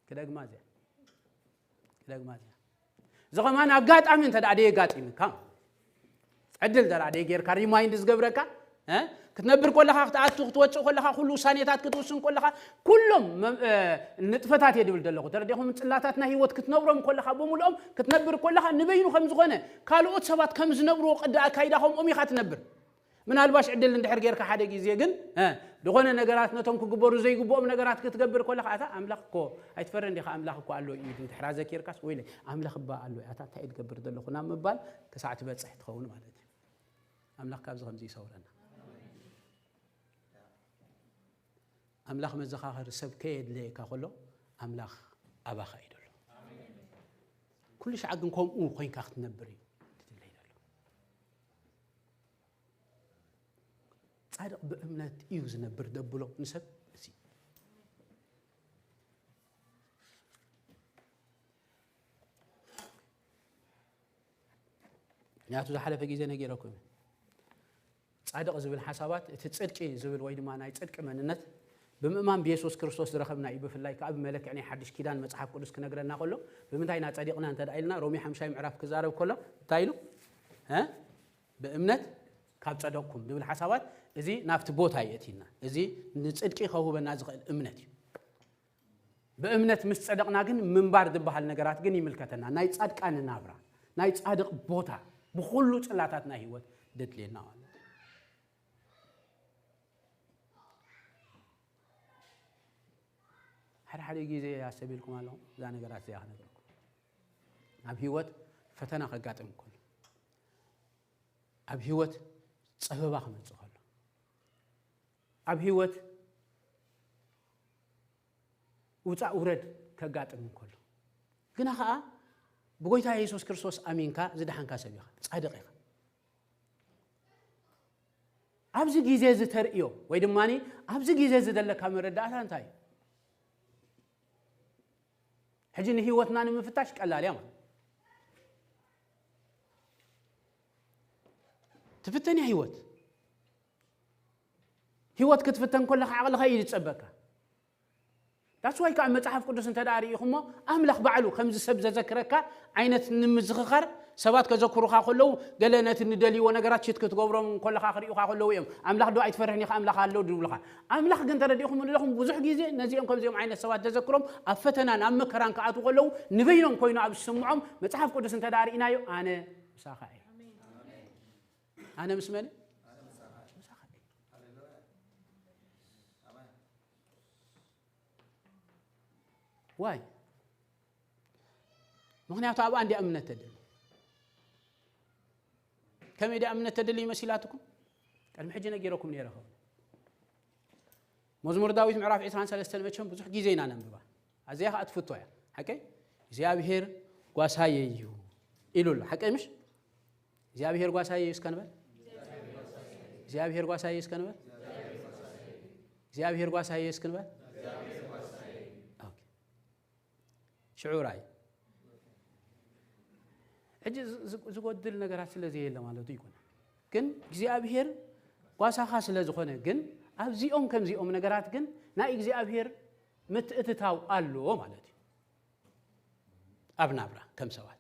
ክደግማ እዚኣ ክደግማ እዚኣ እዚ ኸማን ኣጋጣሚ እንተ ደኣ ደየጋጢምካ ዕድል እንተ ደኣ ደየጌርካ ሪማይንድ ዝገብረካ ክትነብር ከለኻ ክትኣቱ ክትወፅእ ከለኻ ኩሉ ውሳኔታት ክትውስን ከለኻ ኩሎም ንጥፈታት እየ ድብል ዘለኹ ተረዲኹም ፅላታት ናይ ህይወት ክትነብሮም ከለኻ ብምልኦም ክትነብር ከለኻ ንበይኑ ከም ዝኾነ ካልኦት ሰባት ከም ዝነብርዎ ቅዲ ኣካይዳ ከምኦም ኢኻ ትነብር ምናልባሽ ዕድል እንድሕር ጌርካ ሓደ ግዜ ግን፣ እ፣ ዝኾነ ነገራት ነቶም ክግበሩ ዘይግብኦም ነገራት ክትገብር ከለኻ፣ ኣታ ኣምላኽ እኮ ኣይትፈርህን ዲኻ፣ ኣምላኽ እኮ ኣሎ እዩ ኢድ እንድሕር ኣዘኪርካስ፣ ወይለይ ኣምላኽ እባ ኣሎ እዩ፣ ኣታ እንታይ እየ ዝገብር ዘለኹ ናብ ምባል ክሳዕ ትበጽሕ ትኸውን ማለት እዩ። ኣምላኽ ካብዚ ከምዚ ይሰውረና። ኣምላኽ መዘኻኸሪ ሰብ ከየድለየካ ከሎ ኣምላኽ ኣባኻ እዩ ዘሎ። ኩሉ ሻዕ ግን ከምኡ ኮይንካ ክትነብር እዩ ትድለይ ዘሎ። ጻድቕ ብእምነት እዩ ዝነብር ደብሎ ንሰብ እዚ። ምክንያቱ ዝሓለፈ ግዜ ነጊረኩም እየ። ጻድቕ ዝብል ሓሳባት፣ እቲ ጽድቂ ዝብል ወይ ድማ ናይ ጽድቂ መንነት ብምእማን ብየሱስ ክርስቶስ ዝረኸብና እዩ። ብፍላይ ከኣ ብመለክዕ ናይ ሓድሽ ኪዳን መጽሓፍ ቅዱስ ክነግረና ከሎ፣ ብምንታይ ኢና ጸዲቕና እንተ ደኣ ኢልና፣ ሮሜ ሓምሻይ ምዕራፍ ክዛረብ ከሎ እንታይ ኢሉ? እ? ብእምነት ካብ ጸደቕኩም ዝብል ሓሳባት፣ እዚ ናብቲ ቦታ የእቲና። እዚ ንጽድቂ ከውህበና ዝኽእል እምነት እዩ። ብእምነት ምስ ጸደቕና ግን ምንባር ዝበሃል ነገራት ግን ይምልከተና። ናይ ጻድቃን ናብራ፣ ናይ ጻድቕ ቦታ ብኹሉ ጽላታት ናይ ህይወት ደድልየና ማለት እዩ። ሓደ ሓደ ግዜ ኣሰቢልኩም ኣለኹም እዛ ነገራት እዚኣ ክነግረኩም። ኣብ ህይወት ፈተና ከጋጥም ከሎ፣ ኣብ ህይወት ጸበባ ክመጽእ ከሎ፣ ኣብ ህይወት ውጻእ ውረድ ከጋጥም እንከሎ፣ ግና ኸኣ ብጎይታ የሱስ ክርስቶስ ኣሚንካ ዝደሓንካ ሰብ ኢኻ፣ ጻድቕ ኢኻ። ኣብዚ ግዜ እዚ ተርእዮ ወይ ድማ ኣብዚ ግዜ እዚ ዘለካ መረዳእታ እንታይ እዩ? ሕጂ ንህይወትና ንምፍታሽ ቀላል እያ ማለት ትፍተን እያ ህይወት። ህይወት ክትፍተን ከለኻ ዓቕልኻ እዩ ዝጸበካ። ዳትስ ዋይ ከዓ መጽሓፍ ቅዱስ እንተ ደኣ ርኢኹሞ ኣምላኽ ባዕሉ ከምዚ ሰብ ዘዘክረካ ዓይነት ንምዝኽኻር ሰባት ከዘክሩኻ ከለዉ ገለ ነቲ ንደልይዎ ነገራት ሽት ክትገብሮም ከለኻ ክርእዩኻ ከለዉ እዮም ኣምላኽ ዶ ኣይትፈርሕን ኢኻ ኣምላኽ ኣሎ ዝብሉኻ። ኣምላኽ ግን ተረዲእኹም ኣለኹም ብዙሕ ግዜ ነዚኦም ከምዚኦም ዓይነት ሰባት ዘዘክሮም ኣብ ፈተናን ኣብ መከራን ክኣትዉ ከለዉ ንበይኖም ኮይኑ ኣብ ዝስምዖም መጽሓፍ ቅዱስ እንተ ደኣ ርኢናዮ ኣነ ምሳኻ እየ። ኣነ ምስ መን? ምሳኻ እየ። ዋይ? ምኽንያቱ ኣብኣ እንዲያ እምነት ተድሊ። ከመይ ድያ እምነት ተድሊ ይመሲላትኩም? ቅድሚ ሕጂ ነጊረኩም ነይረ ኸውን። መዝሙር ዳዊት ምዕራፍ ዕስራን ሰለስተን መቸም ብዙሕ ግዜ ኢና ነንብባ። ኣዚኣ ኸዓ ትፍቶ እያ። ሓቀይ? እግዚኣብሔር ጓሳየ እዩ ኢሉ ኣሎ። ሓቀይ ምሽ? እግዚኣብሔር ጓሳየ እዩ እስከ ንበል። እግዚኣብሔር ጓሳየ እዩ እስከ ንበል። እግዚኣብሔር ጓሳየ እዩ እስከ ንበል። ኦኬ። ሽዑ ራእይ። ሕጂ ዝ-፣ ዝ-፣ ዝጎድል ነገራት ስለ ዘየለ ማለቱ ይኮነ። ግን እግዚኣብሔር ጓሳኻ ስለ ዝኾነ ግን ኣብዚኦም ከምዚኦም ነገራት ግን ናይ እግዚኣብሔር ምትእትታው ኣሎ ማለት እዩ። ኣብ ናብራ ከም ሰባት።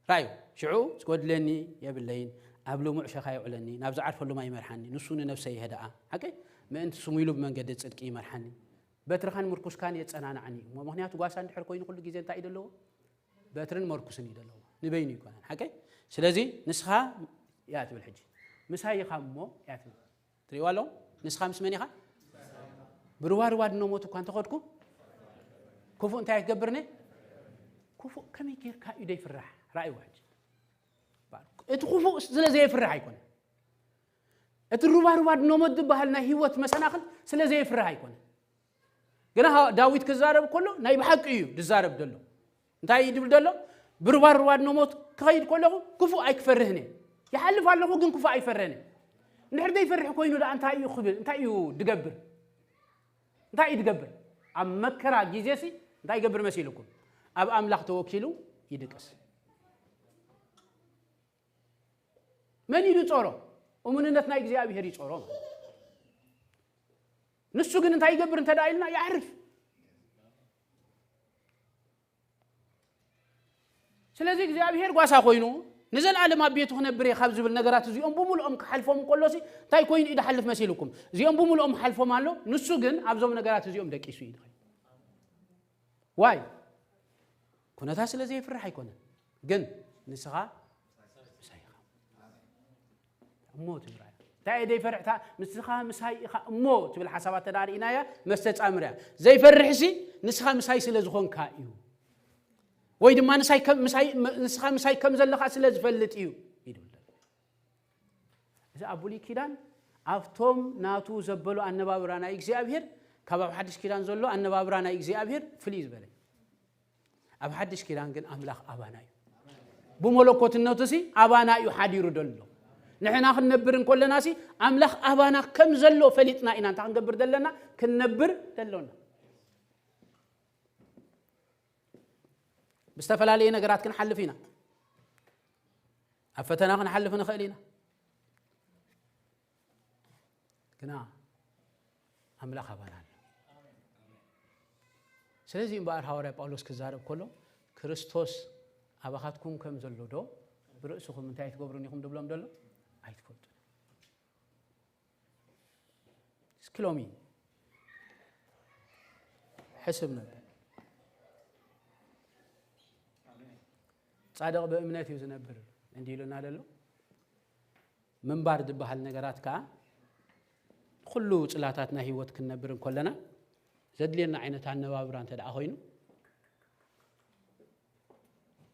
ራእዩ፣ ሽዑ ዝጎድለኒ የብለይን፣ ኣብ ልሙዕ ሸኻ የውዕለኒ፣ ናብ ዝዓርፈሉ ማይ ይመርሓኒ፣ ንሱ ንነፍሰይ የህድኣ። ሓቀይ? ምእንቲ ስሙ ኢሉ ብመንገዲ ጽድቂ ይመርሓኒ። በትርኻን ምርኩስካን የጸናንዓኒ። እሞ ምኽንያቱ ጓሳ እንድሕር ኮይኑ ኩሉ ግዜ እንታይ እዩ ዘለዎ? በትርን መርኩስን እዩ ዘለዎ። ንበይኑ ይኮነን። ሓቀይ? ስለዚ ንስኻ እያ ትብል ሕጂ። ምሳይ ኢኻ እሞ እያ ትብል። ትሪእዋ ኣለኹም? ንስኻ ምስ መን ኢኻ? ብርባርባ ድኖሞት እኳ እንተኸድኩ፣ ክፉእ እንታይ ኣይክገብርኒ? ክፉእ ከመይ ጌርካ እዩ ዘይፍራሕ? ራእይዎ ሕጂ። እቲ ክፉእ ስለ ዘይፍራሕ ኣይኮነን። እቲ ሩባሩባ ድኖሞት ዝበሃል ናይ ህይወት መሰናኽል ስለ ዘይፍራሕ ኣይኮነን። ግና ሃ-፣ ዳዊት ክዛረብ ከሎ ናይ ብሓቂ እዩ ዝዛረብ ዘሎ። እንታይ እዩ ድብል ዘሎ? ብሩባሩባ ድኖሞት ክኸይድ ከለኹ ክፉእ ኣይክፈርህን እየ። ይሓልፍ ኣለኹ ግን ክፉእ ኣይፈርህን እየ። እንድሕር ዘይፈርሕ ኮይኑ ደኣ እንታይ እዩ ክብል? እንታይ እዩ ድገብር? እንታይ እዩ ድገብር? ኣብ መከራ ግዜሲ እንታይ ይገብር መሲልኩም? ኣብ ኣምላኽ ተወኪሉ ይድቅስ። መን እዩ ዝጾሮ? እሙንነት ናይ እግዚኣብሔር ይጾሮ ማለት እዩ። ንሱ ግን እንታይ ይገብር እንተ ደኣ ኢልና ይዓርፍ። ስለዚ እግዚኣብሔር ጓሳ ኮይኑ ንዘለኣለም ኣብ ቤቱ ክነብር እየ ካብ ዝብል ነገራት እዚኦም ብምልኦም ክሓልፎም እንከሎሲ እንታይ ኮይኑ እዩ ዝሓልፍ መሲልኩም? እዚኦም ብምልኦም ሓልፎም ኣሎ፣ ንሱ ግን ኣብዞም ነገራት እዚኦም ደቂሱ እዩ ዝኸይድ። ዋይ? ኩነታት ስለ ዘይፍራሕ ኣይኮነን፣ ግን ንስኻ ምሳይ ኢኻ። እሞ ትግራይ እንታይ እየ ዘይፈርሕታ? ንስኻ ምሳይ ኢኻ እሞ ትብል ሓሳባት ተዳርኢናያ መስተጻምርያ። ዘይፈርሕሲ ንስኻ ምሳይ ስለ ዝኾንካ እዩ። ወይ ድማ ንሳይ ከም ምሳይ ንስኻ ምሳይ ከም ዘለኻ ስለ ዝፈልጥ እዩ ይብል። እዚ ኣብ ብሉይ ኪዳን ኣብቶም ናቱ ዘበሉ ኣነባብራ ናይ እግዚኣብሔር ካብ ኣብ ሓድሽ ኪዳን ዘሎ ኣነባብራ ናይ እግዚኣብሔር ፍልይ ዝበለ። ኣብ ሓድሽ ኪዳን ግን ኣምላኽ ኣባና እዩ። ብመለኮትነቱ ሲ ኣባና እዩ ሓዲሩ ዘሎ። ንሕና ክንነብር እንኮለና ሲ ኣምላኽ ኣባና ከም ዘሎ ፈሊጥና ኢና እንታ ክንገብር ዘለና ክንነብር ዘሎና። ብዝተፈላለየ ነገራት ክንሓልፍ ኢና። ኣብ ፈተና ክንሓልፍ ንኽእል ኢና። ግና ኣምላኽ ኣባና ኣሎ። ስለዚ እምበኣር ሃዋርያ ጳውሎስ ክዛረብ ከሎ ክርስቶስ ኣባኻትኩም ከም ዘሎ ዶ ብርእስኹም እንታይ ኣይትገብሩን ኢኹም ድብሎም ዘሎ ኣይትፈልጡን። እስኪ ሎሚ ሕስብ ነብል። ጻድቕ ብእምነት እዩ ዝነብር እንዲ ኢሉና ዘሎ። ምንባር ዝበሃል ነገራት ከዓ ኩሉ ጽላታት ናይ ህይወት ክንነብር እንከለና ዘድልየና ዓይነት ኣነባብራ እንተ ደኣ ኮይኑ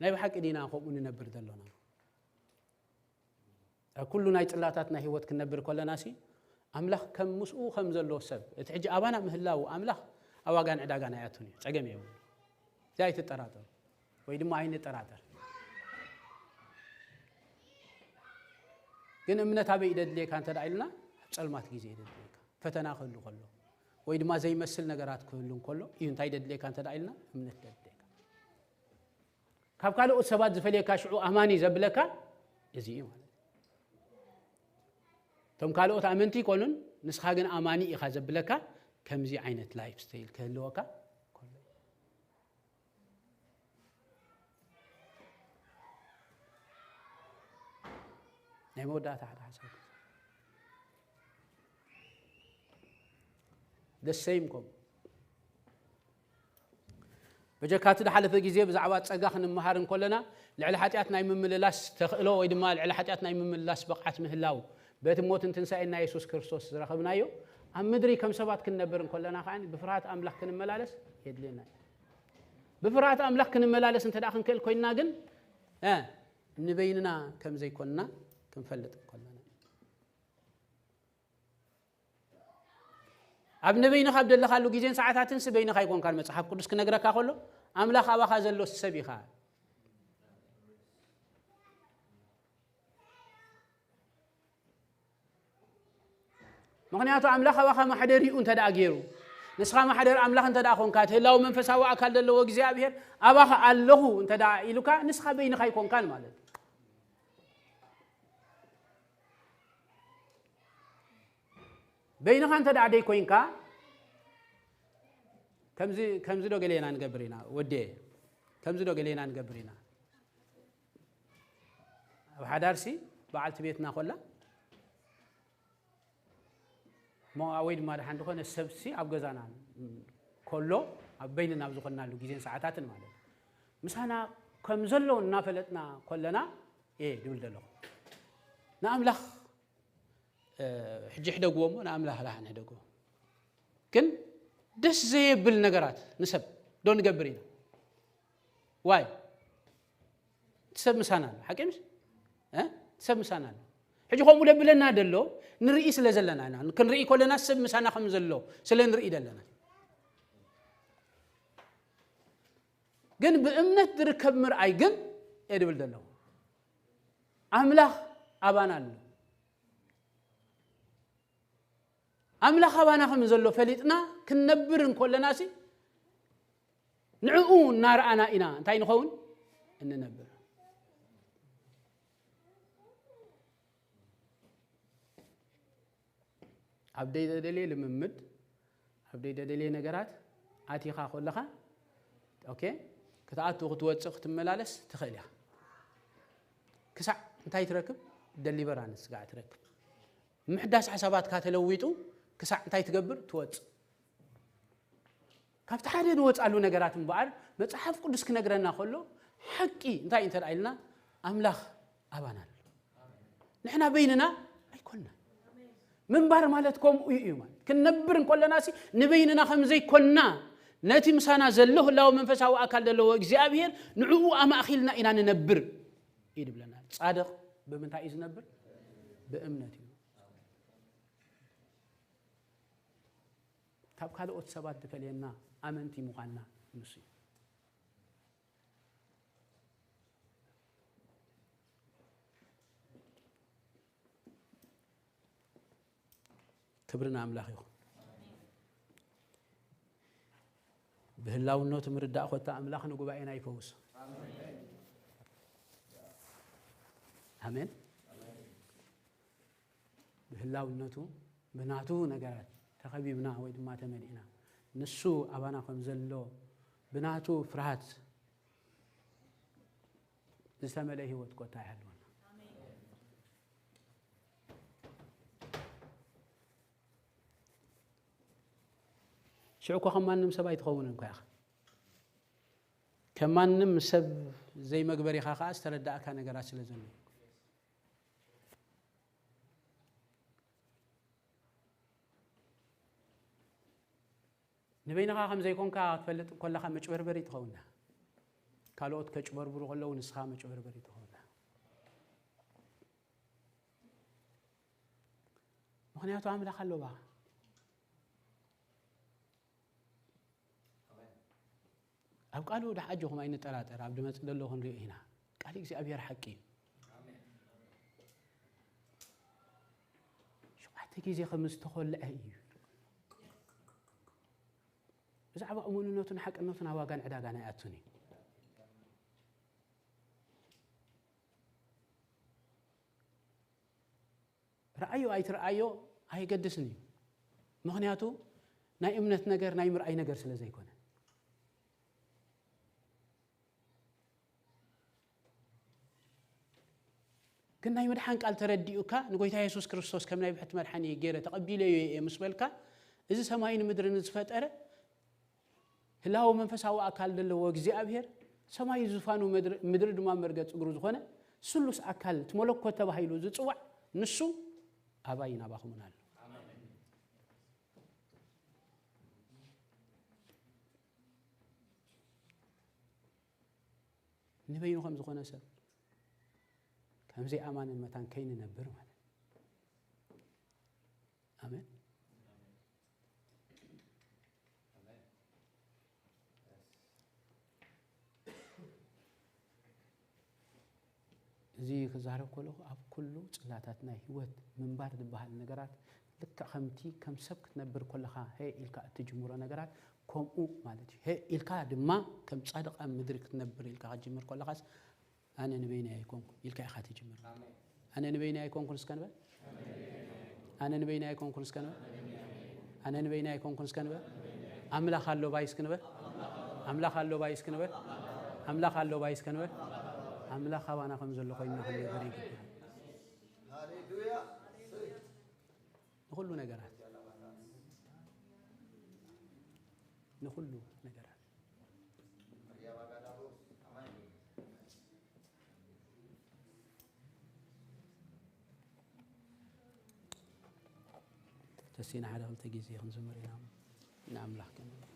ናይ ብሓቂ ዲና ከምኡ ንነብር ዘሎና? ኣብ ኩሉ ናይ ጽላታት ናይ ህይወት ክንነብር ከለና ሲ ኣምላኽ ከም ምስኡ ከም ዘለዎ ሰብ እቲ ሕጂ ኣባና ምህላው ኣምላኽ ኣብ ዋጋን ዕዳጋን ኣይኣቱን እዩ። ጸገም የብሉ። እዚ ኣይትጠራጠሩ ወይ ድማ ኣይንጠራጠር። ግን እምነት ኣበይ ደድልየካ እንተ ደኣ ኢልና ኣብ ጸልማት ግዜ ደድልየካ ፈተና ክህሉ ከሎ ወይ ድማ ዘይመስል ነገራት ክህሉ እንከሎ እዩ እንታይ ደድልየካ እንተ ደኣ ኢልና እምነት ደድልየካ። ካብ ካልኦት ሰባት ዝፈልየካ ሽዑ ኣማኒ ዘብለካ እዚ እዩ ማለት እዩ። እቶም ካልኦት ኣመንቲ ይኮኑን ንስኻ ግን ኣማኒ ኢኻ ዘብለካ ከምዚ ዓይነት ላይፍ ስታይል ክህልወካ ከሎ እዩ። ናይ መወዳእታ ሓደ ሓሳብ ደሰይም ኮም በጀካቲ ዝሓለፈ ግዜ ብዛዕባ ጸጋ ክንመሃር እንከለና ልዕሊ ሓጢኣት ናይ ምምልላስ ተኽእሎ ወይ ድማ ልዕሊ ሓጢኣት ናይ ምምልላስ ብቕዓት ምህላው በቲ ሞትን ትንሳኤን ናይ የሱስ ክርስቶስ ዝረኸብናዮ ኣብ ምድሪ ከም ሰባት ክንነብር እንከለና ከዓ ብፍርሃት ኣምላኽ ክንመላለስ የድልየና እዩ። ብፍርሃት ኣምላኽ ክንመላለስ እንተ ደኣ ክንክእል ኮይንና ግን እ፣ ንበይንና ከም ዘይኮንና ክንፈልጥ እንከለና ኣብ ንበይንኻ ኣብ ደለኻሉ ግዜን ሰዓታትን ሲ በይንኻ ኣይኮንካን። መጽሓፍ ቅዱስ ክነግረካ ከሎ ኣምላኽ ኣባኻ ዘሎ ሰብ ኢኻ። ምኽንያቱ ኣምላኽ ኣባኻ ማሕደሪኡ እንተ ደኣ ገይሩ ንስኻ ማሕደር ኣምላኽ እንተ ደኣ ኾንካ እቲ ህላዊ መንፈሳዊ ኣካል ዘለዎ እግዚኣብሔር ኣባኻ ኣለኹ እንተ ደኣ ኢሉካ ንስኻ በይንኻ ኣይኮንካን ማለት እዩ። በይንኻ እንተ ደኣ ደይኮይንካ ከምዚ ከምዚ ዶ ገሌና ንገብር ኢና ወዴ ከምዚ ዶ ገሌና ንገብር ኢና ኣብ ሓዳርሲ በዓልቲ ቤትና ኮላ ሞ ወይ ድማ ደሓን ዝኾነ ሰብሲ ኣብ ገዛና ኮሎ ኣብ በይንና ኣብ ዝኾንናሉ ግዜን ሰዓታትን ማለት እዩ ምሳና ከም ዘሎ እናፈለጥና ኮለና እየ ድብል ዘለኹ ንኣምላኽ ሕጂ ሕደግዎ እሞ ንኣምላኽ ዳሓን ሕደግዎ ግን ደስ ዘየብል ነገራት ንሰብ ዶ ንገብር ኢና ዋይ ሰብ ምሳና ኣሎ ሓቂ ምስ ሰብ ምሳና ኣሎ ሕጂ ከምኡ ለብለና ደሎ ንርኢ ስለ ዘለና ኢና ክንርኢ ኮለና ሰብ ምሳና ከም ዘሎ ስለ ንርኢ ደለና ግን ብእምነት ዝርከብ ምርኣይ ግን እየ ድብል ዘለኹ ኣምላኽ ኣባና ኣሎ ኣምላኽ ኣባና ከም ዘሎ ፈሊጥና ክንነብር እንኮለና ሲ ንዕኡ እናረኣና ኢና እንታይ ንኸውን እንነብር ኣብ ደይተደልየ ልምምድ ኣብ ደይተደልየ ነገራት ኣቲኻ ኮለኻ ኦኬ ክትኣቱ ክትወፅእ ክትመላለስ ትኽእል ኢኻ ክሳዕ እንታይ ትረክብ ደሊቨራንስ ጋዕ ትረክብ ምሕዳስ ሓሳባትካ ተለዊጡ ክሳዕ እንታይ ትገብር ትወፅእ ካብቲ ሓደ ንወፃሉ ነገራት እምበኣር መፅሓፍ ቅዱስ ክነግረና ከሎ ሓቂ እንታይ እንተ ኢልና ኣምላኽ ኣባና ኣሎ ንሕና በይንና ኣይኮንና ምንባር ማለት ከምኡ እዩ ማለት። ክንነብር እንከለና ሲ ንበይንና ከም ዘይኮንና፣ ነቲ ምሳና ዘሎ ህላወ መንፈሳዊ ኣካል ዘለዎ እግዚኣብሔር ንዕኡ ኣማእኺልና ኢና ንነብር እዩ ድብለና። ጻድቕ ብምንታይ እዩ ዝነብር? ብእምነት እዩ። ካብ ካልኦት ሰባት ዝፈልየና ኣመንቲ ምዃንና ንሱ እዩ። ክብሪ ንኣምላኽ ይኹን። ብህላውነቱ ምርዳእ ኮታ ኣምላኽ ንጉባኤና ይፈውስ። ኣሜን። ብህላውነቱ ብናቱ ነገራት ተኸቢብና ወይ ድማ ተመሊእና፣ ንሱ ኣባና ከም ዘሎ ብናቱ ፍርሃት ዝተመልአ ህይወት ኮታ ይሃልወና። ሽዑ እኮ ከም ማንም ሰብ ኣይትኸውን እኮ ኢኻ። ከም ማንም ሰብ ዘይመግበሪኻ ከኣ ዝተረዳእካ ነገራት ስለ ዘሎ። ንበይንኻ ከም ዘይኮንካ ክትፈልጥ ከለኻ መጭበርበሪ ትኸውን። ካልኦት ከጭበርብሩ ከለዉ ንስኻ መጭበርበሪ ትኸውን። ምኽንያቱ ኣምላኽ ኣሎ ባኻ። ኣብ ቃሉ ደሓ ኣጆኹም ኣይንጠራጠር፣ ኣብ ድመጽእ ዘሎ ክንሪኦ ኢና። ቃል እግዚኣብሔር ሓቂ እዩ። ሸውዓተ ግዜ ከም ዝተኾልዐ እዩ። ብዛዕባ እሙንነቱን ሓቅነቱን ኣብ ዋጋን ዕዳጋን ኣይኣቱን እዩ። ረኣዮ ኣይትረኣዮ ኣይገድስን እዩ። ምኽንያቱ ናይ እምነት ነገር ናይ ምርኣይ ነገር ስለ ዘይኮነ። ግን ናይ ምድሓን ቃል ተረዲኡካ ንጎይታ የሱስ ክርስቶስ ከም ናይ ብሕቲ መድሓኒ ገይረ ተቐቢለዮ እየ ምስ በልካ፣ እዚ ሰማይን ምድርን ዝፈጠረ ህላወ መንፈሳዊ ኣካል ዘለዎ እግዚኣብሔር፣ ሰማይ ዙፋኑ፣ ምድሪ፣ ምድሪ ድማ መርገጽ እግሩ ዝኾነ ስሉስ ኣካል፣ እቲ መለኮት ተባሂሉ ዝጽዋዕ ንሱ ኣባይን ኣባኹምን ኣሎ። ንበይኑ ከም ዝኾነ ሰብ፣ ከም ዘይኣማንን መታን ከይንነብር ማለት። ኣሜን። እዚ ክዛረብ ከለኹ ኣብ ኩሉ ጽላታት ናይ ህይወት ምንባር ዝበሃል ነገራት ልክዕ ከምቲ ከም ሰብ ክትነብር ከለኻ ሄ ኢልካ እትጅምሮ ነገራት ከምኡ ማለት እዩ። ሄ ኢልካ ድማ ከም ጻድቕ ኣብ ምድሪ ክትነብር ኢልካ ክትጅምር ከለኻስ ኣነ ንበይነይ ኣይኮንኩ ኢልካ ኢኻ ትጅምር። ኣነ ንበይነይ ኣይኮንኩን እስከ ንበል። ኣነ ንበይነይ ኣይኮንኩን እስከ ንበል። ኣነ ንበይነይ ኣይኮንኩን እስከ ንበል። ኣምላኽ ኣሎ ባይ እስኪ ንበል። ኣምላኽ ኣሎ ባይ እስኪ ንበል። ኣምላኽ ኣሎ ባይ እስኪ ንበል። ኣምላኽ ኣባና ከም ዘሎ ኮይንና ክንነብር ይግባእ። ንኹሉ ነገራት፣ ንኹሉ ነገራት። ተሲና ሓደ ክልተ ግዜ ክንዝምር ኢና ንኣምላኽ ከነመስግን።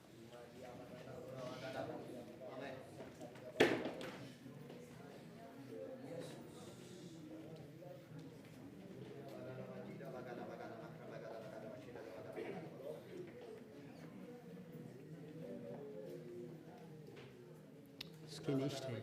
እስኪ ንእሽተይ